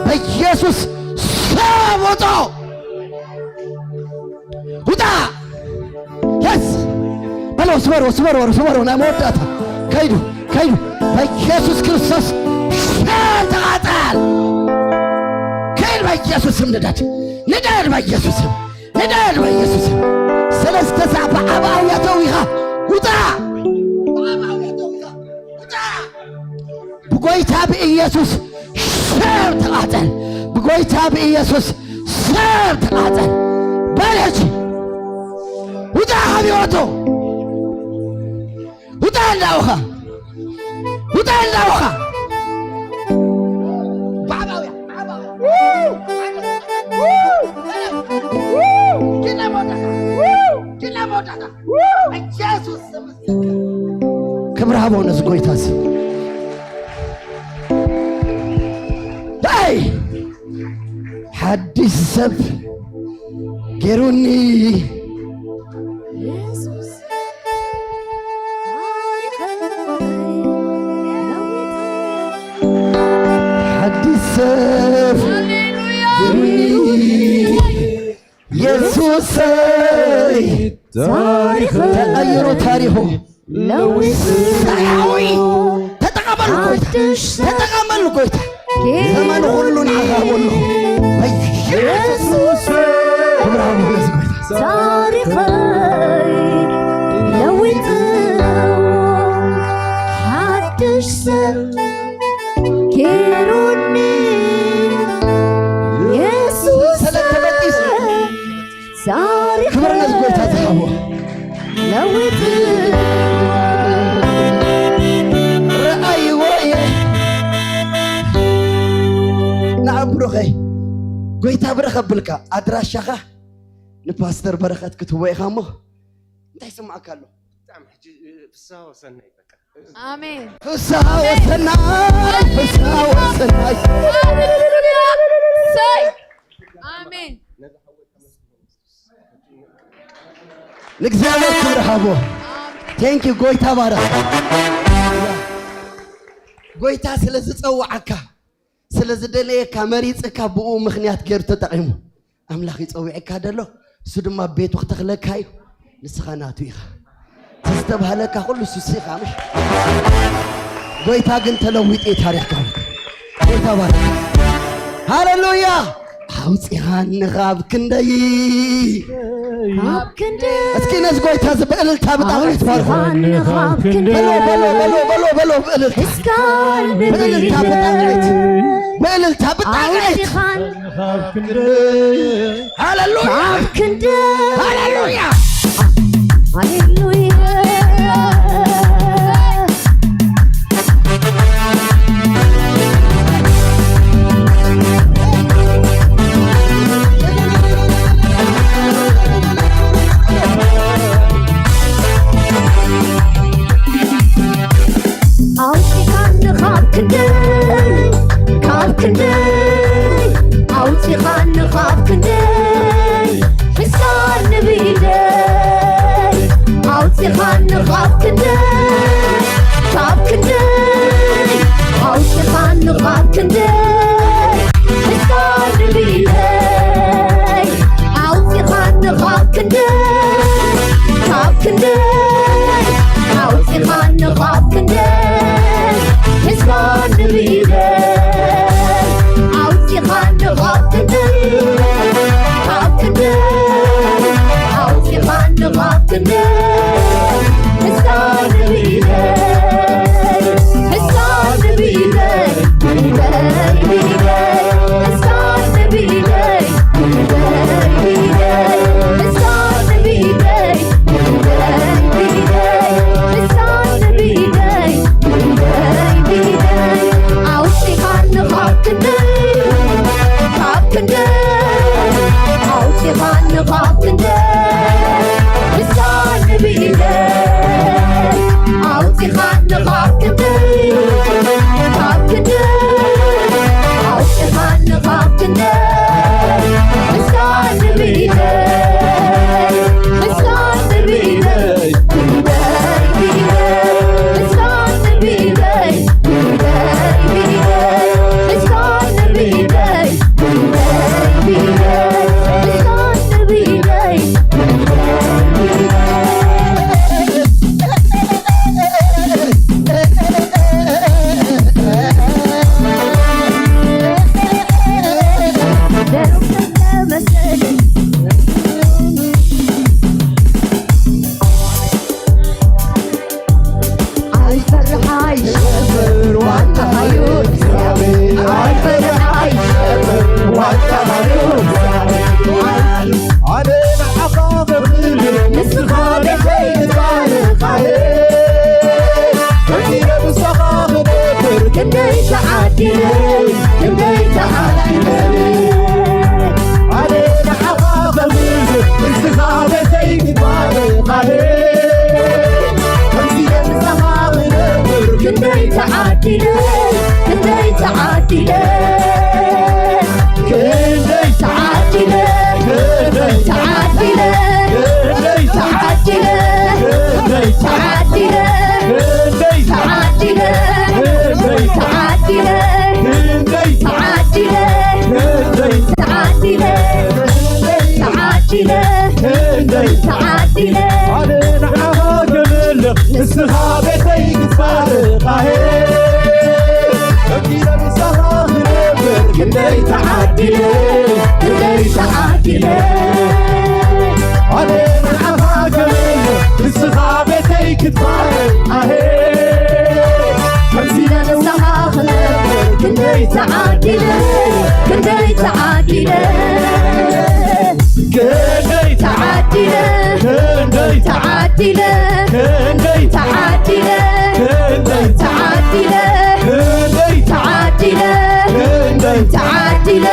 በኢየሱስ ስም ውጦ! ውጣ! የስ! በሎ፣ ስበሮ፣ ስበሮ፣ ስበሮ፣ ናይ መወዳእታ። ከይዱ፣ ከይዱ። በኢየሱስ ክርስቶስ ስም ተቓጸል! ከይድ በኢየሱስ ስም ንደድ! ንደድ በኢየሱስ ስም! ንደድ በኢየሱስ ስም! ሰለስተ ሳዕ ብዓብኣውያ ተዊኻ ውጣ! ብዓብኣውያ ተዊኻ ውጣ! ብጎይታ ብኢየሱስ ስም ተቓጸል! ብጎይታ ብኢየሱስ ስም ተቓጸል! በል ሕጂ! ውጣ ካብ ህይወቱ! ውጣ እንዳውኻ! ውጣ እንዳውኻ! ብዓባውያ! ብዓባውያ! ኪና መወዳእታ! ኪና መወዳእታ! በኢየሱስ ስም! ክብሪ ሃቦ ነዚ ጎይታ እዚ። ኣይ! ሓድሽ ሰብ ገይሩኒ። ሃሌሉያ። የሱሰይ ታሪኽ ተቐይሩ ታሪኹ ለዊጡ ሰሓዊ ተጠቐመሉ ጎይታ፣ ሓድሽ ሰብ ተጠቐመሉ ጎይታ። ጌሩ ዘመኑ ሁሉ ንዓኻ ሃበሉ። በኢየሱስ ክብሪ ሃበሉ ነዚ ጎይታ። ታሪኸይ ለዊጥዎ ሓድሽ ሰብ ጌሩኒ የሱስ ስለ ተበጢሱ ታሪኸይ ክብሪ ነዚ ጎይታ ዝሃቦ። ለዊጥዎ ረኣይዎ እየ። ንዓ ብሩኸይ፣ ጎይታ ብርኽ ኣብልካ፣ ኣድራሻኻ ንፓስተር በረኸት ክትህቦ ኢኻ እሞ እንታይ ይስምዓካ ኣሎ? ብጣዕሚ ሕጂ ፍስሃ ወሰናይ በቃ። ኣሜን። ፍስሃ ወሰናይ፣ ፍስሃ ወሰናይ። ሃሌሉያ። ሰይ። ኣሜን። ንእግዚኣብሔር ክብሪ ሃቦ። ቴንክ ዩ። ጎይታ ባረኽ። ጎይታ ስለ ዝጸውዓካ፣ ስለ ዝደለየካ፣ መሪጽካ፣ ብኡ ምኽንያት ገይሩ ተጠቒሙ። ኣምላኽ ይጸውዕካ ደሎ፣ እሱ ድማ ቤቱ ክተኽለካ እዩ። ንስኻ ናቱ ኢኻ። እቲ ዝተባህለካ ኩሉ እሱ ኢኻ፣ ምሽ? ጎይታ ግን ተለዊጡ እዩ ታሪኽካ። ጎይታ ባረክ። ሃሌሉያ። ኣውፂኻኒ ካብ ክንደይ። ካብ ክንደይ እስኪ ነዚ ጎይታ እዚ ብእልልታ ብጣቕዒት ባርኹ። ኣውፂኻኒ ካብ ክንደይ በሎ፣ በሎ፣ በሎ፣ በሎ፣ በሎ፣ ብእልልታ። እስካል ብእልልታ ብጣቕዒት። ብእልልታ ብጣቕዒት። ኣውፂኻኒ ካብ ክንደይ። ሃሌሉያ። ካብ ክንደይ። ሃሌሉያ። ሃሌሉያ። ኣውፂኻኒ ካብ ክንደይ፣ ካብ ክንደይ፣ ኣውፂኻኒ ካብ ክንደይ፣ ሕሳኒ ብኢደይ። ኣውፂኻኒ ካብ ክንደይ፣ ካብ ክንደይ፣ ኣውፂኻኒ ካብ ክንደይ፣ ሕሳኒ ብኢደይ። ኣውፂኻኒ ካብ ክንደይ፣ ካብ ክንደይ፣ ኣውፂኻኒ ካብ ክንደይ፣ ሕሳኒ ብኢደይ። ኣውፂኻኒ ካብ ክንደይ፣ ካብ ክንደይ፣ ኣውፂኻኒ ካብ ክንደይ፣ ሕሳኒ ብኢደይ፣ ሕሳኒ ብኢደይ። ኣውፂኻኒ ካብ ክንደይ፣ ካብ ክንደይ፣ ኣውፂኻኒ ካብ ክንደይ፣ ሕሳኒ ብኢደይ፣ ሕሳኒ ብኢደይ፣ ብኢደይ፣ ብኢደይ፣ ሕሳኒ ብኢደይ፣ ብኢደይ፣ ብኢደይ፣ ሕሳኒ ብኢደይ፣ ብኢደይ፣ ብኢደይ፣ ሕሳኒ ብኢደይ፣ ክንደይ ተዓዲለ ኣነ ንዓኻ ክምልኽ ንስኻ ቤተይ ክትባርኽ ኣሄ ከቢረ ምሳኻ ክነብር ክንደይ ተዓዲለ ክንደይ ተዓዲለ ኣነ ንዓኻ ክምልኽ ንስኻ ቤተይ ክትባርኽ ኣሄ ከምዚ ኢለ ንስኻ ክነብር ክንደይ ተዓዲለ ክንደይ ተዓዲለ ክንደይ ተዓዲለ ክንደይ ተዓዲለ ክንደይ ተዓዲለ ክንደይ ተዓዲለ ክንደይ ተዓዲለ ክንደይ ተዓዲለ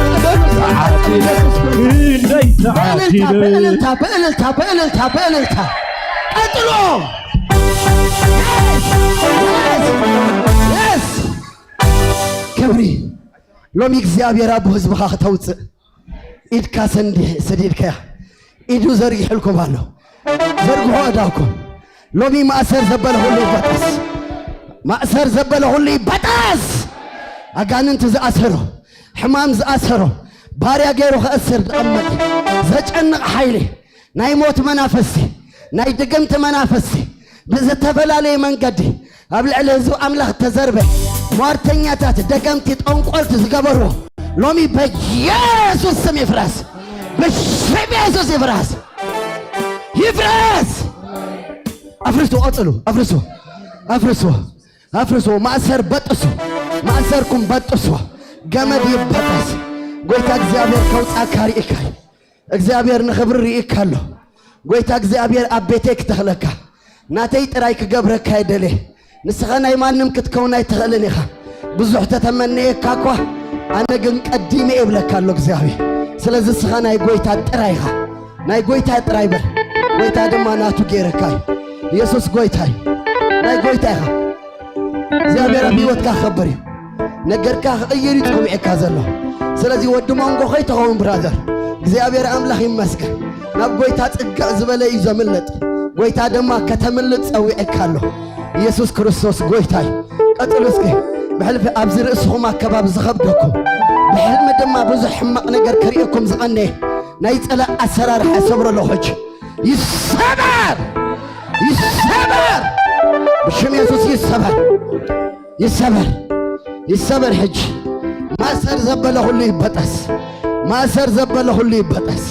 ክንደይ ተዓዲለ ክንደይ ተዓዲለ በእልልታ በእልልታ በእልልታ በእልልታ ቀጥሎ ክብሪ ሎሚ እግዚኣብሔር ኣቦ ህዝብኻ ክተውፅእ ኢድካ ሰንዲ- ሰዲድካያ ኢዱ ዘርጊሕልኩም ኣሎ። ዘርግሖ እዳኩም ሎሚ ማእሰር ዘበለ ሁሉ ይበጠስ። ማእሰር ዘበለ ሁሉ ይበጠስ። ኣጋንንት ዝኣሰሮ ሕማም ዝኣሰሮ ባርያ ገይሩ ከእስር ዝቐመጠ ዘጨንቕ ሓይሊ ናይ ሞት መናፍስቲ ናይ ድግምቲ መናፍስቲ ብዝተፈላለየ መንገዲ ኣብ ልዕሊ ህዝቢ ኣምላኽ ተዘርበ ሟርተኛታት ደገምቲ ጠንቆልቲ ዝገበርዎ ሎሚ በኢየሱስ ስም ይፍረስ። ብሽም የሱስ ይፍረስ። ይፍረስ። ኣፍርሱ፣ ቀጽሉ፣ ኣፍርሱ፣ ኣፍርሱ፣ ኣፍርሱ። ማእሰር በጥሱ፣ ማእሰርኩም በጥሱ። ገመድ ይበጠስ። ጎይታ እግዚኣብሔር ከውጻካ ርኢካ እዩ። እግዚኣብሔር ንኽብሪ ርኢካ ኣሎ። ጎይታ እግዚኣብሔር ኣብ ቤተይ ክተኽለካ ናተይ ጥራይ ክገብረካ ይደልየ። ንስኻ ናይ ማንም ክትከውን ኣይትኽእልን ኢኻ። ብዙሕ ተተመነየካ እኳ ኣነ ግን ቀዲመ እብለካ ኣሎ እግዚኣብሔር። ስለዚ ንስኻ ናይ ጎይታ ጥራይ ኢኻ። ናይ ጎይታ ጥራይ በል። ጎይታ ድማ ናቱ ገይረካ እዩ። ኢየሱስ ጎይታ እዩ። ናይ ጎይታ ኢኻ። እግዚኣብሔር ኣብ ህይወትካ ክኸብር እዩ። ነገርካ ክቕይር እዩ ጸዊዕካ ዘሎ። ስለዚ ወዲ መንጎ ከይትኸውን ብራዘር እግዚኣብሔር ኣምላኽ ይመስገን። ናብ ጎይታ ጽግዕ ዝበለ እዩ ዘምልጥ። ጎይታ ድማ ከተምልጥ ጸዊዕካ ኣሎ። ኢየሱስ ክርስቶስ ጎይታ እዩ። ቀጽሉ እስኪ። ብሕልፊ ኣብዚ ርእስኹም ኣከባቢ ዝኸብደኩም ብሕልሚ ድማ ብዙሕ ሕማቕ ነገር ከርእየኩም ዝቐነየ ናይ ጸላእ ኣሰራርሓ ሰብሮ ኣለኹ ሕጂ። ይሰበር! ይሰበር! ብሽም የሱስ ይሰበር! ይሰበር! ይሰበር! ሕጂ ማእሰር ዘበለ ሁሉ ይበጠስ። ማእሰር ዘበለ ሁሉ ይበጠስ።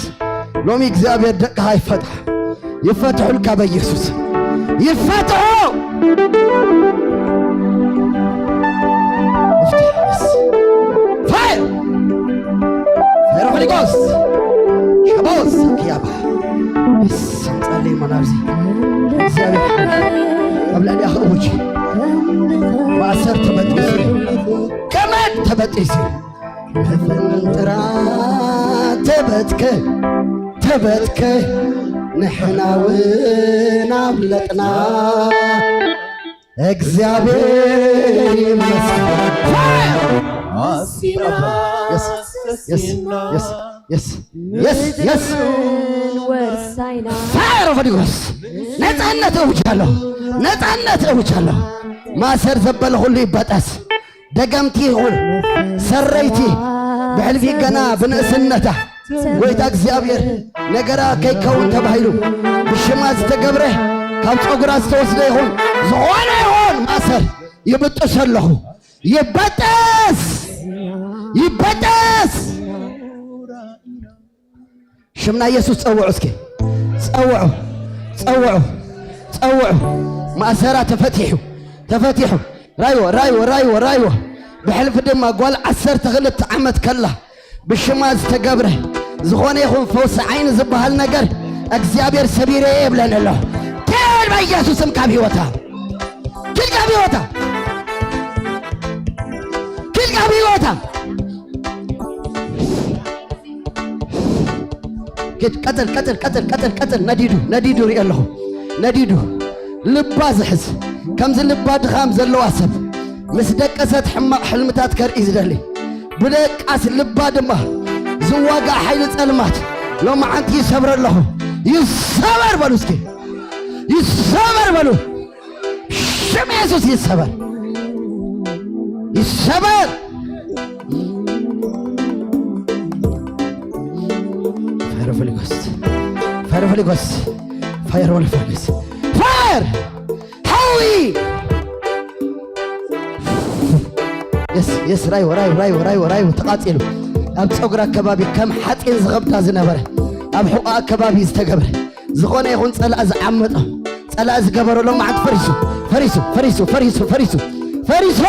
ሎሚ እግዚኣብሔር ደቅኻ ይፈትሕ። ይፈትሑልካ በኢየሱስ ይፈትሑ። Fire! Fire of Holy Ghost! ሸቦስ ክያባ ሰምጻለይ መናብዚ እግዚኣብሔር ኣብ ልዕሊኣ ክእውጅ ማእሰር ተበጢሱ ገመድ ተበጢሱ መፈንጥራ ተበትከ ተበትከ ንሕና እውን ኣምለጥና። እግዚኣብሔር ይመስገን። Yes, yes, yes, yes, yes, yes, yes. ወርሳይና Fire of Holy Ghost. ነፃነት እውጃለሁ፣ ነፃነት እውጃለሁ። ማሰር ዘበለ ሁሉ ይበጠስ። ደገምቲ ይኹን ሰረይቲ ብሕልፊ ገና ብንእስነታ ጎይታ እግዚኣብሔር ነገራ ከይከውን ተባሂሉ ብሽማ ዝተገብረ ካብ ጸጉራ ዝተወስደ ይኹን ዝኾነ ይኹን ማእሰር ይብጥስ ኣለኹ። ይበጠስ! ይበጠስ! ሽምና ኢየሱስ ጸውዑ እስኪ። ጸውዑ፣ ጸውዑ፣ ጸውዑ። ማእሰራ ተፈቲሑ፣ ተፈቲሑ። ራይዎ፣ ራይዎ፣ ራይዎ፣ ራይዎ። ብሕልፊ ድማ ጓል ዓሰርተ ክልተ ዓመት ከላ ብሽማ ዝተገብረ ዝኾነ ይኹን ፈውሲ ዓይኒ ዝበሃል ነገር እግዚኣብሔር ሰቢረ እየ ይብለን ኣሎ። ተል በኢየሱስም ካብ ህይወታ። ኪድ ካብ ህይወታ። ኪድ ካብ ህይወታ። ኪድ ቀጥል፣ ቀጥል፣ ቀጥል፣ ቀጥል፣ ቀጥል። ነዲዱ፣ ነዲዱ ሪኦ ኣለኹ። ነዲዱ። ልባ ዝሕዝ። ከምዚ ልባ ድኻም ዘለዋ ሰብ። ምስ ደቀሰት ሕማቕ ሕልምታት ከርኢ ዝደሊ። ብደቃስ ልባ ድማ ዝዋጋእ ሓይሊ ጸልማት ሎማዓንቲ ይሰብረ ኣለኹ። ይሰበር በሉ እስኪ። ይሰበር በሉ። ሽም የሱስ ይሰበር። ይሰበር። Fire of Holy Ghost. Holy Ghost. Fire, Holy Ghost. Fire! ሓዊ! የስ፣ የስ፣ ራይዎ፣ ራይዎ፣ ራይዎ፣ ራይዎ፣ ራይዎ፣ ተቓጺሉ። ኣብ ጸጉራ ኣከባቢ ከም ሓጺን ዝኸብዳ ዝነበረ፣ ኣብ ሕቖኣ ኣከባቢ ዝተገብረ፣ ዝኾነ ይኹን ጸላእ ዝዓመጦ፣ ጸላእ ዝገበሮ ሎማዓንቲ ፈሪሱ፣ ፈሪሱ፣ ፈሪሱ፣ ፈሪሱ፣ ፈሪሱ፣ ፈሪሱ!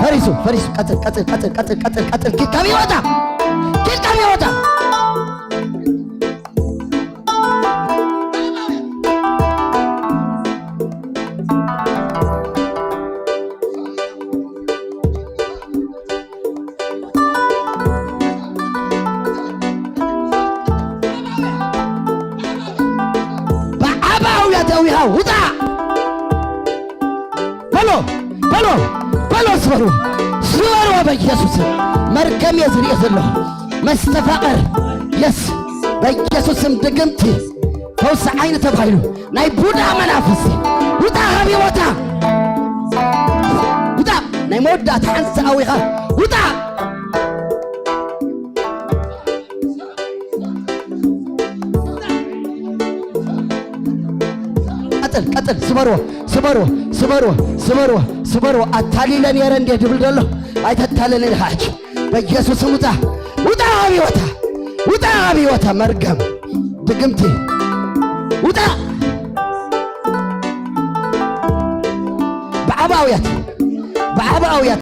ፈሪሱ፣ ፈሪሱ፣ ቀጽል፣ ቀጽል፣ ቀጽል፣ ቀጽል፣ ቀጽል፣ ቀጽል፣ ኪድ ካብ ህይወታ! ኪድ ካብ ህይወታ! ብዓባውያ ተዊኻ ውፃእ! በሎ፣ በሎ፣ በሎ፣ ስበሩ፣ ስበሩ በኢየሱስ። መርገም እየ ዝርኢ ዘለኹ። መስተፋቕር፣ የስ፣ በኢየሱስ ስም ድግምቲ፣ ፈውሲ ዓይኒ ተባሂሉ፣ ናይ ቡዳ መናፍስቲ፣ ውጣ ካብ ህይወታ! ውጣ! ናይ መወዳእታ ሓንሳእ ኣዊኻ፣ ውጣ! ቀጥል፣ ቀጥል፣ ስበርዎ፣ ስበርዎ፣ ስበርዎ፣ ስበርዎ፣ ስበርዎ። ኣታሊለ ነይረ እንዴ ድብል ዘሎ? ኣይተታለለን ኢኻ ሕጂ። በኢየሱስ ስም ውጣ፣ ውጣ ካብ ህይወታ፣ ውጣ ካብ ህይወታ። መርገም፣ ድግምቲ፣ ውጣ! ብዓባውያት፣ ብዓባውያት።